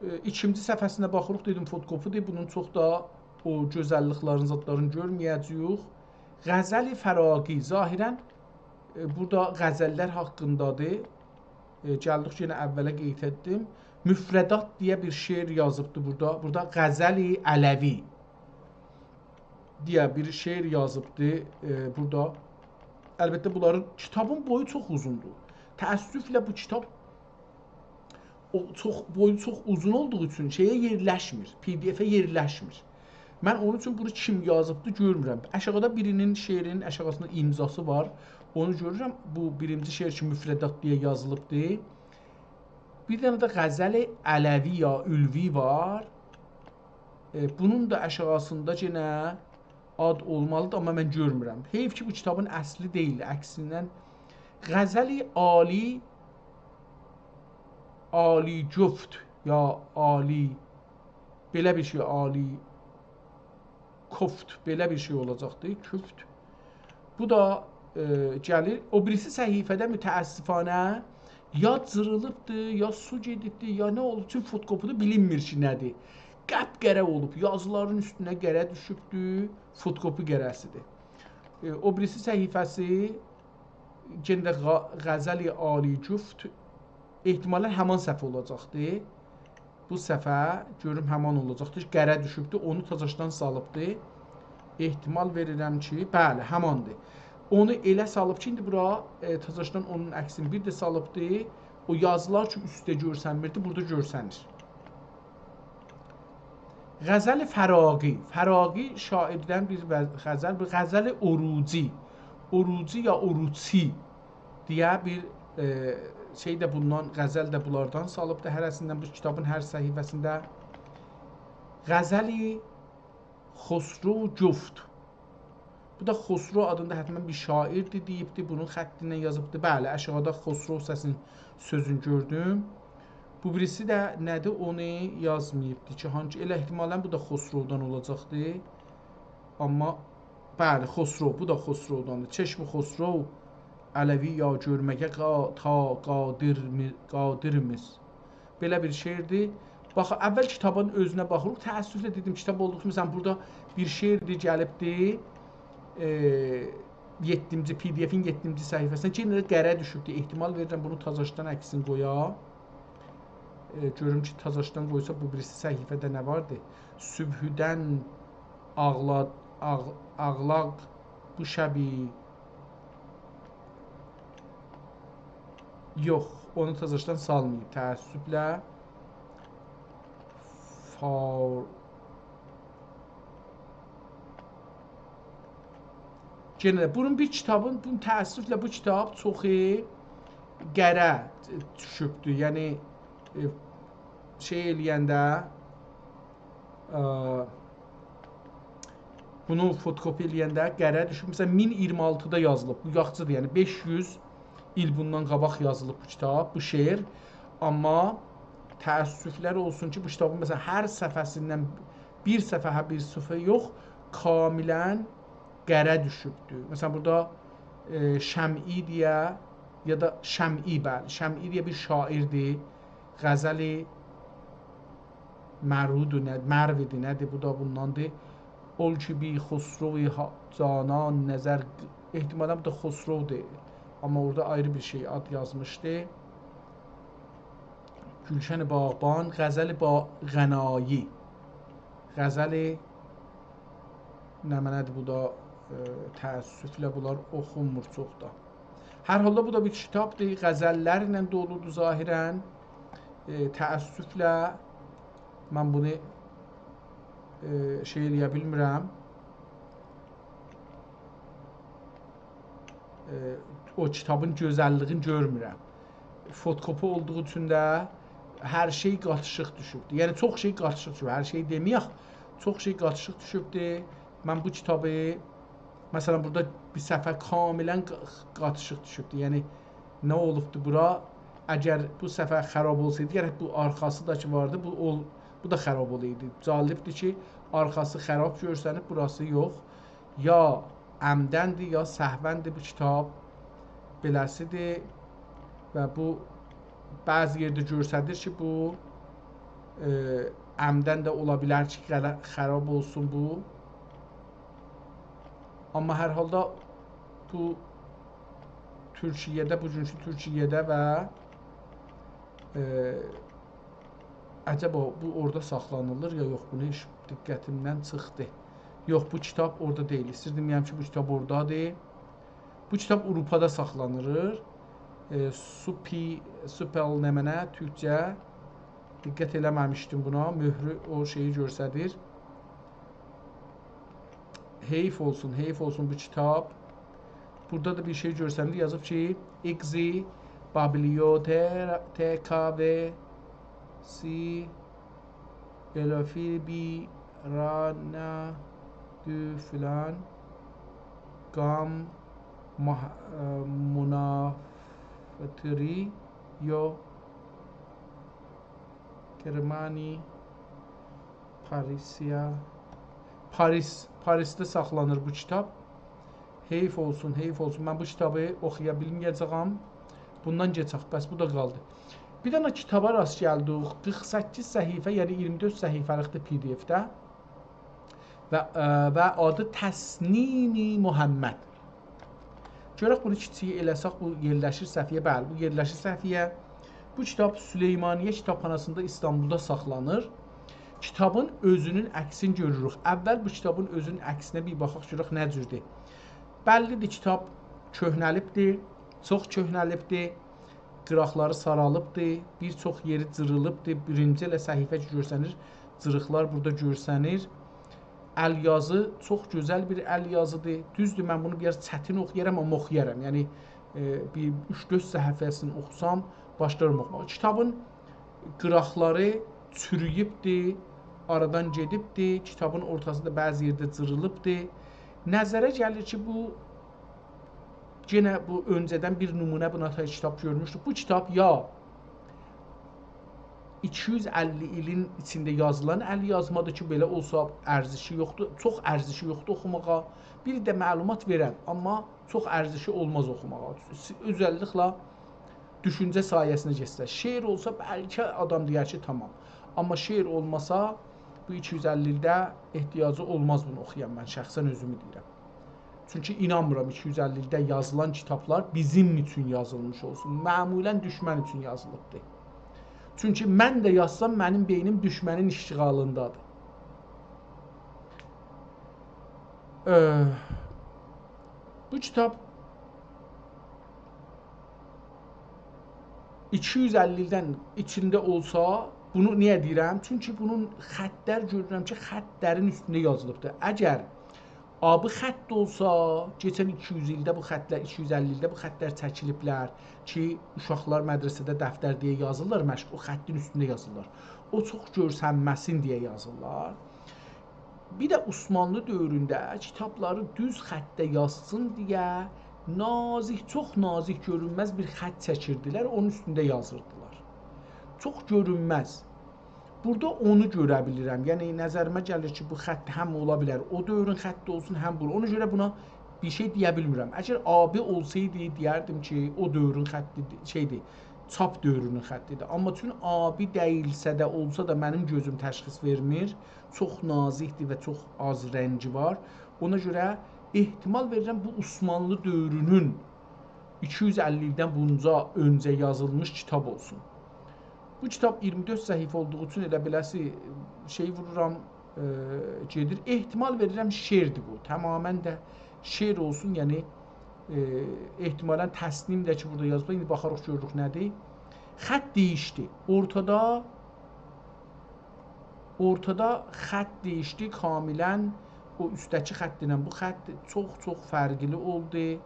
ائ، ایکینجی صفحه‌سینه باخیریق، دئدیم، فوتوکوپی‌دیر. بونون چوخ دا او گؤزللیکلرین، زادلارین گؤرمه‌یه‌جه‌ییک. غزل فراقی، ظاهراً، ائ، بورادا غزل‌لر حاقیندادیر. ائ، گلدیک یئنه اوّله قئییت ائتدیم. مفردات دئیه بیر شعر یازیبدی بورادا. بورادا غزل علوی دئیه بیر شعر یازیبدی، ائ، بورادا. البته، بونلارین، کیتابین بویو چوخ اوزوندور. تأسفله بو کیتاب او چوخ، بویو چوخ اوزون اولدوغو اوچون شئیه یئرلشمیر، پی دی افه یئرلشمیر. من اونون اوچون بونو کیم یازیبدی گؤرمورم. آشاغیدا بیری‌نین شعرینین آشاغیسیندا امضاسی وار. اونو گؤرورم. بو بیرینجی شعر کی، مفردات دئیه یازیلیبدی. بیر دنه ده غزل علوی یا علوی وار. ائ، بونون دا آشاغیسیندا یئنه آد اولمالیدیر، آمما من گؤرمورم. حیف کی، بو کیتابین اصلی دئییل، عکسیندن. غزل عالی، عالی جفت یا عالی، بئله بیر شئی، عالی کفت، بئله بیر شئی اولاجاقدی، کفت. بو دا، ائ، گلیر. او بیریسی صفحه‌ده متأسفانه یا جیریلیبدی، یا سو گئدیبدی، یا نه اولوب، چون فوتوکوپی‌دیر، بیلینمیر کی، نه‌دیر. قپ‌قره اولوب، یازیلارین اوستونه قره دوشوبدو، فوتوکوپی قره‌سیدیر. ائ، او بیریسی صفحه‌سی، یئنه ده غ-، غزل عالی جفت، احتمالاً همان صفحه اولاجاقدی. بو صفحه، گؤروم، همان اولاجاقدی. قره دوشوبدو، اونو تازاشدان سالیبدی. احتمال وئریرم کی، بلی، هماندیر. اونو ائله سالیب کی، ایندی بورا، ائ، تازاشدان اونون عکسینی بیر ده سالیبدی. او یازیلار کی، اوستده گؤرسنمیردی، بورادا گؤرسنیر. غزل فراقی. فراقی شاعردن بیر و-، غزل، بیر غزل عروضی. عروضی یا عروضی دئیه بیر، ائ، شئی ده بوندان، غزل ده بونلاردان سالیبدی هره‌سیندن، بو کیتابین هر صفحه‌سینده. غزل خسرو جفت. بو دا خسرو آدیندا حتماً بیر شاعردیر دئییبدی، بونون خطیندن یازیبدی. بلی، آشاغیدا خسرو سسین سؤزون گؤردوم. بو بیریسی ده نه‌دیر، اونو یازماییبدی کی، هانسی، ائله احتمالاً بو دا خسرودان اولاجاقدی. آمما، بلی، خسرو، بو دا خسروداندیر. چشم خسرو علوی یا گؤرمگه قا-، تا قادر می-، قادرمیز. بئله بیر شعردیر. باخ، اول کیتابین اؤزونه باخیریق. تأسفله دئدیم، کیتاب اولدوغو، مثلاً، بورادا بیر شعردیر، گلیبدی، ائ، یئددینجی، پی دی افین یئددینجی صفحه‌سینده. یئنه ده قره دوشوبدو. احتمال وئریرم، بونو تازاشدان عکسینی قویا. ائ، گؤروم کی، تازاشدان قویسا، بو بیریسی صفحه‌ده نه واردی؟ صبحدن آغلا-، آغ-، آغلاق بو شبی. یوخ، اونو تازاشدان سالماییب، تأسفله. فار-، یئنه ده بونون بیر کیتابین، بونون تأسفله بو کیتاب چوخو قره دوشوبدور. یعنی، ائ، شئی ائله‌ینده، ا، بونو فوتوکوپی ائله‌ینده قره دوشوب. مثلاً، مین اییرمی آلتیدا یازیلیب. بو یاخچیدیر، یعنی بئش یوز ایل بوندان قاباق یازیلیب بو کیتاب، بو شعر. آمما تأسفلر اولسون کی، بو کیتابین، مثلاً، هر صفحه‌سیندن بیر صفحه، بیر صفحه یوخ، کاملاً قره دوشوبدور. مثلا، بورادا، ائ، شمعی دئیه، یا دا شمعی، بلی، شمعی دئیه بیر شاعیردیر. غزل مرودو، نه، مرویدی، نه‌دیر؟ بو دا بونداندیر. «اول کی بی خسروی ها-، جانان نظر»، احتمالا بو دا خسرو دئییل. آمما اورادا آیری بیر شئی، آد یازمیشدی. گلشن باغبان، غزل با-، غنایی. غزل نمنه‌دیر بو دا، ائ، تأسفله بونلار اوخونمور چوخ دا. هر حالدا بو دا بیر کیتابدیر، غزللرله دولودور ظاهرا. ائ، تأسفله من بونو، ائ، شئی ائله‌یه بیلمیرم. ائ، او کیتابین گؤزللیگینی گؤرمورم. فوتوکوپی اولدوغو اوچون ده هر شئی قاتیشیق دوشوبدور. یعنی، چوخ شئی قاتیشیق دوشوب، هر شئی دئمه‌یک، چوخ شئی قاتیشیق دوشوبدور. من بو کیتابی، مثلا، بورادا بیر صفحه کاملا قا-، قاتیشیق دوشوبدور. یعنی، نه اولوبدور بورا؟ اگر بو صفحه خراب اولسایدی، گرک بو آرخاسی دا کی واردی، بو اول-، بو دا خراب اولایدی. جالبدیر کی، آرخاسی خراب گؤرسنیب، بوراسی یوخ. یا عمداًدیر، یا سهواًدیر بو کیتاب. بئله‌سیدیر. و بو بعضی یئرده گؤرسدیر کی، بو، ائ، عمداً ده اولا بیلر کی، غله-، خراب اولسون بو. آمما هر حالدا بو تورکیه‌ده، بوگونکو تورکیه‌ده و، ائ، عجبا بو اورادا ساخلانیلیر یا یوخ، بونو هئچ دقتیمدن چیخدی. یوخ، بو کیتاب اورادا دئییل. ایستیردیم دئیم کی، بو کیتاب اورادادیر. بو کیتاب آوروپادا ساخلانیر. ائ، سوپی-، سوپل نمنه تورکجه؟ دقت ائله‌مه‌میشدیم بونا. مؤهرو او شئیی گؤرسدیر. حیف اولسون، حیف اولسون بو کیتاب. بورادا دا بیر شئی گؤرسنیر، یازیب کی، «ایگزی بابلیوتئکا و سی الوفی بی رانا دو فلان گام مح-، ائ، منافتری یو گرمانی پاریسیا»، پاریس، پاریسده ساخلانیر بو کیتاب. حیف اولسون، حیف اولسون. من بو کیتابی اوخویا بیلمه‌یه‌جه‌یم. بوندان کئچک، بس بو دا قالدی. بیر دنه کیتابا راست گلدیک. قیرخ سککیز صفحه، یعنی اییرمی دؤرد صفحه‌لیکدیر پی دی اف‌ده. و، ائ، و آدی تسنیم محمد. گؤرک بونو کیچیک ائله‌سک، بو یئرلشیر صفحه‌یه. بلی، بو یئرلشیر صفحه‌یه. بو کیتاب سلیمانیه کیتابخاناسیندا ایستانبولدا ساخلانیر. کیتابین اؤزونون عکسینی گؤروروک. اول بو کیتابین اؤزونون عکسینه بیر باخاق، گؤرک نه جوردور. بللی‌دیر، کیتاب کؤهنه‌لیبدیر، چوخ کؤهنه‌لیبدیر. قیراقلاری سارالیبدیر، بیر چوخ یئری جیریلیبدیر. بیرینجی ائله صفحه کی گؤرسنیر، جیریقلار بورادا گؤرسنیر. ال یازی، چوخ گؤزل بیر ال یازی‌دیر. دوزدور، من بونو بیر آز چتین اوخویارام، آمما اوخویارام. یعنی، ائ، بیر اوچ-دؤرد صفحه‌سینی اوخوسام، باشلارام اوخوماغا. کیتابین قیراقلاری چورویوبدور، آرادان گئدیبدیر. کیتابین اورتاسی دا بعضی یئرده جیریلیبدیر. نظره گلیر کی، بو یئنه بو اؤنجه‌دن بیر نمونه بونا تای کیتاب گؤرموشدوک. بو کیتاب یا ایکی یوز اللی ایلین ایچینده یازیلان ال یازمادیر کی، بئله اولسا ارزشی یوخدور، چوخ ارزشی یوخدور اوخوماغا. بیر ده معلومات وئرن، آمما چوخ ارزشی اولماز اوخوماغا. اؤزللیکله دوشونجه ساحه‌سینه گئتسه. شعر اولسا بلکه آدام دئیر کی، تامام. آمما شعر اولماسا، بو ایکی یوز اللی ایلده احتیاجی اولماز بونو اوخویان، من شخصاً اؤزومو دئییرم. چونکی اینانمیرام ایکی یوز اللی ایلده یازیلان کیتابلار بیزیم اوچون یازیلمیش اولسون. معمولاً دوشمن اوچون یازیلیبدیر. چونکی من ده یازسام، منیم بئینیم دوشمنین اشتغالیندادیر. اه، بو کیتاب ایکی یوز اللی ایلدن ایچینده اولسا، بونو نییه دئییرم؟ چونکی بونون خطلر گؤرورم کی، خطلرین اوستونده یازیلیبدیر. اگر آبی خط اولسا، کئچن ایکی یوز ایلده بو خطلر، ایکی یوز اللی ایلده بو خطلر چکیلیبلر کی، اوشاقلار مدرسه‌ده دفتر دئیه یازیرلار، مشق، او خطین اوستونده یازیرلار. او چوخ گؤرسنمه‌سین دئیه یازیرلار. بیر ده عثمانلی دؤورونده کیتابلاری دوز خطده یازسین دئیه نازیک، چوخ نازیک گؤرونمز بیر خط چکیردیلر، اونون اوستونده یازیردیلار. چوخ گؤرونمز. بورادا اونو گؤره بیلیرم. یعنی، نظریمه گلیر کی، بو خط هم اولا بیلر او دؤورون خطی اولسون، هم بو. اونا گؤره بونا بیر شئی دئیه بیلمیرم. اگر آبی اولسایدی، دئیردیم کی، او دؤورون خطی شئیدیر، چاپ دؤورونون خطیدیر. آمما چون آبی دئییلسه ده، اولسا دا منیم گؤزوم تشخیص وئرمیر. چوخ نازیکدیر و چوخ آز رنگی وار. اونا گؤره احتمال وئریرم، بو عثمانلی دؤورونون ایکی یوز اللی ایلدن بونجا اؤنجه یازیلمیش کیتاب اولسون. بو کیتاب اییرمی دؤرد صفحه اولدوغو اوچون ائله بئله‌سی شئی وورورام، ائ، گئدیر. احتمال وئریرم شعردیر بو. تمامیله ده شعر اولسون، یعنی، ائ، احتمالاً تسنیم ده کی، بورادا یازیبلار. ایندی باخاریق، گؤروروک نه‌دیر. خط دییشدی. اورتادا، اورتادا خط دییشدی کاملاً. او اوستده‌کی خط ایله بو خط چوخ-چوخ فرقلی اولدو.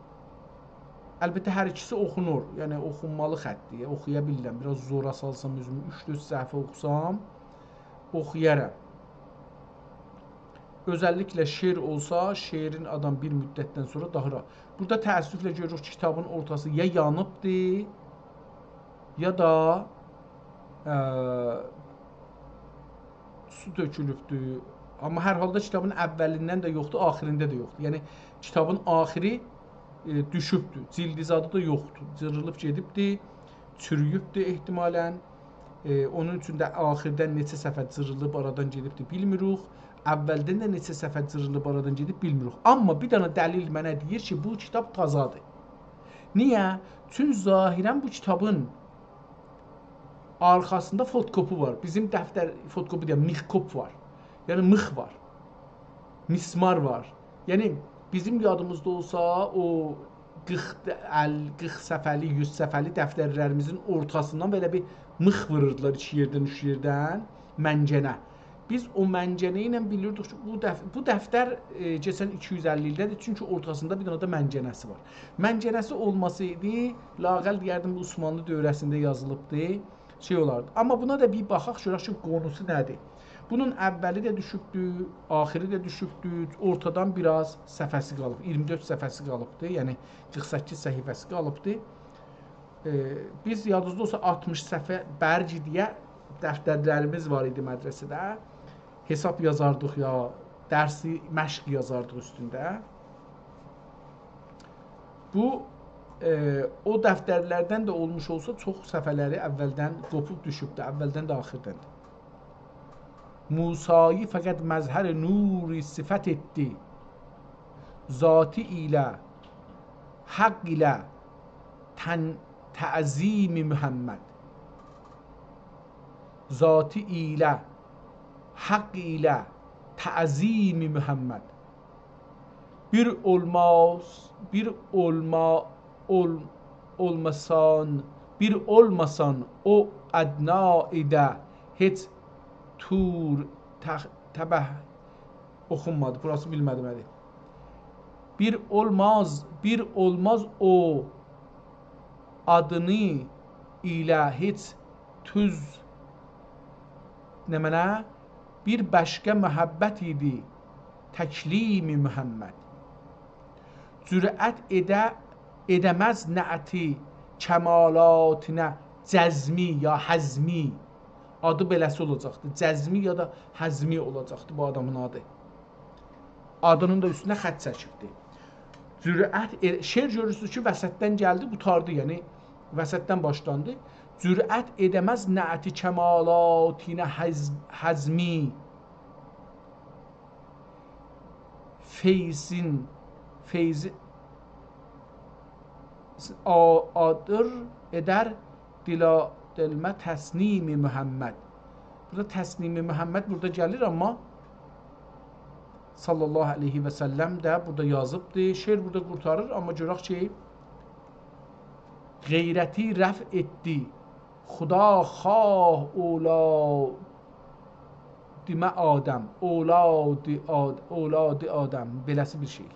البته، هر ایکیسی اوخونور. یعنی، اوخونمالی خطدیر. اوخویا بیلیرم. بیر آز زورا سالسام اؤزومو، اوچ-دؤرد صفحه اوخوسام، اوخویارام. اؤزللیکله شعر اولسا، شعرین آدام بیر مدتدن سونرا داها راحت. بورادا تأسفله گؤروروک کی، کیتابین اورتاسی یا یانیبدی، یا دا، ائ، سو تؤکولوبدو. آمما هر حالدا کیتابین اولیندن ده یوخدور، آخیرینده ده یوخدور. یعنی، کیتابین آخیری، ائ، دوشوبدو. جیلدی زادی دا یوخدور. جیریلیب گئدیبدی، چورویوبدو احتمالاً. ائ، اونون اوچون ده آخیردن نئچه صفحه جیریلیب آرادان گئدیبدی، بیلمیروخ. اولدن ده نئچه صفحه جیریلیب آرادان گئدیب، بیلمیروخ. آمما بیر دنه دلیل منه دئییر کی، بو کیتاب تازادیر. نییه؟ چون ظاهراً بو کیتابین آرخاسیندا فتوکپی وار. بیزیم دفتر، فتوکپی دئییرم، میخکوپ وار. یعنی میخ وار. مسمار وار. یعنی بیزیم یادیمیزدا اولسا، او قیرخ ال-، قیرخ صفحه‌لی، یوز صفحه‌لی دفترلریمیزین اورتاسیندان بئله بیر میخ ووروردولار ایکی یئردن، اوچ یئردن، منجنه. بیز او منجنه ایله بیلیردیک کی، بو دف-، بو دفتر، ائ، کئچن ایکی یوز اللی ایلده‌دیر، چونکی اورتاسیندا بیر دنه ده منجنه‌سی وار. منجنه‌سی اولماسایدی، لااقل دئیردیم، بو عثمانلی دؤوره‌سینده یازیلیبدی، شئی اولاردی. آمما بونا دا بیر باخاق، گؤرک کی، قونوسو نه‌دیر؟ بونون اولی ده دوشوبدو، آخیری ده دوشوبدو، اورتادان بیر آز صفحه‌سی قالیب، اییرمی دؤرد صفحه‌سی قالیبدی، یعنی قیرخ سککیز صفحه‌سی قالیبدی. ائ، بیز، یادینیزدا اولسا، آلتمیش صفحه برگ دئیه دفترلریمیز وار ایدی مدرسه‌ده. حساب یازاردیق یا درسی مشق یازاردیق اوستونده. بو، ائ، او دفترلردن ده اولموش اولسا، چوخ صفحه‌لری اولدن قوپوب دوشوبدو، اولدن ده آخیردان دا. موسایی فقط مظهر نور صفت ائتدی. ذاتی ایله، حق ایله تن-، تعظیم محمد. ذاتی ایله، حق ایله تعظیم محمد. بیر اولماز، بیر اولما-، اول-، اولماسان، بیر اولماسان او ادنا ایده هئچ تور تخ-، تبه اوخونمادی. بوراسی بیلمه‌دیم نه‌دیر. بیر اولماز، بیر اولماز او آدینی ایله هئچ توز، نمنه، بیر باشقا محبت ایدی تکلیم محمد. جرأت ائده، ائده‌مز نعتی کمالاتینه جزمی یا حزمی. آدی بئله‌سی اولاجاقدی. جزمی یا دا حزمی اولاجاقدی بو آدامین آدی. آدینین دا اوستونه خط چکیبدی. جرأت ائ-، شعر گؤرورسونوز کی، وسطدن گلدی، قوتاردی، یعنی وسطدن باشلاندی. جرأت ائده‌مز نعتی کمالاتینه حز-، حزمی. فیضین، فیضی آ-، آدیر ائدر دیلا، دلمه تسنیم محمد. بورادا تسنیم محمد بورادا گلیر، آمما صلی الله علیه و سلم ده بورادا یازیبدی. شعر بورادا قورتاریر، آمما گؤرک کی، غیرتی رفع ائتدی خدا خواه اولادیمه آدم، اولادی آد-، اولادی آدم، بئله‌سی بیر شئی.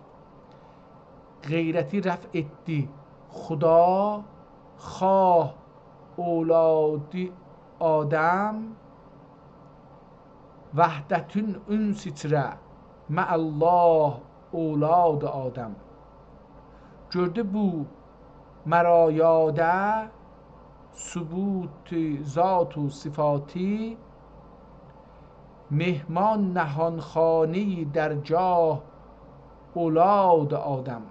غیرتی رفع ائتدی خدا خواه اولادی آدم، وحدتین انس ایچره مع الله اولاد آدم. گؤردو بو مراعادا ثبوت ذات و صفاتی، مهمان نهانخانه‌ای در جاه اولاد آدم.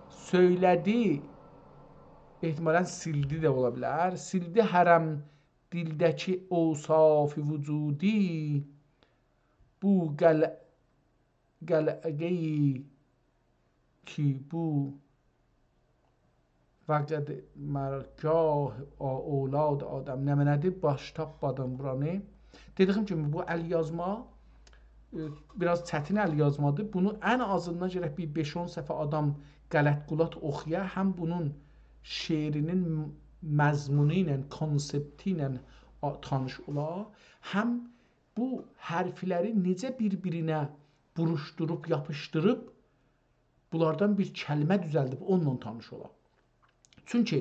سؤیله‌دی، احتمالاً سیلدی ده اولا بیلر. سیلدی حرم دیلده‌کی اوصاف وجودی، بو قل-، قلعه‌ای کی بو وقد مرگاه اولاد آدم. نمنه‌دیر؟ باش تاپمادیم بورانی. دئدیگیم کیمی، بو ال‌یازما، ائ، بیر آز چتین ال‌یازمادیر. بونو ان آزیندان گرک بیر بئش-اون صفحه آدام غلط-غولات اوخویا، هم بونون شعرینین مضمونو ایله، کونسپتی ایله آ-، تانیش اولا، هم بو حرفلری نئجه بیر-بیرینه بوروشدوروب، یاپیشدیریب، بونلاردان بیر کلمه دوزلدیب، اونونلا تانیش اولا. چونکی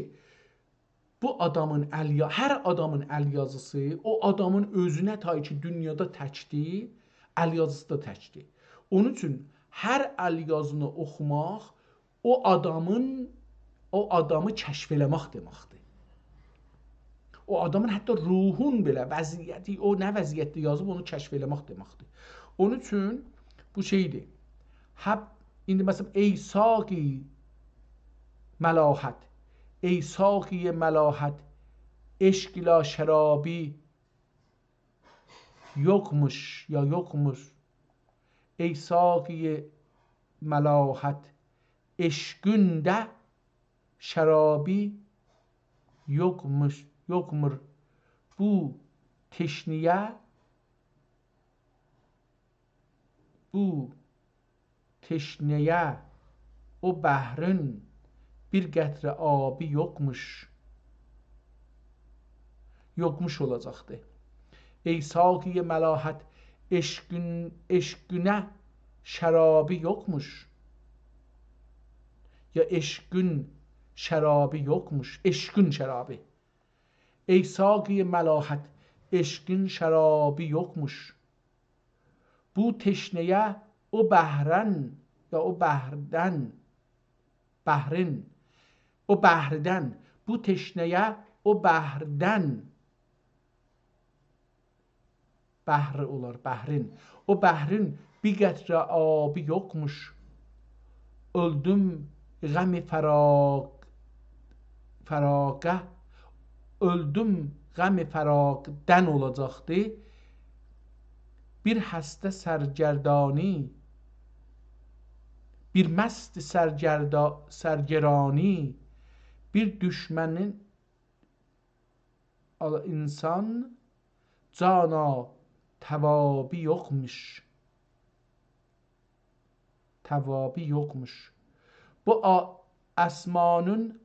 بو آدامین ال‌یا-، هر آدامین ال‌یازیسی او آدامین اؤزونه تای کی دونیادا تکدیر، ال‌یازیسی دا تکدیر. اونون اوچون هر ال‌یازینی اوخوماق او آدامین، او آدامی کشف ائله‌مک دئمکدیر. او آدامین حتی روحون بئله، وضعیتی، او نه وضعیتده یازیب، اونو کشف ائله‌مک دئمکدیر. اونون اوچون بو شئیدیر. هب-، ایندی مثلاً، «ای ساقی ملاحت، ای ساقی ملاحت، عشق ایله شرابی یوکموش، یا یوکموش. ای ساقی ملاحت، عشقینده شرابی یوکموش، یوکمور. بو تشنه‌یه، بو تشنه‌یه او بحرین بیر قطره آبی یوکموش.» یوکموش اولاجاقدی. «ای ساقی ملاحت، عشقین، عشقینه شرابی یوکموش.» یا «عشقین شرابی یوکموش»، عشقین شرابی. «ای ساقی ملاحت، عشقین شرابی یوکموش. بو تشنه‌یه او بحرن»، یا او بحردن، بحرین، او بحردن، «بو تشنه‌یه او بحردن»، بحر اولار، بحرین، «او بحرین بیر قطره آبی یوکموش. اؤلدوم غم فراق، فراقه، اؤلدوم غم فراقدن» اولاجاقدی. «بیر هسته سرگردانی، بیر مست سرگردا-، سرگرانی، بیر دوشمنین آل-، انسان جانا توابی یوکموش. توابی یوکموش. بو آ-، اسمانین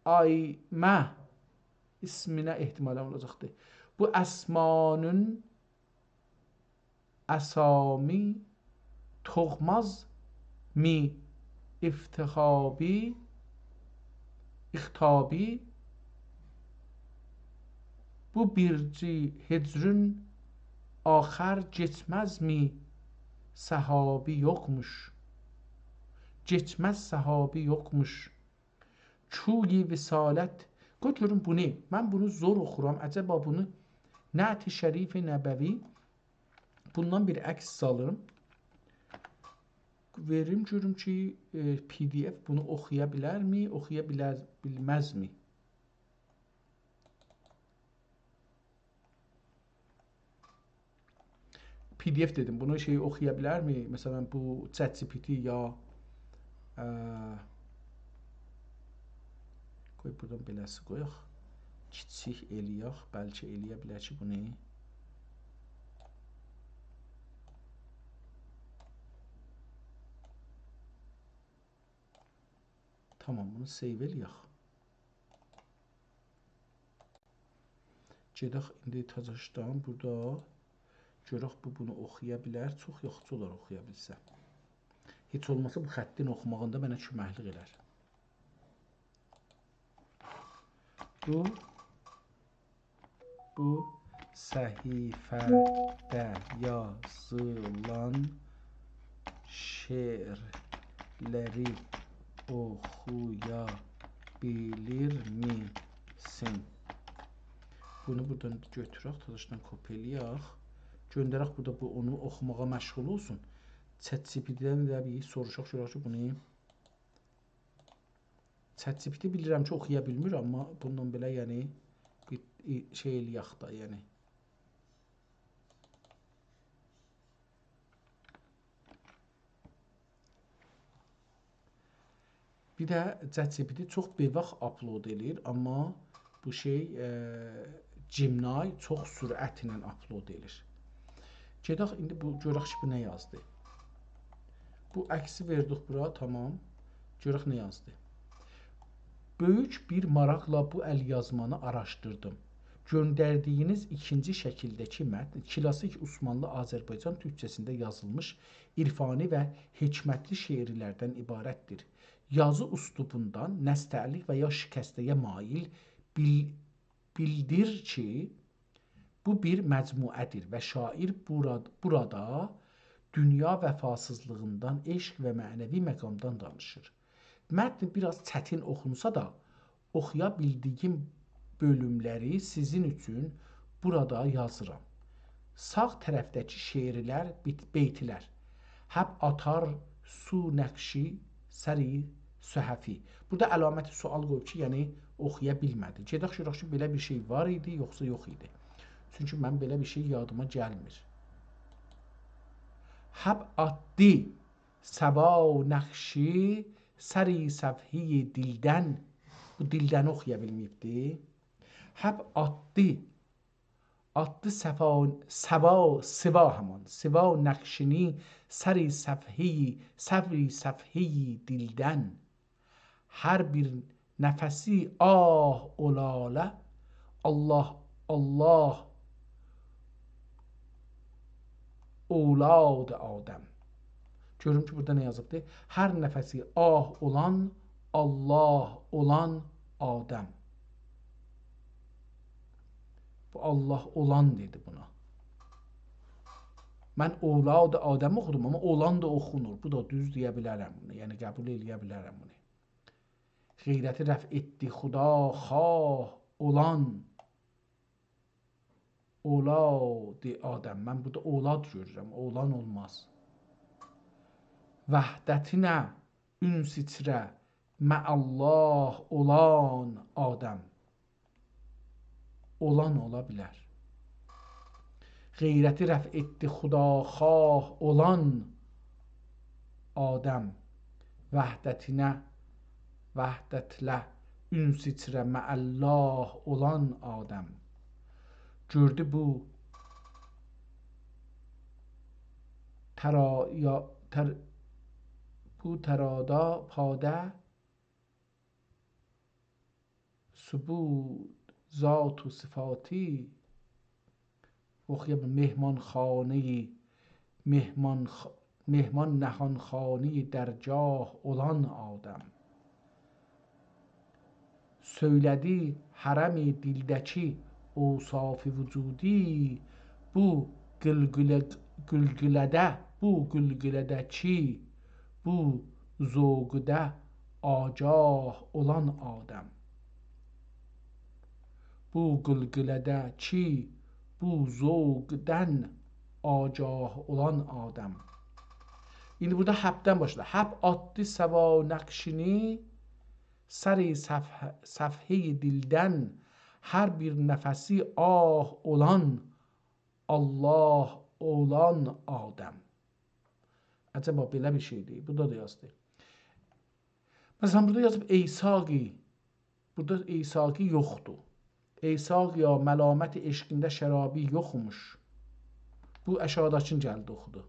آیمه اسمینه احتمالاً اولاجاقدی. بو اسمانین اسامی توخمازمی افتخابی، اختابی؟ بو بیرجی هجرون آخر کئچمزمی سحابی یوکموش؟ کئچمز سحابی یوکموش. کوی وصالت. قوی گؤروم بو نه؟ من بونو زور اوخورام. عجبا بونو نعت شریف نبوی، بوندان بیر عکس سالیم. وئریم گؤروم کی، ائ، پی دی اف بونو اوخویا بیلرمی، اوخویا بیلر، بیلمزمی؟ پی دی اف دئدیم، بونو شئی اوخویا بیلرمی؟ مثلاً، بو چت جی پی تی یا، اه، قوی بورادان بئله‌سی قویاق. کیچیک ائله‌یک، بلکه ائله‌یه بیلر کی، بونو. تامام، بونو سیو ائله‌یک. گئدک ایندی تازاشدان بورادا گؤرک بو بونو اوخویا بیلر، چوخ یاخشی اولار اوخویا بیلسه. هئچ اولماسا بو خطین اوخوماغیندا منه کؤمکلیک ائلر. بو، بو صفحه‌ده یازیلان شعرلری اوخویا بیلیرمیسن؟ بونو بورادان گؤتورک، تازادان کپی ائله‌یک. گؤندرک بورادا بو اونو اوخوماغا مشغول اولسون. ChatGPT-دن ده بیر سوروشاق، گؤرک کی، بونو ChatGPT بیلیرم کی، اوخویا بیلمیر، آمما بونونلا بئله، یعنی، بیر، ای، شئی ائله‌یک ده، یعنی. بیر ده ChatGPT چوخ بی‌واخت آپلود ائله‌ییر، آمما بو شئی، ائ، Gemini چوخ سرعتله آپلود ائله‌ییر. گئدک ایندی بو، گؤرک کی، بو نه یازدی. بو عکسی وئردیک بورا، تامام. گؤرک نه یازدی. بؤیوک بیر ماراقلا بو ال‌یازمانی آراشدیردیم. گؤندردیگینیز ایکینجی شکیلده‌کی متن کلاسیک عثمانلی آذربایجان تورکجه‌سینده یازیلمیش عرفانی و حکمتلی شعرلردن عبارتدیر. یازی اسلوبوندان نستعلیق و یا شکسته‌یه مایل بیل-، بیلدیر کی، بو بیر مجموعه‌دیر و شاعر بوراد-، بورادا دونیا وفاسیزلیغیندان، عشق و معنوی مقامدان دانیشیر. متن بیر آز چتین اوخونسا دا، اوخویا بیلدیگیم بؤلوملری سیزین اوچون بورادا یازیرام. ساغ طرفده‌کی شعرلر، بیت-، بیتلر. حب آتار سو نقشی سری صحفی. بورادا علامت سؤال قویوب کی، یعنی اوخویا بیلمه‌دی. گئدک گؤرک کی، بئله بیر شئی وار ایدی، یوخسا یوخ ایدی. چونکی من بئله بیر شئی یادیما گلمیر. حب آتدی سوا نقشی سری صفحه‌ی دیلدن. بو دیلدنی اوخویا بیلمه‌ییبدی. حب آتدی، آتدی سوا، سوا، سوا همان، سوا نقشینی سری صفحه‌ی، سری صفحه‌ی دیلدن. هر بیر نفسی آه اولاله، الله، الله اولاد آدم. گؤروم کی، بورادا نه یازیبدی؟ هر نفسی آه اولان، الله اولان آدم. بو الله اولان دئدی بونا. من اولاد آدم اوخودوم، آمما اولان دا اوخونور. بو دا دوز دئیه بیلرم بونو. یعنی قبول ائله‌یه بیلرم بونو. غیرتی رفع ائتدی خداخواه اولان اولاد آدم. من بورادا اولاد گؤرورم، اولان اولماز. وحدتینه انس ایچره مع الله اولان آدم. اولان اولا بیلر. غیرتی رفع ائتدی خداخواه اولان آدم. وحدتینه، وحدتله انس ایچره مع الله اولان آدم. گؤردو بو ترا-، یا-، تر-، بو ترادا پاده ثبوت ذات و صفاتی، اوخویا بیل، مهمانخانه‌ی، مهمان خ-، مهمان نهانخانه‌ی درگاه اولان آدم. سؤیله‌دی حرم دیلده‌کی اوصاف وجودی، بو قلقله-، قلقله‌ده، بو قلقله‌ده کی، بو ذوقده آگاه اولان آدم. بو قلقله‌ده کی، بو ذوقدن آگاه اولان آدم. ایندی بورادا حبدن باشلاییر. حب آتدی سوا نقشینی سری صفح-، صفحه‌ی دیلدن، هر بیر نفسی آه اولان، الله اولان آدم. عجبا بئله بیر شئیدیر. بورادا دا یازدی. مثلا، بورادا یازیب ای ساقی. بورادا ای ساقی یوخدور. ای ساقیا، ملامت عشقینده شرابی یوخموش. بو آشاغیداکینی گلدی اوخودو.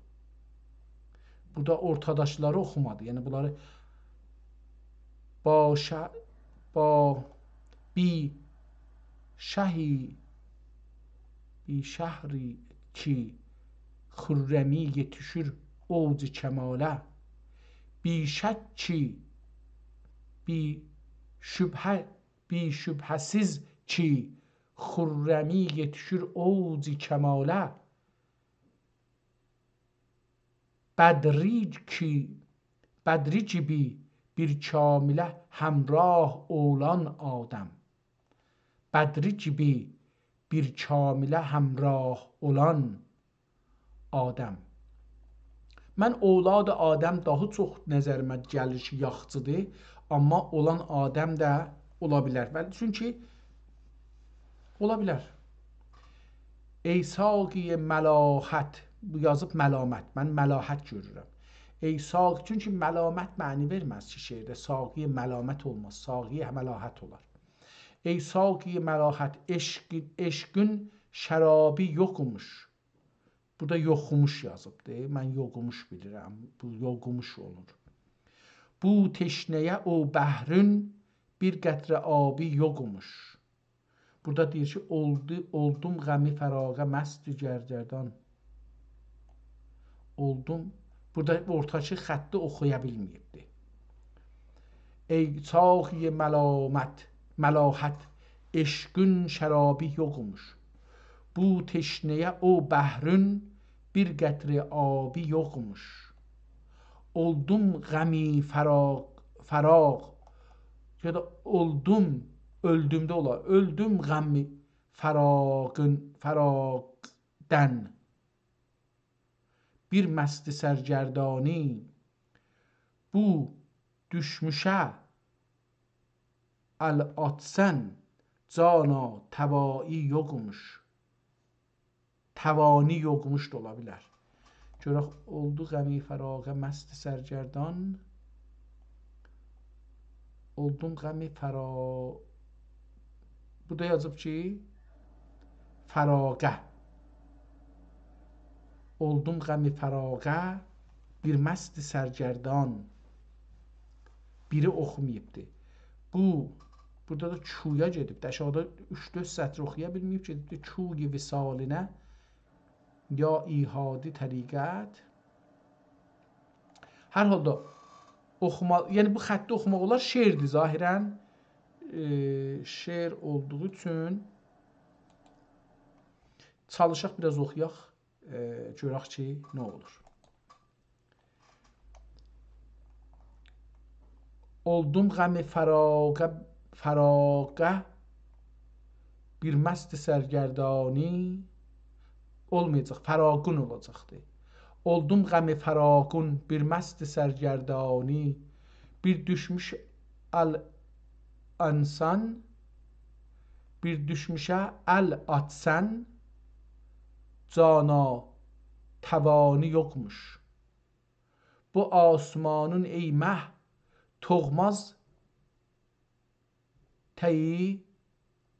بورادا اورتاداکیلاری اوخومادی. یعنی بونلاری با شه-، با بی شهی، بی شهری کی خرمی یئتیشیر اوج کماله. بی شک کی، بی شبهه، بی شبهه‌سیز کی خرمی یئتیشیر اوج کماله. بدری کی، بدری کیبی بیر کامله همراه اولان آدم. بدری کیبی بیر کامله همراه اولان آدم. من اولاد آدم داها چوخ نظریمه گلیر کی، یاخچیدیر، آمما اولان آدم ده اولا بیلر. ولی چونکی اولا بیلر. ای ساقی ملاحت، بو یازیب ملامت، من ملاحت گؤرورم. ای ساقی، چونکی ملامت معنی وئرمز کی شعرده، ساقی ملامت اولماز، ساقی ملاحت اولار. ای ساقی ملاحت، عشق، عشقین شرابی یوخموش. بورادا یوخموش یازیبدی. من یوغوموش بیلیرم. بو یوغوموش اولور. بو تشنه‌یه او بحرین بیر قطره آبی یوغموش. بورادا دئییر کی، اولدو، اولدوم غم فراقه مست سرگردان. اولدوم. بورادا اورتاکی خطی اوخویا بیلمه‌ییبدی. ای ساقی ملامت، ملاحت، عشقین شرابی یوغموش. بو تشنه‌یه او بحرین بیر قطره آبی یوغموش. اولدوم غم فراق، فراق، یا دا اولدوم، اؤلدوم ده اولار. اؤلدوم غم فراقین، فراقدن. بیر مست سرگردانی، بو دوشموشه ال آتسان، جانا توایی یوغموش. توانی یوغموش دا اولا بیلر. گؤرک، اولدو غم فراقه مست سرگردان. اولدوم غم فرا-، بورادا یازیب کی، فراقه. اولدوم غم فراقه، بیر مست سرگردان. بیری اوخوماییبدی. بو، بورادا دا کویا گئدیبدی. آشاغیدا اوچ-دؤرد سطر اوخویا بیلمه‌ییب، گئدیبدی کوی وصالینه، یا ایحادی طریقت. هر حالدا اوخوما-، یعنی بو خطی اوخوماق اولار، شعردیر ظاهراً. ائ، شعر اولدوغو اوچون چالیشاق بیر آز اوخویاق، ائ، گؤرک کی، نه اولور. اولدوم غم فراقه، فراقه، بیر مست سرگردانی. اولمایاجاق، فراقون اولاجاقدی. اولدوم غم فراقون، بیر مست سرگردانی، بیر دوشموش ال آتسان، بیر دوشموشه ال آتسان، جانا توانی یوخموش. بو آسمانین ای مه توغماز تایی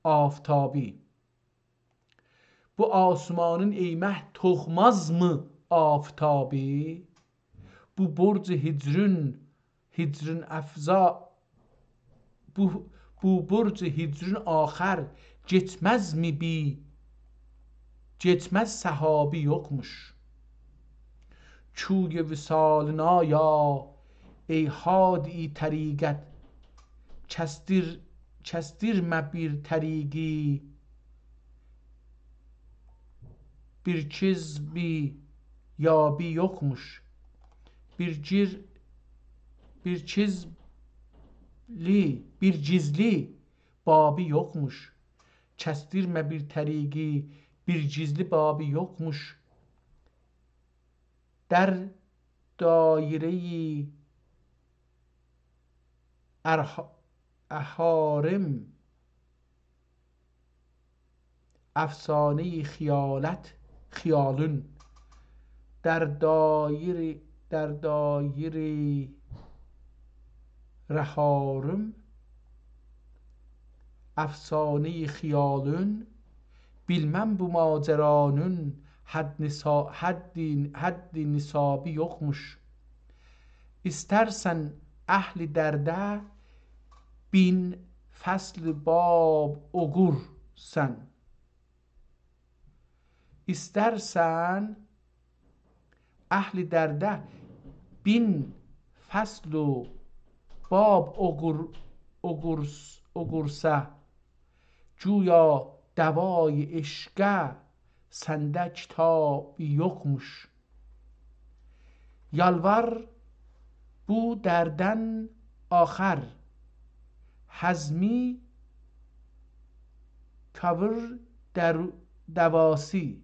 آفتابی. بو آسمانین ای مه توغمازمی آفتابی؟ بو برج هجرین، هجرین افزا، بو، بو برج هجرین آخر کئچمزمی بیر، کئچمز سحابی یوخموش. کوی وصالین آیا، ای هادی طریقت، کسدیر، کسدیرمه بیر طریقی، بیر کذبی یابی یوخموش. بیر گیر-، بیر کذبلی، بیر گیزلی بابی یوخموش. کسدیرمه بیر طریقی، بیر گیزلی بابی یوخموش. در دایره‌ی ارح-، احارم، افسانه‌ی خیالت، خیالون. در دایره‌ی، در دایره‌ی رحارم، افسانه‌ی خیالون، بیلمم بو ماجرانین حد نصا-، حد، حد نصابی یوخموش. ایسترسن اهل درده بین فصل باب اوقورسان. ایسترسن اهل درده بین فصل و باب اوقور-، اوقورس-، اوقورسا، گویا دوای عشقه سنده کتابی یوخموش. یالوار بو دردن آخار، هضمی کاور در-، دواسی.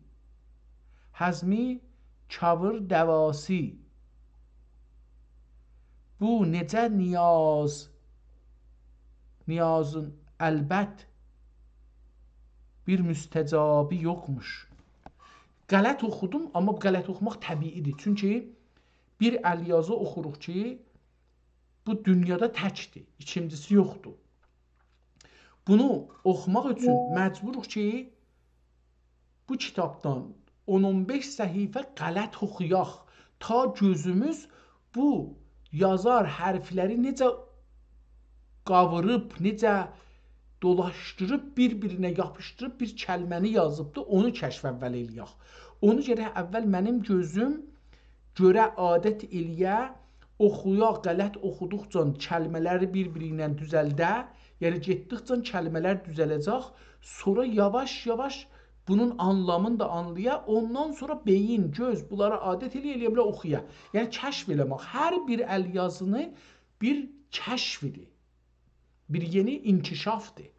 هضمی کاویر دواسی. بو نئجه نیاز، نیازین البت بیر مستجابی یوخموش. غلط اوخودوم، آمما غلط اوخوماق طبیعی‌دیر. چونکی بیر ال‌یازی اوخوروق کی، بو دونیادا تکدیر، ایکینجیسی یوخدور. بونو اوخوماق اوچون مجبوروق کی، بو کیتابدان اون اون بئش صفحه غلط اوخویاق، تا گؤزوموز بو یازار حرفلری نئجه قاویریب، نئجه دولاشدیریب، بیر-بیرینه یاپیشدیریب بیر کلمه‌نی یازیبدی، اونو کشف اول ائله‌یک. اونو گرک اول منیم گؤزوم گؤره، عادت ائله‌یه، اوخویا، غلط اوخودوقجا کلمه‌لری بیر-بیری ایله دوزلده، یعنی گئتدیکجه کلمه‌لر دوزله‌جک، سونرا یاواش-یاواش بونون آنلامینی دا آنلایا، اوندان سونرا بئیین، گؤز بونلارا عادت ائله‌یه، ائله‌یه بیله اوخویا. یعنی کشف ائله‌مک، هر بیر ال‌یازینی بیر کشفیدیر، بیر یئنی انکشافدیر.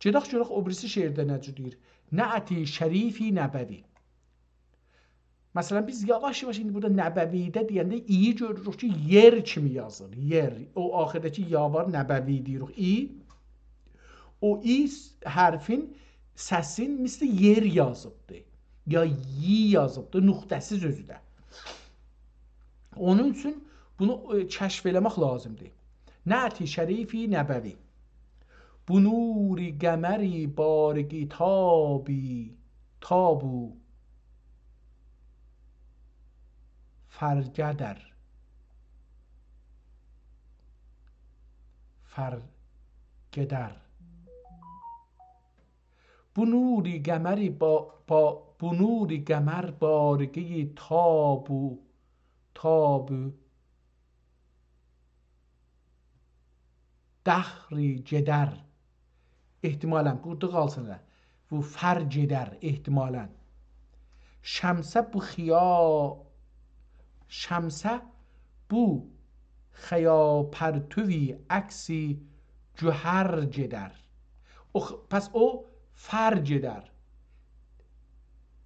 گئدک گؤرک او بیریسی شعرده نه جور دئییر. نعت شریفی نبوی. مثلا، بیز یاواش-یاواش ایندی بورادا نبوی‌ده دئینده «ی»یی گؤروروک کی، یئر کیمی یازیر. یئر. او آخیرداکی «یا» وار، نبوی دئییریک. «ی». او «ی» س-، حرفین سسین مثل یئر یازیبدی. یا «ی» یازیبدی، نقطه‌سیز اؤزو ده. اونون اوچون بونو، ائ، کشف ائله‌مک لازیمدیر. نعت شریفی نبوی. بو نور قمری بارقی تابی، تابو فرقدر. فرقدر. بو نور قمری با، با، بو نور قمر بارقی تابو، تابو دهری گئدر. احتمالا بورادا قالسین ائله. بو فر گئدر، احتمالا. شمسه بو خیا، شمسه بو خیا پرتوی عکسی گهر گئدر. او خ-، پس او فر گئدر.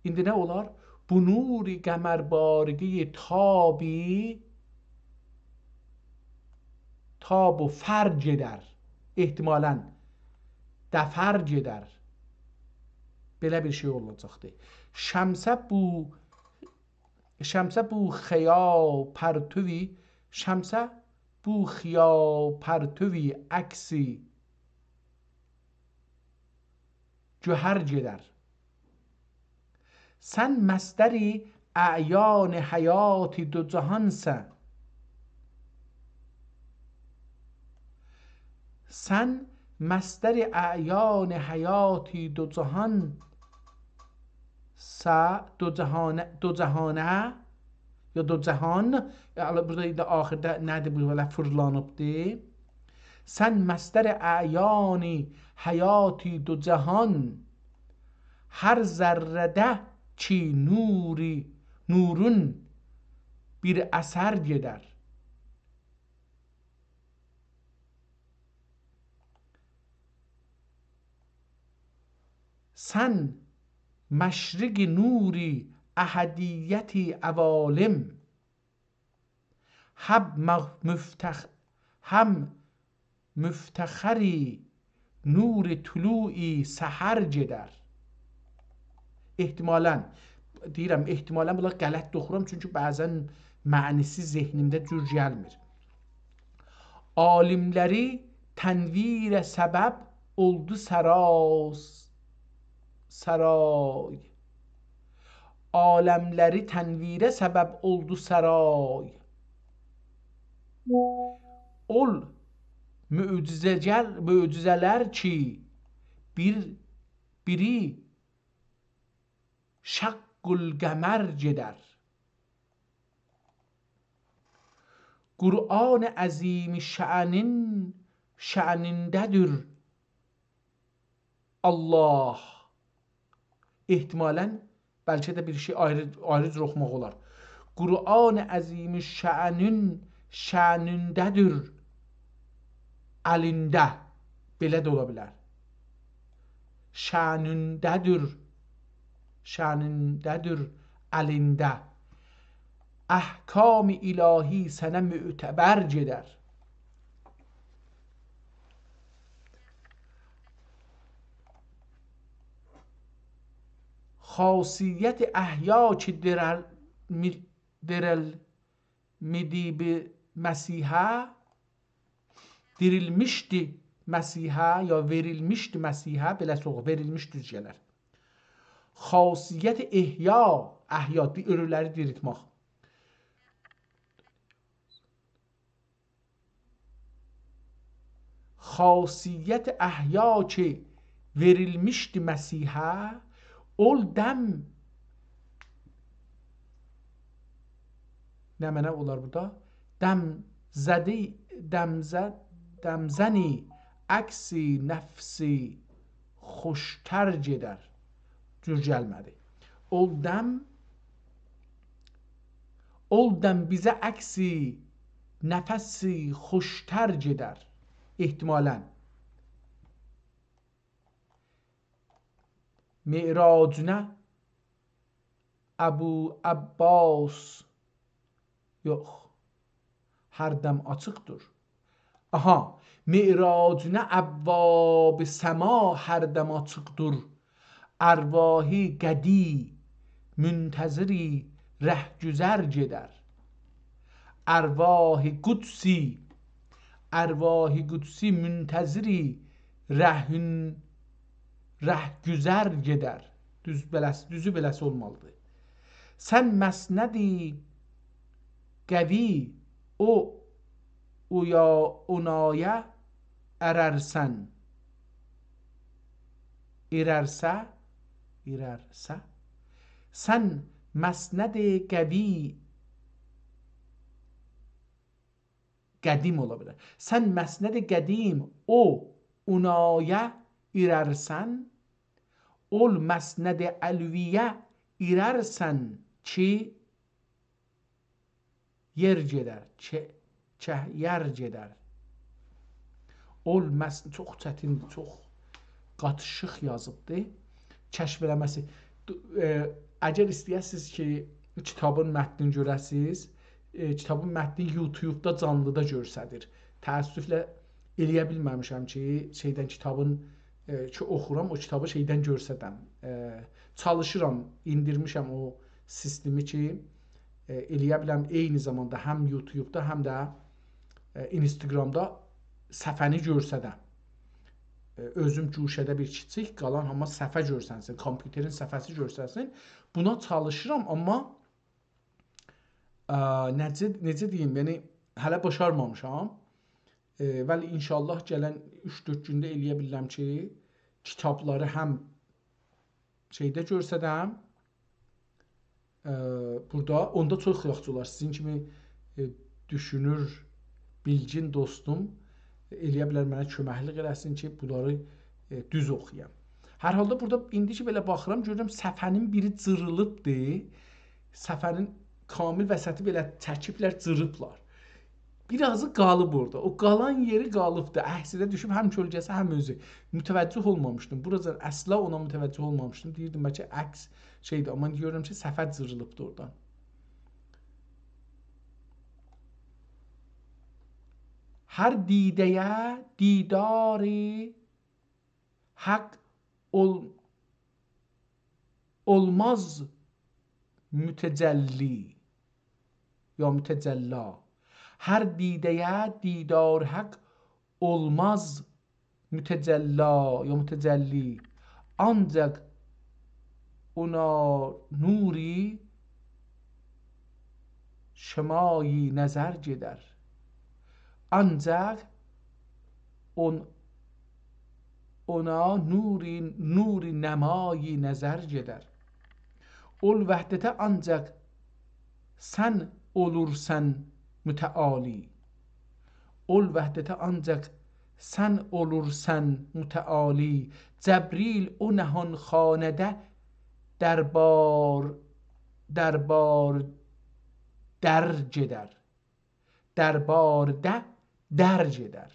ایندی نه اولار؟ بو نور قمر بارقی تابی، تابو فر گئدر. احتمالا دفر گئدر. بئله بیر شئی اولاجاقدی. شمسه بو، شمسه بو خیا پرتوی، شمسه بو خیا پرتوی عکسی گهر گئدر. سن مصدر اعیان حیات دو جهانسان. سن مصدر اعیان حیات دو جهان سه، دو جهانه، دو جهانه، یا دو جهان، ائ، حالا بورادا ایندی آخیردا نه‌دیر بو، بئله فیرلانیبدی. سن مصدر اعیان حیات دو جهان، هر ذره‌ده کی نوری، نورون بیر اثر گئدر. سن مشرق نور احدیت عوالم، هم مغ-، مفتخ-، هم مفتخر نور طلوع سحر گئدر. احتمالا، دئییرم، احتمالا بونلاری غلط ده اوخورام، چونکی بعضا معنی‌سی ذهنیمده جور گلمیر. عالملری تنویره سبب اولدو سراس-، سرای. عالملری تنویره سبب اولدو سرای. اول معجزه‌گر، معجزه‌لر کی، بیر، بیری شق القمر گئدر. قرآن عظیم شأنین، شأنینده‌دیر الله. احتمالا، بلکه ده بیر شئی آیری، آیری جور اوخوماق اولار. قرآن عظیم شأنین شأنینده‌دیر الینده. بئله ده اولا بیلر. شأنینده‌دیر، شأنینده‌دیر الینده. احکام الهی سنه معتبر گئدر. خاصیت احیا کی دیرل-، می-، دیرلمیدی به مسیحه، دیریلمیشدی مسیحه، یا وئریلمیشدی مسیحه، بئله سوغ، وئریلمیش دوز گلر. خاصیت احیا، احیا، دی-، اؤلولری دیریلتمک. خاصیت احیا کی وئریلمیشدی مسیحه، اول دم، نمنه اولار بورادا؟ دم زدی، دم زد، دم زنی عکس نفس خوشتر گئدر. جور گلمه‌دی. اول دم، اول دم بیزه عکس نفس خوشتر گئدر. احتمالاً. معراجینه ابوالعباس، یوخ، هر دم آچیقدیر. آها، معراجینه ابواب سما هر دم آچیقدیر. ارواح قدی منتظر رهگذر گئدر. ارواح قدسی، ارواح قدسی منتظر رهین-، رهگذر گئدر. دوز بئله‌سی، دوزو بئله‌سی اولمالیدیر. سن مسند قوی، او، اویا، اونایا اررسن. ایررسه، ایررسه. سن مسند قوی، قدیم اولا بیلر. سن مسند قدیم، او، اونایا ایررسن، اول مسند علویه ایررسن کی، یئر گئدر، چه-، چه-، یئر گئدر. اول مس-، چوخ چتیندیر، چوخ قاتیشیق یازیبدی. کشف ائله‌مه‌سی. دو-، ائ، اگر ایسته‌یه‌سینیز کی، کیتابین متنینی گؤره‌سینیز، ائ، کیتابین متنی یوتیوبدا جانلیدا گؤرسدیر. تأسفله ائلیه بیلمه‌میشم کی، شئیدن کیتابین، ائ، کی اوخورام، او کیتابی شئیدن گؤرسدم. ائ، چالیشیرام، ایندیرمیشم او سیستمی کی، ائ، ائلیه بیلم عینی زاماندا هم یوتیوبدا، هم ده، ائ، اینستاگرامدا صفحه‌نی گؤرسدم. ائ، اؤزوم گوشه‌ده بیر کیچیک، قالان هامی صفحه گؤرسنسین، کامپیوترین صفحه‌سی گؤرسنسین. بونا چالیشیرام، آمما، ا، نئجه، نئجه دئییم، یعنی هله باشارمامیشام. ائ، ولی انشاءالله گلن اوچ-دؤرد گونده ائلیه بیلیرم کی، کیتابلاری هم شئیده گؤرسدم، ائ، بورادا، اوندا چوخ یاخشی اولار. سیزین کیمی، ائ، دوشونور، بیلگین دوستوم، ائ، ائلیه بیلر منه کؤمکلیک ائله‌سین کی، بونلاری، ائ، دوز اوخویام. هر حالدا بورادا ایندی کی، بئله باخیرام، گؤرورم صفحه‌نین بیری جیریلیبدیر. صفحه‌نین کامل وسطی بئله چکیبلر، جیریبلار. بیر آزی قالیب اورادا. او قالان یئری قالیبدی. عکسی ده دوشوب، هم کؤلگه‌سی، هم اؤزو. متوجه اولمامیشدیم. بوراجان اصلا اونا متوجه اولمامیشدیم. دئییردیم، بلکه عکس شئیدیر. آمما گؤرورم کی، صفحه جیریلیبدی اورادان. هر دیده‌یه دیدار حق اول-، اولماز متجلی یا متجلا. هر دیده‌یه دیدار حق اولماز متجلا یا متجلی. آنجاق اونا نور شمای نظر گئدر. آنجاق اون-، اونا نور، نور نمای نظر گئدر. اول وحدته آنجاق سن اولورسان متعالی. اول وحدته آنجاق سن اولورسان متعالی. جبریل او نهانخانه‌ده دربار، دربار در گئدر. دربارده در گئدر.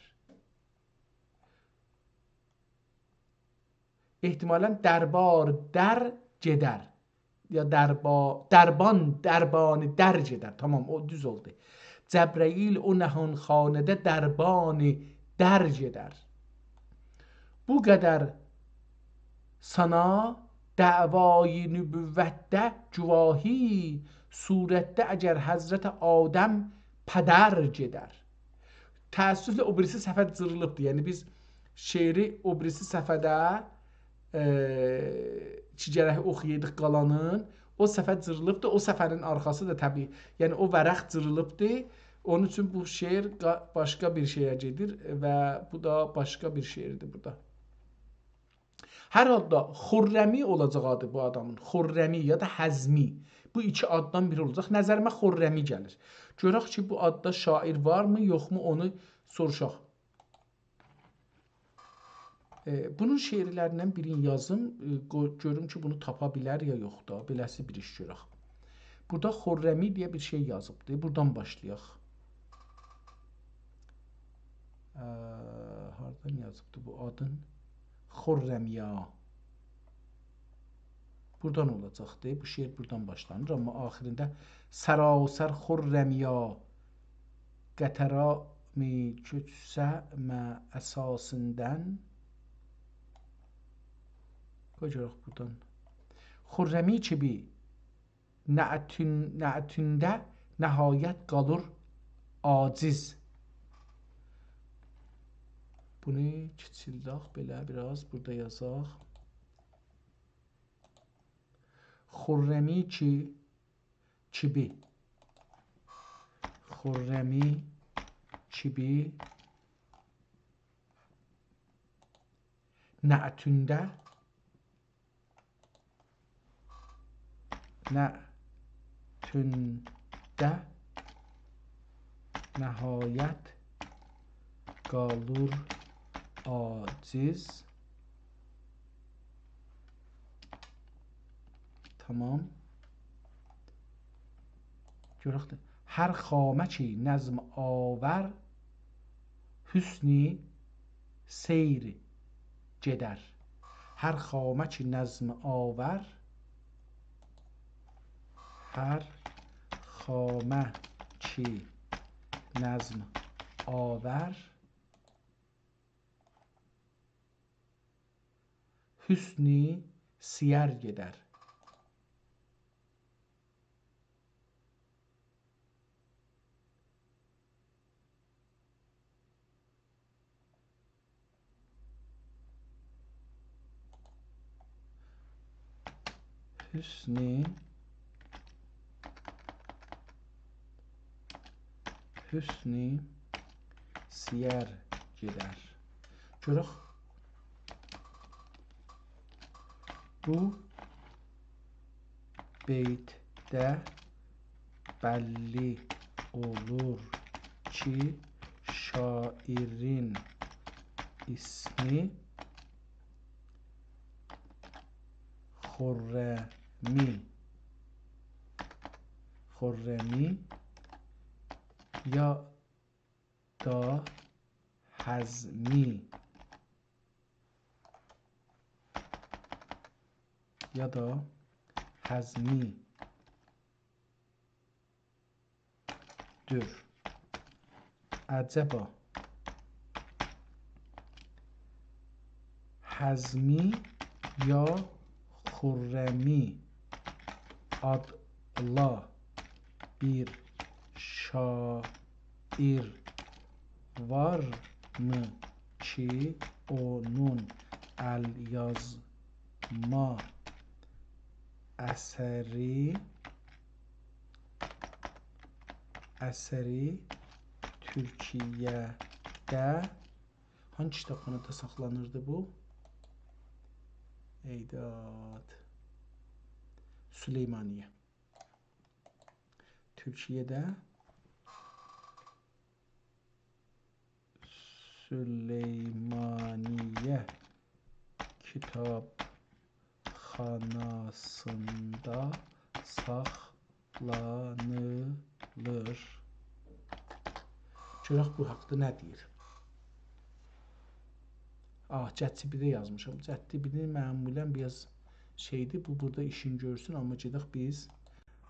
احتمالاً دربار در گئدر. یا دربا-، دربان، دربانی در گئدر. تامام، او دوز اولدو. جبرئیل او نهانخانه‌ده دربانی در گئدر. بو قدر سانا دعوای نبوتده گواهی صورتده اگر حضرت آدم پدر گئدر. تأسفله او بیریسی صفحه جیریلیبدیر. یعنی بیز شعری او بیریسی صفحه‌ده، ائ، کی گرک اوخویایدیق قالانین، او صفحه جیریلیبدیر. او صفحه‌نین آرخاسی دا طبیعی، یعنی او ورق جیریلیبدیر. اونون اوچون بو شعر قا-، باشقا بیر شئیه گئدیر و بو دا باشقا بیر شعردیر بورادا. هر حالدا خرمی اولاجاق آدی بو آدامین. خرمی یا دا حزمی. بو ایکی آددان بیری اولاجاق. نظریمه خرمی گلیر. گؤرک کی بو آددا شاعر وارمی، یوخمو، اونو سوروشاق. ائ، بونون شعرلریندن بیرینی یازیم، ائ، قوی-، گؤروم کی بونو تاپا بیلر یا یوخ دا. بئله‌سی بیر ایش گؤرک. بورادا خرمی دئیه بیر شئی یازیبدی. بورادان باشلایاق. ا، هاردان یازیبدی بو آدین؟ خرمیا. بورادان اولاجاقدی. بو شعر بورادان باشلانیر، آمما آخیریندا سراسر خرمیا، قطره‌می کؤچسه مه اساسیندن. قوی گؤرک بورادان. خرمی کیمی نعتین-، نعتینده نهایت قالیر عاجز. بونو کیچیلدک بئله بیر آز، بورادا یازاق. خرمی کی، کیمی. خرمی کیمی نعتینده نعتینده نهایت قالیر عاجز. تامام. گؤرک ده. هر خامه کی نظم آور، حسن سیر گئدر. هر خامه کی نظم آور، هر خامه کی نظم آور، حسن سیر گئدر. حسن، حسن سیر گئدر. گؤرک. بو بیتده بللی اولور کی، شاعرین اسمی خرمی، خرمی یا دا حزمی، یا دا حزمی‌دیر. عجبا حزمی یا خرمی آدلی بیر شاعر وارمی کی، اونون ال‌یازما اثری، اثری تورکیه‌ده، هانسی کیتابخانادا ساخلانیردی بو؟ ای داد. سلیمانیه. تورکیه‌ده سلیمانیه کیتابخاناسیندا ساخلانیلیر. گؤرک بو حاقدا نه دئییر. آه، ChatGPT-ده یازمیشام. ChatGPT معمولاً بیر آز شئیدیر، بو بورادا ایشین گؤرسون، آمما گئدک بیز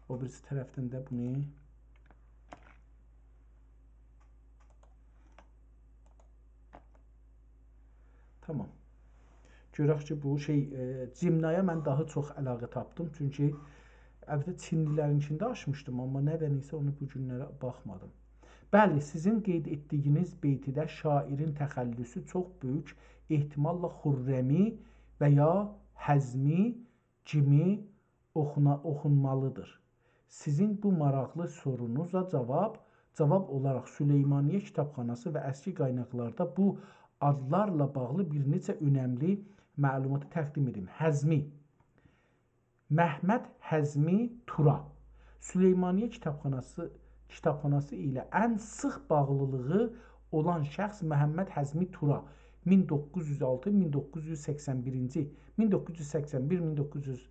او بیریسی طرفدن ده بونو. تامام. گؤرک کی، بو شئی، ائ، جیمنایا من داها چوخ علاقه تاپدیم، چونکی البته چینلی‌لرینکینی ده آچمیشدیم، آمما ندن ایسه اونو بو گونلره باخمادیم. بلی، سیزین قید ائتدیگینیز بیتیده شاعرین تخلصو چوخ بؤیوک احتماللا خرمی و یا حزمی کیمی اوخونا-، اوخونمالیدیر. سیزین بو ماراقلی سورونوزا جاواب، جاواب اولاراق سلیمانیه کیتابخاناسی و اسکی قایناقلاردا بو آدلارلا باغلی بیر نئچه اؤنملی معلوماتی تقدیم ائدیم. حزمی، محمد حزمی تورا. سلیمانیه کیتابخاناسی، کیتابخاناسی ایله ان سیخ باغلیلیغی اولان شخص محمد حزمی تورا، مین دوققوز یوز آلتی، مین دوققوز یوز سکسن بیرینجی، مین دوققوز یوز سکسن بیر، مین دوققوز یوز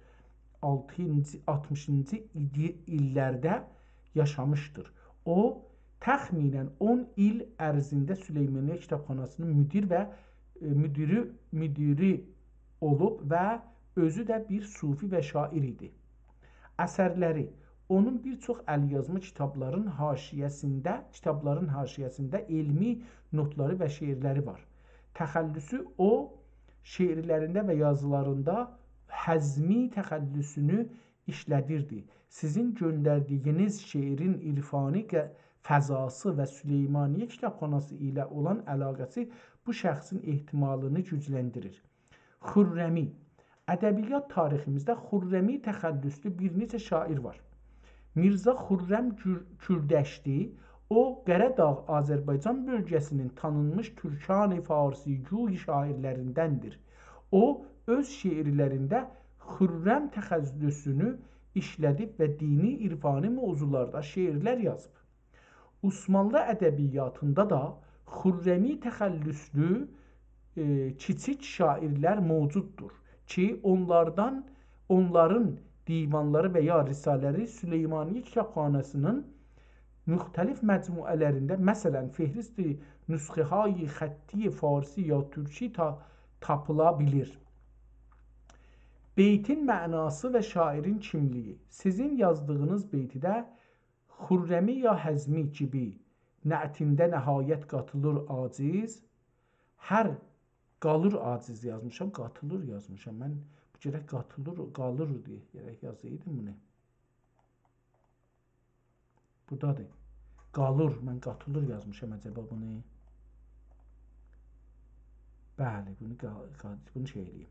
آلتمینجی، آلتمیشینجی ایدی-، ایللرده یاشامیشدیر. او، تخمیناً اون ایل عرضینده سلیمانیه کیتابخاناسی‌نین مدیر و، ائ، مدیری، مدیری اولوب و اؤزو ده بیر صوفی و شاعر ایدی. اثرلری، اونون بیر چوخ ال‌یازما کیتابلارین حاشیه‌سینده، کیتابلارین حاشیه‌سینده علمی نوتلاری و شعرلری وار. تخلصو او، شعرلرینده و یازیلاریندا حزمی تخلصونو ایشله‌دیردی. سیزین گؤندردیگینیز شعرین عرفانی ق-، فضاسی و سلیمانیه کیتابخاناسی ایله اولان علاقه‌سی بو شخصین احتمالینی گوجلندیریر. خرمی. ادبیات تاریخیمیزده خرمی تخلصلو بیر نئچه شاعر وار. میرزا خرم کور-، کوردشلی، او، قاراداغ، آذربایجان بؤلگه‌سی‌نین تانینمیش تورکان فارسی‌گوی شاعرلریندندیر. او، اؤز شعرلرینده خرم تخلصونو ایشله‌دیب و دینی، عرفانی موضوعلاردا شعرلر یازیب. عثمانلی ادبیاتیندا دا خرمی تخلصلو، ائ، کیچیک شاعرلر موجوددور کی، اونلاردان، اونلارین دیوانلاری و یا رساله‌لری سلیمانیه کیتابخاناسی‌نین مختلف مجموعه‌لرینده، مثلاً، فهرست نسخه‌های خطی فارسی یا ترکی تا-، تاپیلا بیلیر. بیتین معناسی و شاعرین کیملیگی. سیزین یازدیغینیز بیتیده خرمی یا حزمی کیمی نعتینده نهایت قاتیلیر عاجز، هر قالیر عاجز یازمیشام، قاتیلیر یازمیشام. من بو گرک قاتیلیر، قالیر دئیه گرک یازایدیم بونو. بورادادیر. قالیر، من قاتیلیر یازمیشام عجبا بونو؟ بلی، بونو قا-، قا-، بونو شئی ائله‌ییم.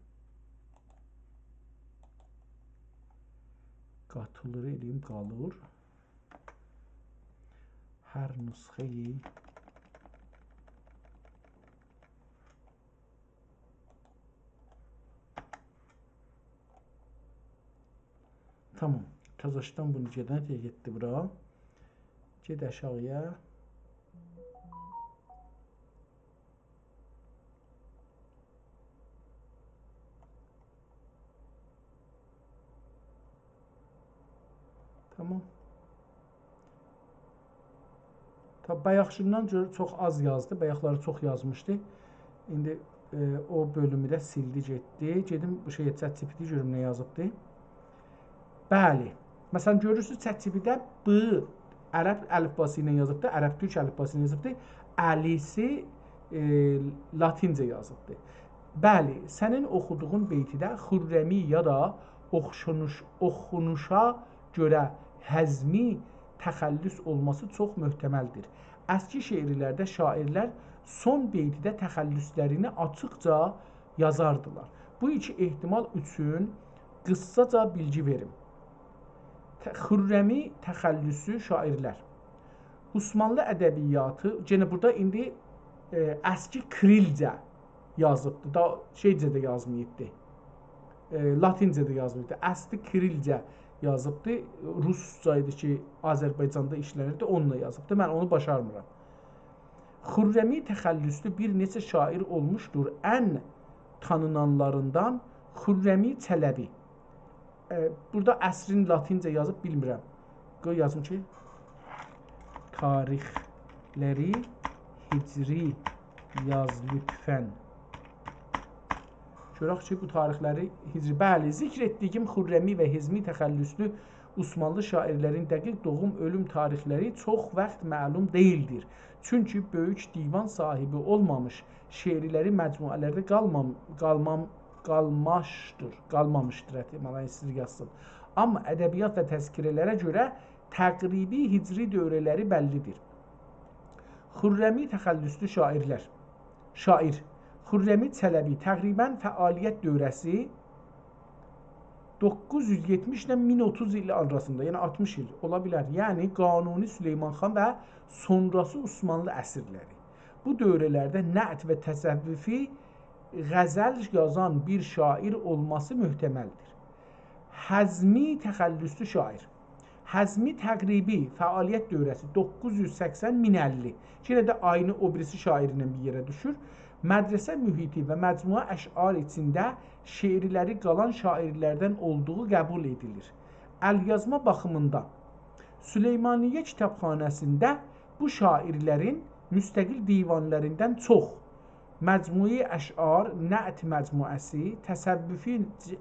قاتیلیر ائله‌ییم، قالیر. هر نسخه‌ی. تامام. تازاشدان بونو گئدن گئتدی بورا. گئت آشاغییا. تامام. تا بایاقکیندان گؤر-، چوخ آز یازدی. بایاقلاری چوخ یازمیشدی. ایندی، ائ، او بؤلومو ده سیلدی، گئتدی. گئدیم بو شئیه، ChatGPT گؤروم نه یازیبدی. بلی. مثلاً، گؤرورسونوز، ChatGPT-ده «ب» عرب الیفباسی ایله یازیبدی، عرب تورک الیفباسی ایله یازیبدی. «علی»سی، ائ، لاتینجه یازیبدی. بلی، سنین اوخودوغون بیتیده خرمی یا دا اوخشونوش-، اوخونوشا گؤره حزمی تخلص اولماسی چوخ محتملدیر. اسکی شعرلرده شاعرلر سون بیتیده تخلصلرینی آچیقجا یازاردیلار. بو ایکی احتمال اوچون قیسساجا بیلگی وئریم. ت-، خرمی تخلصو شاعرلر. عثمانلی ادبیاتی، یئنه بورادا ایندی، ائ، اسکی کریلجه یازیبدی. دا شئیجه ده یازماییبدی. ائ، لاتینجه ده یازماییبدی. اصلی کریلجه یازیبدی. روسجا ایدی کی، آذربایجاندا ایشله‌نیردی، اونونلا یازیبدی. من اونو باشارمیرام. خرمی تخلصلو بیر نئچه شاعر اولموشدور. ان تانینانلاریندان خرمی چلبی. ائ، بورادا عصرین لاتینجه یازیب بیلمیرم. قوی یازیم کی، تاریخلری هجری یاز لطفاً. گؤرک کی، بو تاریخلری هجری، بلی، ذکر ائتدیگیم خرمی و حزمی تخلصلو عثمانلی شاعرلرین دقیق دوغوم، اؤلوم تاریخلری چوخ واخت معلوم دئییلدیر. چونکی بؤیوک دیوان صاحیبی اولمامیش، شعرلری مجموعه‌لرده قالمام-، قالمام-، قالماشدیر، قالمامیشدیر، احتمالاً ایسته‌ییر یازسین. آمما ادبیات و تذکره‌لره گؤره تقریبی هجری دوره‌لری بللی‌دیر. خرمی تخلصلو شاعرلر. شاعر خرمی چلبی تقریباً فعالیت دوره‌سی دوققوز یوز یئتمیش ایله مین اوتوز ایل آراسیندا، یعنی آلتمیش ایل اولا بیلر. یعنی قانونی سلیمان خان و سونراسی عثمانلی عصرلری. بو دوره‌لرده نعت و تصوفی غزل یازان بیر شاعر اولماسی محتمل‌دیر. حزمی تخلصلو شاعر. حزمی تقریبی فعالیت دوره‌سی دوققوز یوز سکسن مین اللی. یئنه ده عینی او بیریسی شاعرینن بیر یئره دوشور. مدرسه محیطی و مجموعه اشعار ایچینده شعرلری قالان شاعرلردن اولدوغو قبول ائدیلیر. ال‌یازما باخیمیندان سلیمانیه کیتابخاناسیندا بو شاعرلرین مستقل دیوانلاریندان چوخ، مجموعه اشعار، نعت مجموعه‌سی، تصوفی ج-،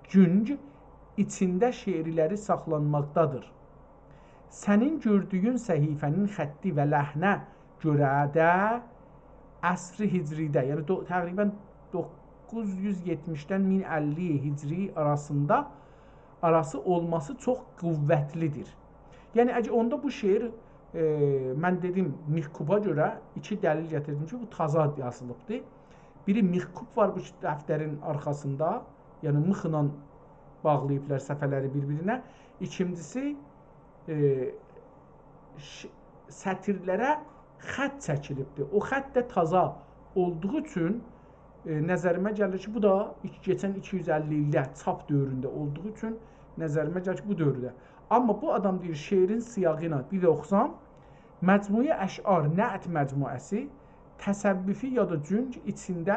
جونج ایچینده شعرلری ساخلانماقدادیر. سنین گؤردویون صفحه‌نین خطی و لحنه گؤره ده عصر هجری‌ده، یعنی دو-، تقریباً دوققوز یوز یئتمیشدن مین اللی هجری آراسیندا، آراسی اولماسی چوخ قوتلی‌دیر. یعنی، اگر اوندا بو شعر، ائ، من دئدیم، میخکوبا گؤره ایکی دلیل گتیردیم کی، بو تازا یازیلیبدیر. بیری میخکوب وار بو دفترین آرخاسیندا، یعنی میخلا باغلاییبلار صفحه‌لری بیر-بیرینه. ایکینجیسی، ائ، ش-، سطیرلره خط چکیلیبدیر. او خط ده تازا اولدوغو اوچون، ائ، نظریمه گلیر کی، بو دا ایکی-، کئچن ایکی یوز اللی ایلده چاپ دؤورونده اولدوغو اوچون نظریمه گلیر کی، بو دؤورده. آمما بو آدام دئییر، شعرین سیاغینا بیر اوخوسام، مجموعه اشعار، نعت مجموعه‌سی، تصوفی یا دا جونج ایچینده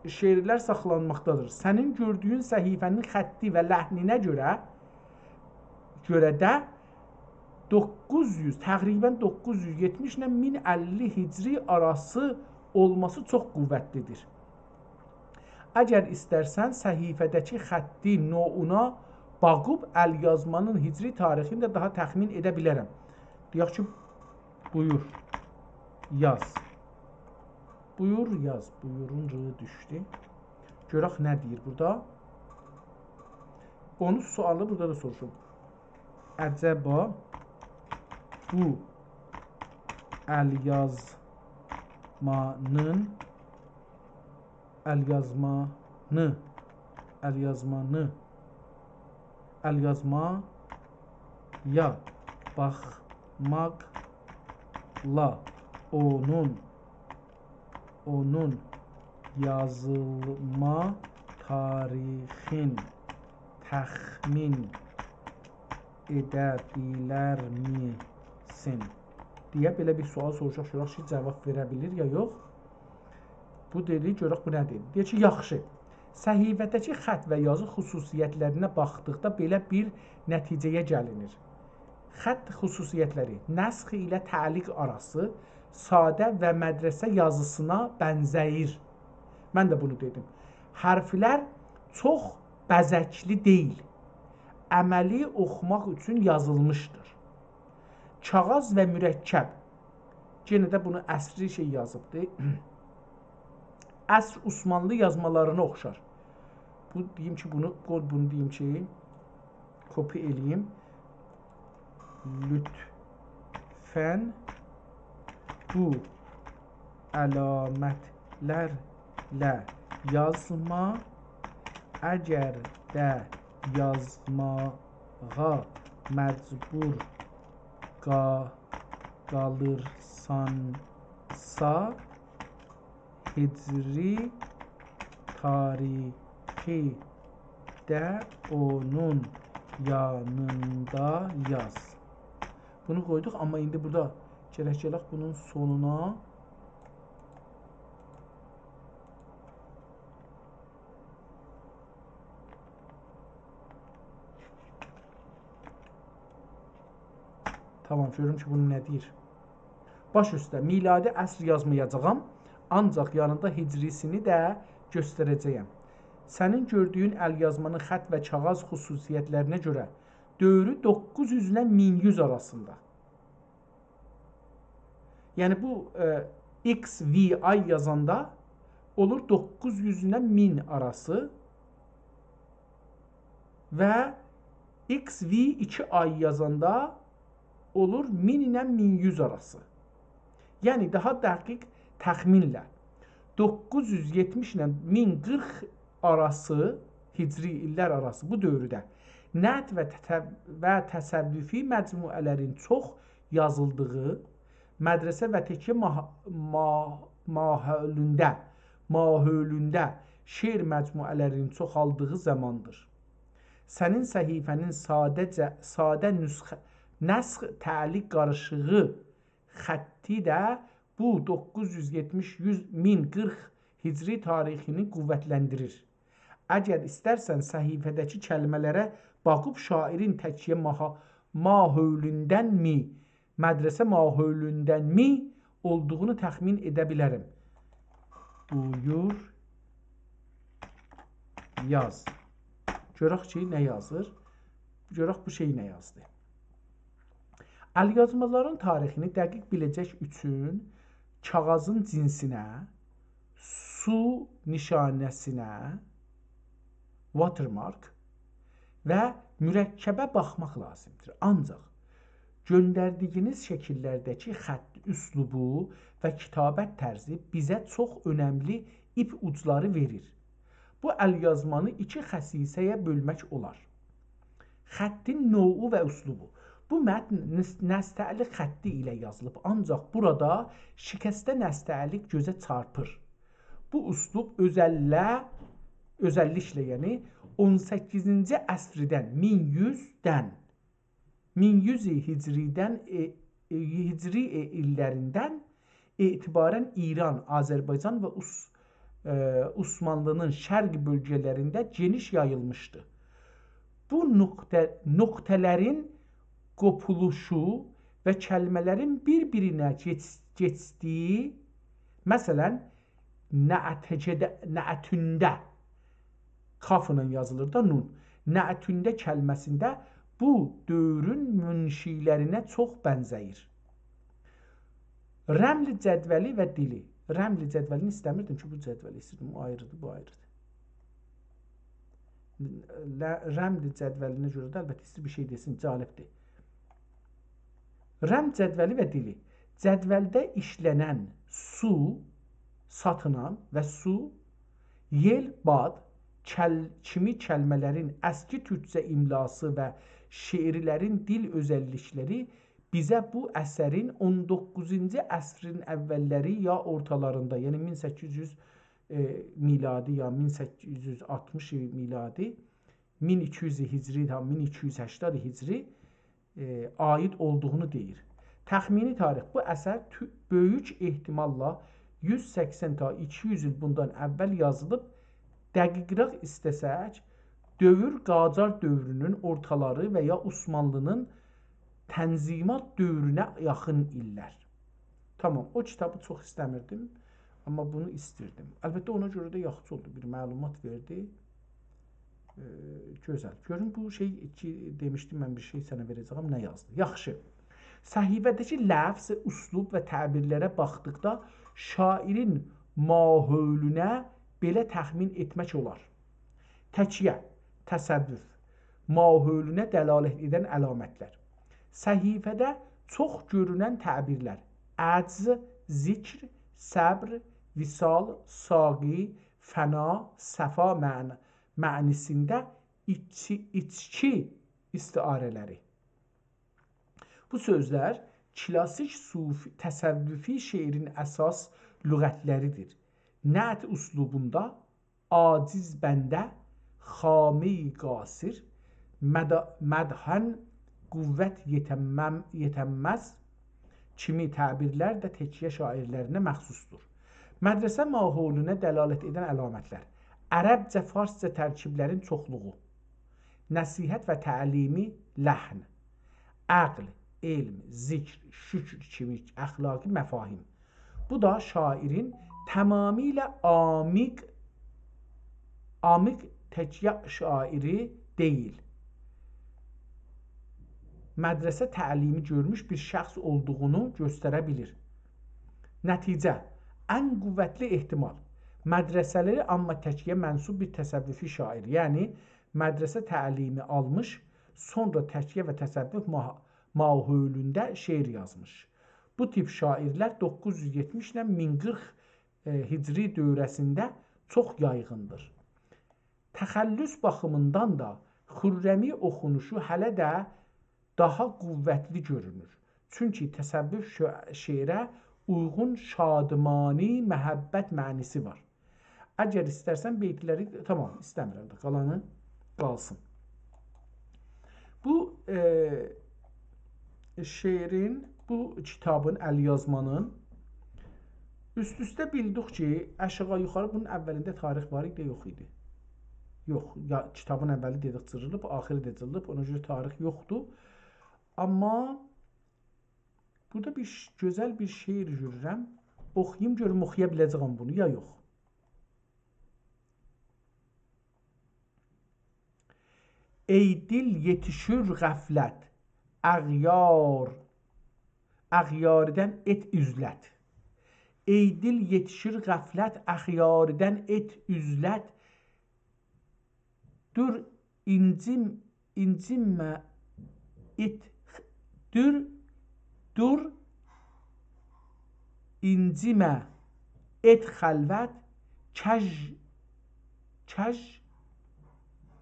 شعرلر ساخلانماقدادیر. سنین گؤردویون صفحه‌نین خطی و لحنینه گؤره، گؤره ده دوققوز یوز، تقریباً دوققوز یوز یئتمیش ایله مین اللی هجری آراسی اولماسی چوخ قوتلی‌دیر. اگر ایسترسن، صفحه‌ده‌کی خطی نوعونا باخیب ال‌یازمانین هجری تاریخینی ده داها تخمین ائده بیلرم. دئیک کی، بویور، یاز. بویور، یاز. بویورون ر دوشدو. گؤرک نه دئییر بورادا. اونون سؤالی بورادا دا سوروشوب. عجبا بو الیازمانین، الیازمانی، الیازمانی، الیازمایا باخماقلا اونون اونون یازیلما تاریخین تخمین ائده بیلرمیسن؟ دئیه بئله بیر سؤال سوروشاق، گؤرک کی، جواب وئره بیلیر یا یوخ. بو دئدی، گؤرک بو نه دئییر. دئییر کی، یاخشی. صفحه‌ده‌کی خط و یازی خصوصیت‌لرینه باخدیقدا بئله بیر نتیجه‌یه گلینیر. خط خصوصیت‌لری: نسخ ایله تعلیق آراسی ساده و مدرسه یازیسینا بنزه‌ییر. من ده بونو دئدیم. حرفلر چوخ بزکلی دئییل. عملی اوخوماق اوچون یازیلمیشدیر. کاغیذ و مرکب. یئنه ده بونو عصری شئی یازیبدی. عصر عثمانلی یازمالارینا اوخشار. بو، دئییم کی، بونو، قوی بونو دئییم کی، کپی ائله‌ییم. لطفاً بو علامت‌لرله یازما، اگر ده یازماغا مجبور قا-، قالیرسانسا، هجری تاریخی ده اونون یانیندا یاز. بونو قویدوق، آمما ایندی بورادا گرک گلک بونون سونونا. تامام، گؤروم کی، بونو نه دئییر. باش اوسته، میلادی عصر یازمایاجاغام، آنجاق یانیندا هجری‌سینی ده گؤستره‌جه‌یم. سنین گؤردویون ال‌یازمانین خط و کاغیذ خصوصیت‌لرینه گؤره دؤورو دوققوز یوز ایله مین یوز آراسیندا. یعنی بو، ائ، X V I یازاندا اولور دوققوز یوز ایله مین آراسی و X V ایکی I یازاندا اولور مین ایله مین یوز آراسی. یعنی داها دقیق تخمینله دوققوز یوز یئتمیش ایله مین قیرخ آراسی، هجری ایللر آراسی بو دؤورده نعت و تته-، و تصوفی مجموعه‌لرین چوخ یازیلدیغی، مدرسه و تکیه ماح-، ما-، ماحولوندا، ماحولوندا شعر مجموعه‌لرینین چوخالدیغی زاماندیر. سنین صفحه‌نین ساده‌جه، ساده نسخه، نسخ تعلیق قاریشیغی خطی ده بو دوققوز یوز یئتمیش، یوز، مین قیرخ هجری تاریخینی قوتلندیریر. اگر ایسترسن، صفحه‌ده‌کی کلمه‌لره باخیب شاعرین تکیه ماها-، ماحولوندن‌می، مدرسه ماحولوندن‌می اولدوغونو تخمین ائده بیلرم. بویور، یاز. گؤرک کی، نه یازیر؟ گؤرک بو شئی نه یازدی؟ ال‌یازمالارین تاریخینی دقیق بیله‌جک اوچون کاغیذین جنسینه، سو نشانه‌سینه، watermark، و مرکبه باخماق لازیمدیر. آنجاق گؤندردیگینیز شکیللرده‌کی خط اسلوبو و کتابت طرزی بیزه چوخ اؤنملی ایپ اوجلاری وئریر. بو ال‌یازمانی ایکی خصیصه‌یه بؤلمک اولار. خطین نوعو و اسلوبو. بو متن نس-، نستعلیق خطی ایله یازیلیب، آنجاق بورادا شکسته نستعلیق گؤزه چارپیر. بو اسلوب اؤزلله-، اؤزللیکله، یعنی اون سککیزینجی عصردن، مین یوزدن، مین یوز هجریدن، ائ، ائ، هجری، ائ، ایللریندن اعتباراً ایران، آذربایجان و عث-، ائ، عثمانلی‌نین شرق بؤلگه‌لرینده گئنیش یاییلمیشدی. بو نقطه، نقطه‌لرین قوپولوشو و کلمه‌لرین بیر-بیرینه کئچ-، کئچدیگی، مثلاً، نعتجده، نعتونده، کافلا یازیلیر دا، نون. نعتونده کلمه‌سینده بو دؤورون منشی‌لرینه چوخ بنزه‌ییر. رمل جدولی و دیلی. رمل جدولینی ایسته‌میردیم کی، بو جدولی ایسته‌ییردیم. او آیریدیر، بو آیریدیر. ل-، رمل جدولینه گؤره ده البته ایسته‌ییر بیر شئی دئسین، جالبدیر. رمل جدولی و دیلی. جدولده ایشله‌نن سو، ساتینان و سو، یئل، باد، کل-، کیمی کلمه‌لرین اسکی تورکجه املاسی و شعرلرین دیل اؤزللیکلری بیزه بو اثرین اون دوققوزونجو عصرین اوللری یا اورتالاریندا، یعنی مین سککیز یوز، ائ، میلادی یا مین سککیز یوز آلتمیش میلادی، مین ایکی یوز هجری، تا مین ایکی یوز هشتاد هجری، ائ، عاید اولدوغونو دئییر. تخمینی تاریخ. بو اثر تو-، بؤیوک احتماللا یوز سکسن تا ایکی یوز ایل بوندان اول یازیلیب. دقیق‌راق ایسته‌سک، دؤور قاجار دؤورونون اورتالاری و یا عثمانلی‌نین تنظیمات دؤورونه یاخین ایللر. تامام، او کیتابی چوخ ایسته‌میردیم، آمما بونو ایستیردیم. البته، اونا گؤره ده یاخشی اولدو، بیر معلومات وئردی. ائ، گؤزل. گؤرون بو شئی کی، دئمیشدیم من بیر شئی سنه وئره‌جه‌یم، نه یازدی؟ یاخشی. صفحه‌ده‌کی لفظ، اسلوب و تعبیرلره باخدیقدا شاعرین ماحولونه بئله تخمین ائتمک اولار. تکیه، تصوف، ماحولونه دلالت ائدن علامتلر. صفحه‌ده چوخ گؤرونن تعبیرلر: عجز، ذکر، صبر، وصال، ساقی، فنا، صفا معن-، معنی‌سینده ایچ-، ایچکی استعاره‌لری. بو سؤزلر کلاسیک صوفی، تصوفی شعرین اساس لغتلریدیر. نعت اسلوبوندا عاجز بنده، خامهٔ قاصر، مدا-، مدحاً قوت یتمم-، یتنمز کیمی تعبیرلر ده تکیه شاعرلرینه مخصوصدور. مدرسه ماحولونه دلالت ائدن علامتلر. عربجه، فارسجا ترکیبلرین چوخلوغو. نصیحت و تعلیمی لحن. عقل، علم، ذکر، شکر کیمی اخلاقی مفاهیم. بو دا شاعرین تمامیله عمیق عامیق تکیه شاعری دئییل، مدرسه تعلیمی گؤرموش بیر شخص اولدوغونو گؤستره بیلیر. نتیجه، ان قوتلی احتمال، مدرسه‌لی، آمما تکیه منسوب بیر تصوفی شاعر، یعنی مدرسه تعلیمی آلمیش، سونرا تکیه و تصوف ما-، ماحولوندا شعر یازمیش. بو تیپ شاعرلر دوققوز یوز یئتمیش ایله مین قیرخ، ائ، هجری دوره‌سینده چوخ یایغیندیر. تخلص باخیمیندان دا خرمی اوخونوشو هله ده داها قوتلی گؤرونور. چونکی تصوف شع-، شعره اویغون شادمانی محبت معنی‌سی وار. اگر ایسترسن بیتلری، تامام، ایسته‌میرم ده، قالانی قالسین. بو، ائ، شعرین، بو کیتابین، ال‌یازمانین اوست-اوسته بیلدیک کی، آشاغی یوخاری بونون اولینده تاریخ وار ایدی، یوخ ایدی. یوخ، یا، کیتابین اولی دئدیک جیریلیب، آخیری ده جیریلیب، اونا گؤره تاریخ یوخدور. آمما بورادا بیر ش-، گؤزل بیر شعر گؤرورم. اوخویوم، گؤروم اوخویا بیله‌جه‌یم بونو، یا یوخ. ای دیل یئتیشیر غفلت، اغیار، اغیاردن ائت عزلت. ای دیل یئتیشیر غفلت، اغیاردن ائت عزلت. دور، اینجیم-، اینجینمه، ائت، دور، دور، اینجیمه، ائت خلوت، کج، کج،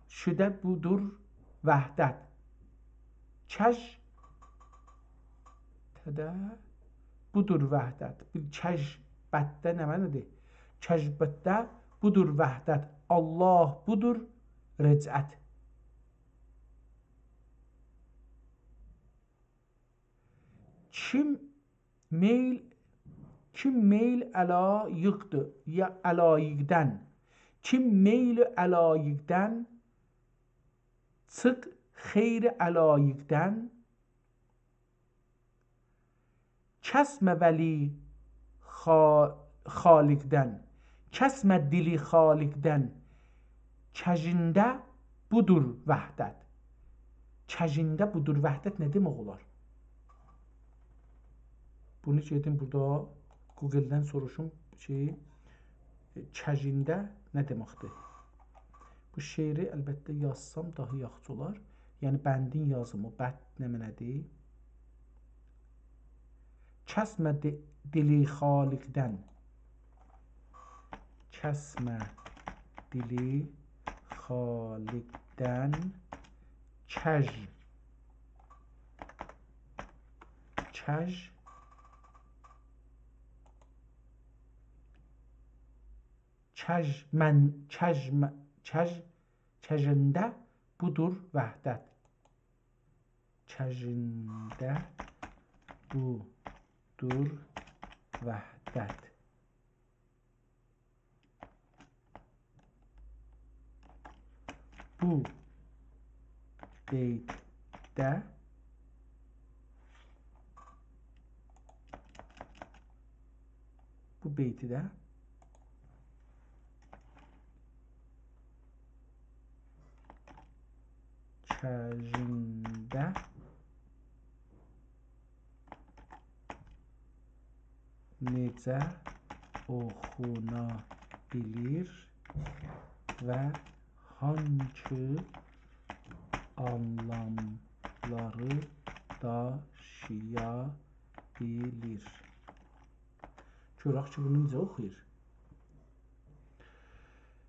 شده بودور وحدت. کج، تده، بودور وحدت. بیر کج، بتده نه معنادیر؟ کج، بتده، بودور وحدت. الله بودور رجعت. کیم میل، کیم میل علایقدی، یا علایقدن. کیم میل علایقدن، چیخ خیر علایقدن. کسمه ولی خا-، خالقدن، کسمه دیلی خالقدن، کجینده بودور وحدت. کجینده بودور وحدت نه دئمک اولار؟ بونو گئدیم بورادا گوگلدن سوروشوم کی، ائ، کجینده نه دئمکدیر؟ بو شعری البته یازسام داها یاخشی اولار. یعنی بندین یازیم، او بند نه معنادیر؟ کسمه دی-، دیلی خالقدن. کسمه دیلی خالقدن، کج، کج، کج من، کج م-، کج، کجینده بودور وحدت. کجینده بودور وحدت. بو بیتده، بو بیتده کجینده نئجه اوخونا بیلیر و هانکی آنلاملاری داشییا بیلیر؟ گؤرک کی، بونو نئجه اوخویور؟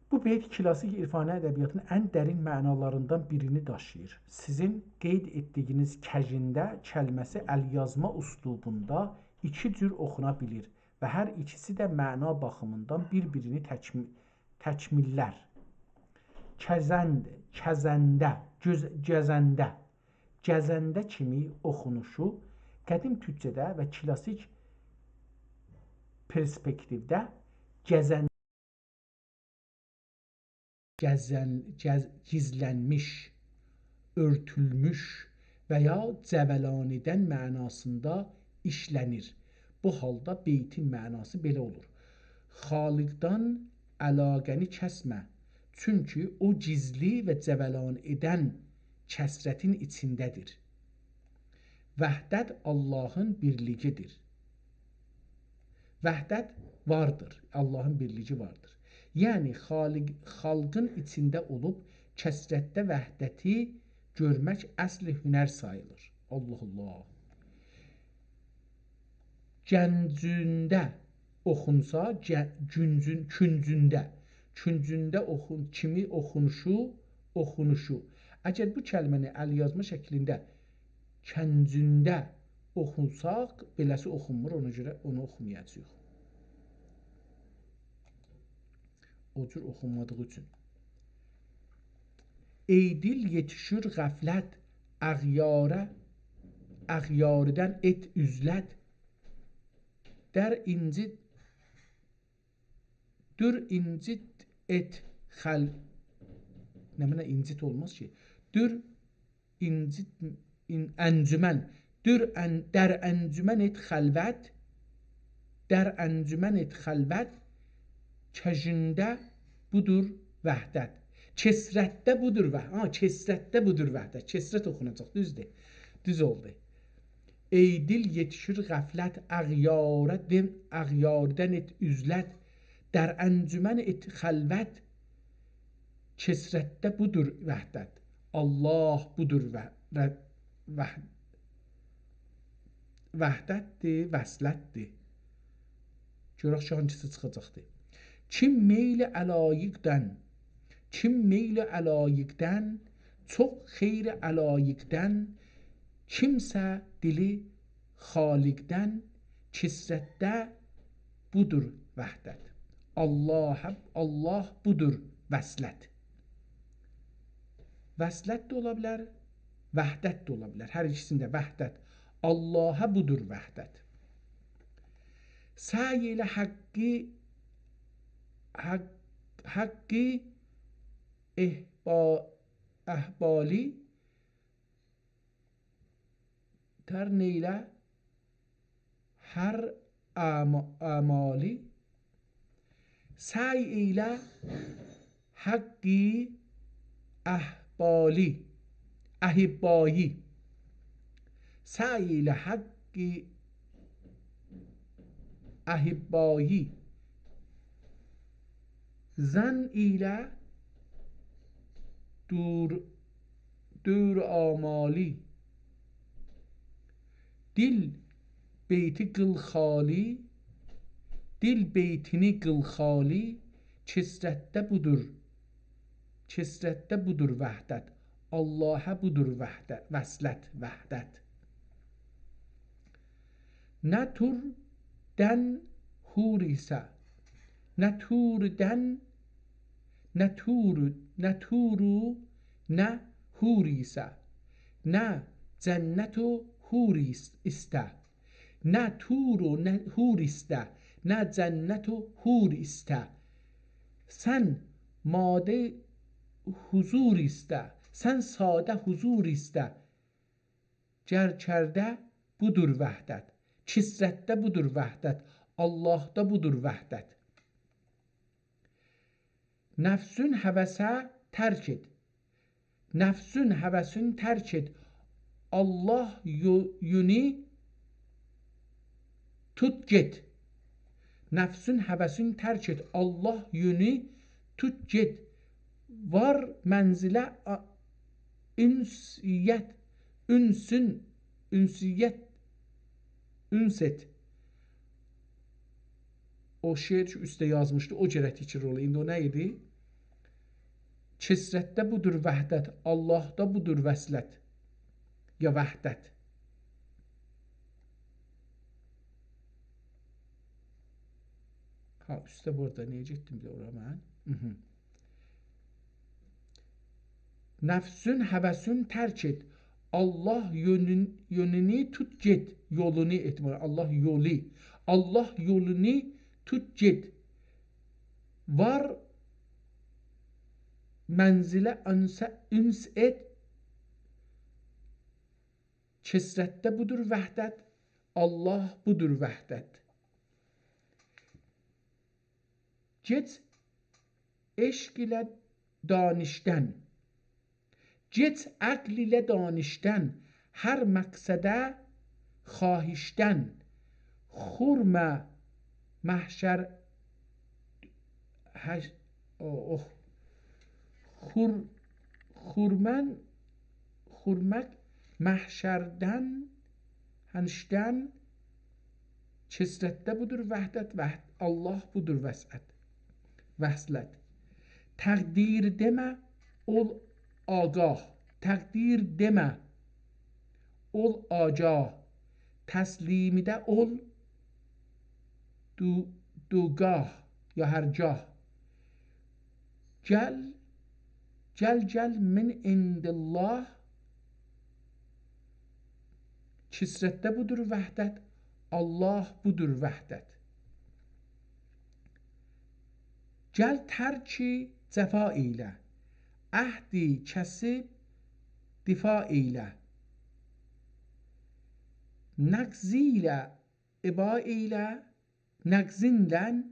بو بیت کلاسیک عرفانی ادبیاتین ان درین معنالاریندان بیرینی داشیییر. سیزین قید ائتدیگینیز کجینده کلمه‌سی ال‌یازما اسلوبوندا ایکی جور اوخونا بیلیر و هر ایکیسی ده معنا باخیمیندان بیر-بیرینی تکمی-، تکمیللر. کزند، کزنده، گؤز-، گزنده، گزنده کیمی اوخونوشو قدیم تورکجه‌ده و کلاسیک پرسپکتیوده گزن-، گزن-، گز-، گیزلنمیش، اؤرتولموش و یا جولانیدن معناسیندا ایشله‌نیر. بو حالدا بیتین معناسی بئله اولور: خالقدان علاقه‌نی کسمه، چونکی او گیزلی و جولان ائدن کثرتین ایچینده‌دیر. وحدت آللاهین بیرلیگی‌دیر. وحدت واردیر، آللاهین بیرلیگی واردیر. یعنی خالق، خالقین ایچینده اولوب کثرتده وحدتی گؤرمک اصل هنر ساییلیر. الله الله. گنجونده اوخونسا، گه-، گونجون-، کونجونده، کونجونده اوخون-، کیمی اوخونوشو، اوخونوشو. اگر بو کلمه‌نی الیازما شکلینده کنجونده اوخونساق، بئله‌سی اوخونمور، اونا گؤره اونو اوخومایاجاغیق. او جور اوخونمادیغی اوچون. ای دیل یئتیشیر غفلت، اغیاره، اغیاردن ائت عزلت. در اینجیت، دور اینجیت ائت خل-، نه منه اینجیت اولماز کی؟ دور اینجیت، این-، انجمن. دور ان-، در انجمن ائت خلوت، در انجمن ائت خلوت، کژونده بودور وحدت. کثرتده بودور وح-، ها، کثرتده بودور وحدت. کثرت اوخوناجاق، دوزدور. دوز اولدو. ای دیل یئتیشیر غفلت، اغیاره دئن، اغیاردن ائت عزلت، در انجمن ائت خلوت، کثرتده بودور وحدت. آللاه بودور و، و، وح-، وحدتدیر، وصلتدیر. گؤرک کی، هانگیسی چیخاجاقدیر. کیم میل علایقدن، کیم میل علایقدن، چوخ خیر علایقدن، کیمسه دیلی خالقدن، کثرتده بودور وحدت. آللاه، آللاه بودور وصلت. وصلت ده اولا بیلر، وحدت ده اولا بیلر. هر ایکیسینده وحدت. آللاها بودور وحدت. سعی ائله حقی، حق، حقی احبا-، احبالی تر نئیله هر اعما-، اعمالی. سعی ائیله حقی احبالی، احبایی. سعی ائیله حقی احبایی. ظن ائیله دور، دور آمالی. دیل بیتی قیل خالی، دیل بیتینی قیل خالی، کثرتده بودور، کثرتده بودور وحدت. آللاها بودور وحدت، وصلت، وحدت. نه طوردن حور ایسه، نه طوردن، نه طور، نه طورو، نه حور ایسه، نه جنت و حور ایس-، ایسته، نه طور و نه حور ایسته، نه جنت و حور ایسته. سن ماده حضور ایسته، سن ساده حضور ایسته. گر کرده بودور وحدت، کثرتده بودور وحدت، آللاهدا بودور وحدت. نفسون هوسه ترک ائت، نفسون هوسون ترک ائت، آللاه یو-، یونو توت گئت. نفسون هوسون ترک ائت، آللاه یونو توت گئت. وار منزله آ-، انسیت، انسون، انسیت، انس ائت. او شعر کی، اوسته یازمیشدی، او گرک تکرار اولا. ایندی او نه ایدی؟ کثرتده بودور وحدت، آللاهدا بودور وصلت، یا وحدت. ها، اوسته بورادا، نییه گئتدیم بیر ده اورا من؟ مهم. نفسون هوسون ترک ائت، آللاه یؤنون-، یؤنونو توت گئت، یولونو ائتمه، آللاه یولو، آللاه یولونو توت گئت. وار منزله انس-، انس ائت، کثرتده بودور وحدت، آللاه بودور وحدت. گئچ عشق ایله دانیشدن. گئچ عقل ایله دانیشدن، هر مقصده خواهیشدن. خورما محشر، هش-، او-، اوخ. خور-، خورمن، خورمک محشردن، هنشدن، کثرتده بودور وحدت، وحد-، الله بودور وسعت، وصلت. تقدیر دئمه، اول آگاه. تقدیر دئمه، اول آگاه. تسلیمیده اول دو-، دوگاه یا هرگاه. گل، گل، گل من عند الله. کثرتده بودور وحدت، الله بودور وحدت. گل ترک جفا ائیله، عهدی کسیب دفاع ائیله. نقض ایله عبا ائیله، نقضینله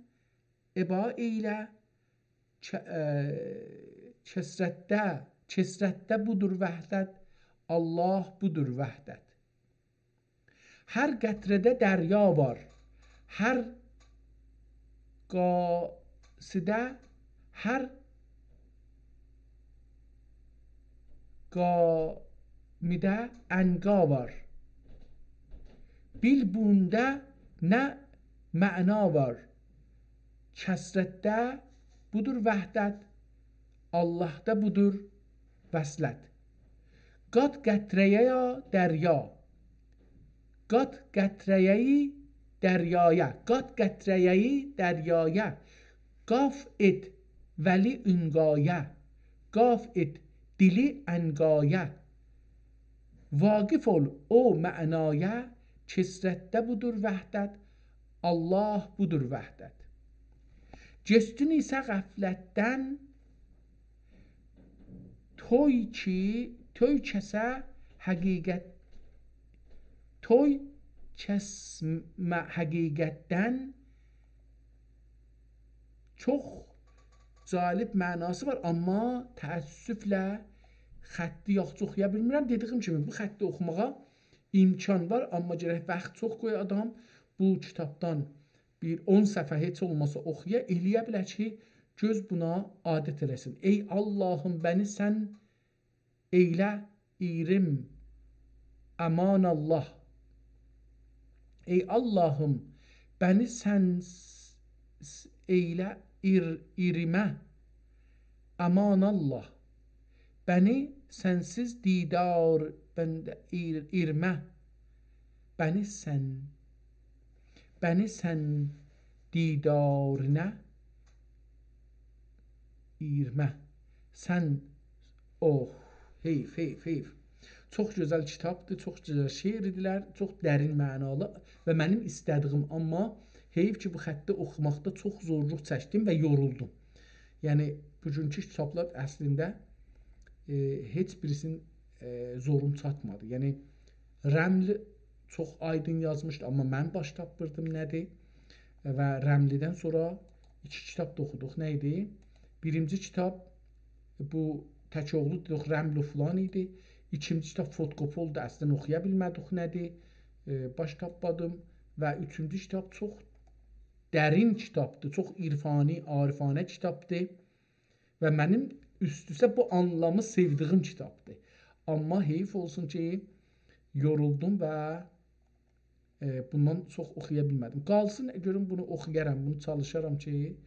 عبا ائیله، ک-، ائ، کثرتده، کثرتده بودور وحدت، الله بودور وحدت. هر قطره‌ده دریا وار، هر قاصده، هر قامیده عنقا وار. بیل بوندا نه معنا وار. کثرتده بودور وحدت، اللهدا بودور وصلت. قات قطره‌یه یا دریا، قات قطره‌یی دریایا، قات قطره‌یی دریایا. قاف ائت ولی عنقایا، قاف ائت دیلی عنقایا. واقف اول او معنایا، کثرتده بودور وحدت، الله بودور وحدت. گئچدین ایسه غفلتدن، توی کی، توی کسه حقیقت، توی کسمه حقیقتدن. چوخ جالب معناسی وار، آمما تأسفله خطی یاخشی اوخویا بیلمیرم. دئدیگیم کیمی، بو خطی اوخوماغا امکان وار، آمما گرک واخت چوخ قویا آدام بو کیتابدان بیر اون صفحه هئچ اولماسا اوخویا، ائله‌یه بیلر کی، گؤز بونا عادت ائله‌سین. ای اللهیم، بنی سن ائیله ایریم، امان الله. ای اللهیم، بنی سن س-، س-، ائیله ایر-، ایریمه، امان الله. بنی سنسیز دیدار، بنده ایر-، ایرمه. بنی سن، بنی سن دیدارینه ایرمه. سن، اوه، حیف، حیف، حیف. چوخ گؤزل کیتابدیر، چوخ گؤزل شعر ایدیلر، چوخ درین معنالی و منیم ایسته‌دیگیم، آمما حیف کی، بو خطی اوخوماقدا چوخ زورلوق چکدیم و یورولدوم. یعنی، بوگونکو کیتابلار اصلینده، ائ، هئچ بیریسینین، ائ، زوروم چاتمادی. یعنی، رمل چوخ آیدین یازمیشدی، آمما من باش تاپمیردیم نه‌دیر. و رملدن سونرا ایکی کیتاب دا اوخودوق. نه ایدی؟ بیرینجی کیتاب بو تک اوغلو دئدیک، رمل و فلان ایدی. ایکینجی کیتاب فوتوکوپی اولدو، اصلینده اوخویا بیلمه‌دیک نه‌دیر. ائ، باش تاپمادیم. و اوچونجو کیتاب چوخ درین کیتابدیر، چوخ عرفانی، عارفانه کیتابدیر. و منیم اوست-اوسته بو آنلامی سئودیگیم کیتابدیر. آمما حیف اولسون کی، یورولدوم و، ائ، بوندان چوخ اوخویا بیلمه‌دیم. قالسین، گؤروم بونو اوخویارام، بونو چالیشارام کی،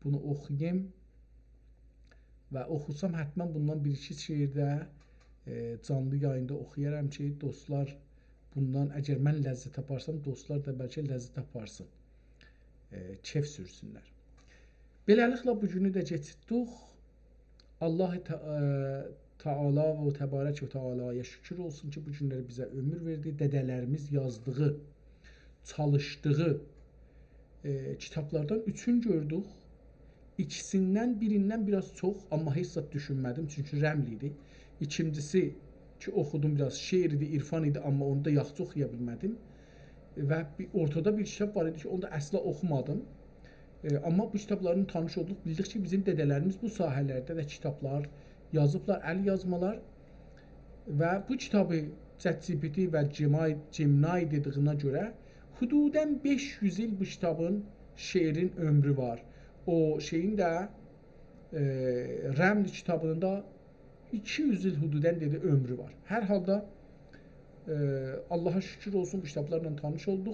بونو اوخویوم. و اوخوسام، حتماً بوندان بیر-ایکی شعر ده، ائ، جانلی یاییندا اوخویارام کی، دوستلار بوندان، اگر من لذت آپارسام، دوستلار دا بلکه لذت آپارسین. ائ، کئف سورسونلر. بئله‌لیکله، بو گونو ده کئچیردیک. الله تع-، ائ، تعالی و تبارک و تعالی‌یا شکر اولسون کی، بو گونلری بیزه عؤمور وئردی. دده‌لریمیز یازدیغی، چالیشدیغی، ائ، کیتابلاردان اوچون گؤردوک. ایکیسیندن، بیریندن بیر آز چوخ، آمما هئچ زاد دوشونمه‌دیم، چونکی رمل ایدی. ایکینجیسی کی، اوخودوم، بیر آز شعر ایدی، عرفان ایدی، آمما اونو دا یاخشی اوخویا بیلمه‌دیم. و بیر، اورتادا بیر کیتاب وار ایدی کی، اونو دا اصلا اوخومادیم. ائ، آمما بو کیتابلارلا تانیش اولدوق، بیلدیک کی، بیزیم دده‌لریمیز بو ساحه‌لرده ده کیتابلار یازیبلار، ال یازمالار. و بو کیتابی ChatGPT و Gemini، Gemini دئدیگینه گؤره، حدوداً بئش یوز ایل بو کیتابین، شعرین عؤمرو وار. او شئیین ده، ائ، رمل کیتابینین دا ایکی یوز ایل حدوداً، دئدی، عؤمرو وار. هر حالدا، ائ، آللاها شوکور اولسون، بو کیتابلارلا تانیش اولدوق.